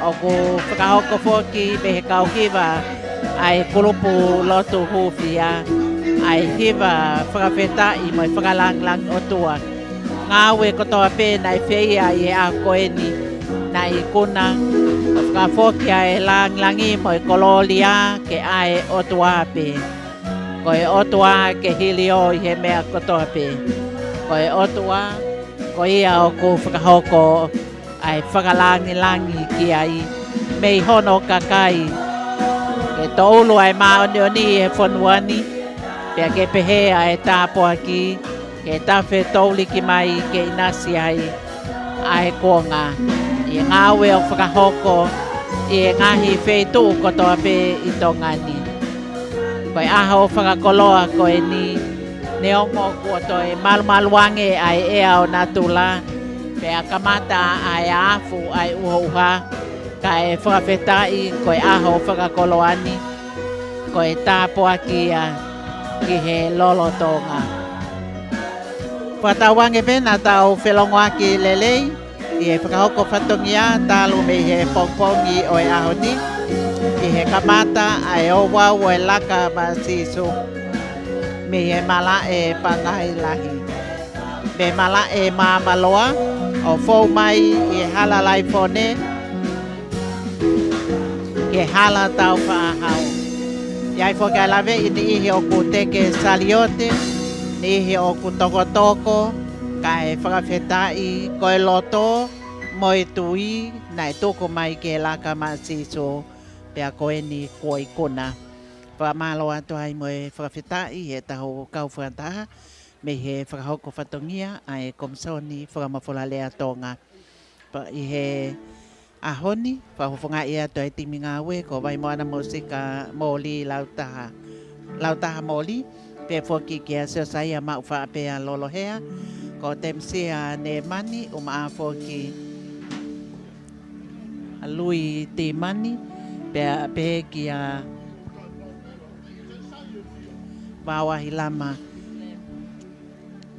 ʻoku fakahoko foki mei he kau hiva ʻa e kulupu lotu hūfia, ʻa e hiva fakafetaʻi mo e fakalāngilangi ʻOtua. Ngāue kotoa pē naʻe fai ʻi he ʻaho ko eni, naʻe ikuna ʻo fakafoki ʻa e lāngilangi mo e kolōlia ki he ʻOtua pē. Ko e ʻOtua ke hiliō ʻi he meʻa kotoa pē. Ko e ʻOtua, ko ia ʻoku fakahoko ʻa e fakalāngilangi ki ai mei hono kakai. Ke toʻulu ʻa e māʻoniʻoni ʻi he fonua ni, pea ke pehē ʻa e tāpuaki, ke tafe touliki mai ke ʻinasi ai ʻa e kuonga ʻi he ngāue ʻoku fakahoko ʻi he ngaahi feituʻu kotoa pē ʻi Tonga ni. Ko e ʻaho fakakoloa ko eni, neongo kuo toe malumalu ange ʻa e ʻea ʻo natula, pea kamata ʻa e afu ʻa e ʻuhoʻuha, kae fakafetaʻi ko e ʻaho fakakoloa ni, ko e tāpuaki ia ki he lolotonga. Fakatauange pē naʻa tau felongoaki lelei ʻi he fakahoko fatongia talu mei he pongipongi ʻo e ʻaho ni, ʻi he kamata ʻa e ouau ʻo e laka maʻa Sīsū mei he Malaʻe Pangai Lahi. Mei he Malaʻe Māmāloa ʻo fou mai ʻi he Hala Laifone, ki he Hala Tāufaʻāhau. ʻI ai foki ʻa e laveʻi niʻihi ʻoku teke saliote, niʻihi ʻoku tokotoko, kae fakafetaʻi ko e loto mo e tui naʻe tuku mai ki he laka maʻa Sīsū, pea ko eni kuo ikuna. Fakamālō atu ai mo e fakafetaʻi he taha kau fakataha. mei he fakahoko fatongia ʻa e Komisoni Fakamafola Lea Tonga. Pea ʻi he ʻaho ni, fakafofongaʻi atu ʻa e timi ngāue ko Vaimoana Mosika Moli Lautaha, Lautaha Moli, pea foki kia Siosaia Maʻufaʻapea Lolohea, ko Temisia Nemani, ʻumaʻā foki ʻa Lui Timani, pea pehē kia Vaoahi Lama,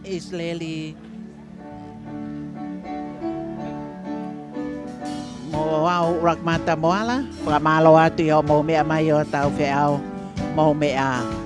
ʻIsileli, mo au ʻUluakimata Moala, fakamālō atu ʻi hoʻomou meʻa mai ʻo tau feʻao, mou meʻa ā.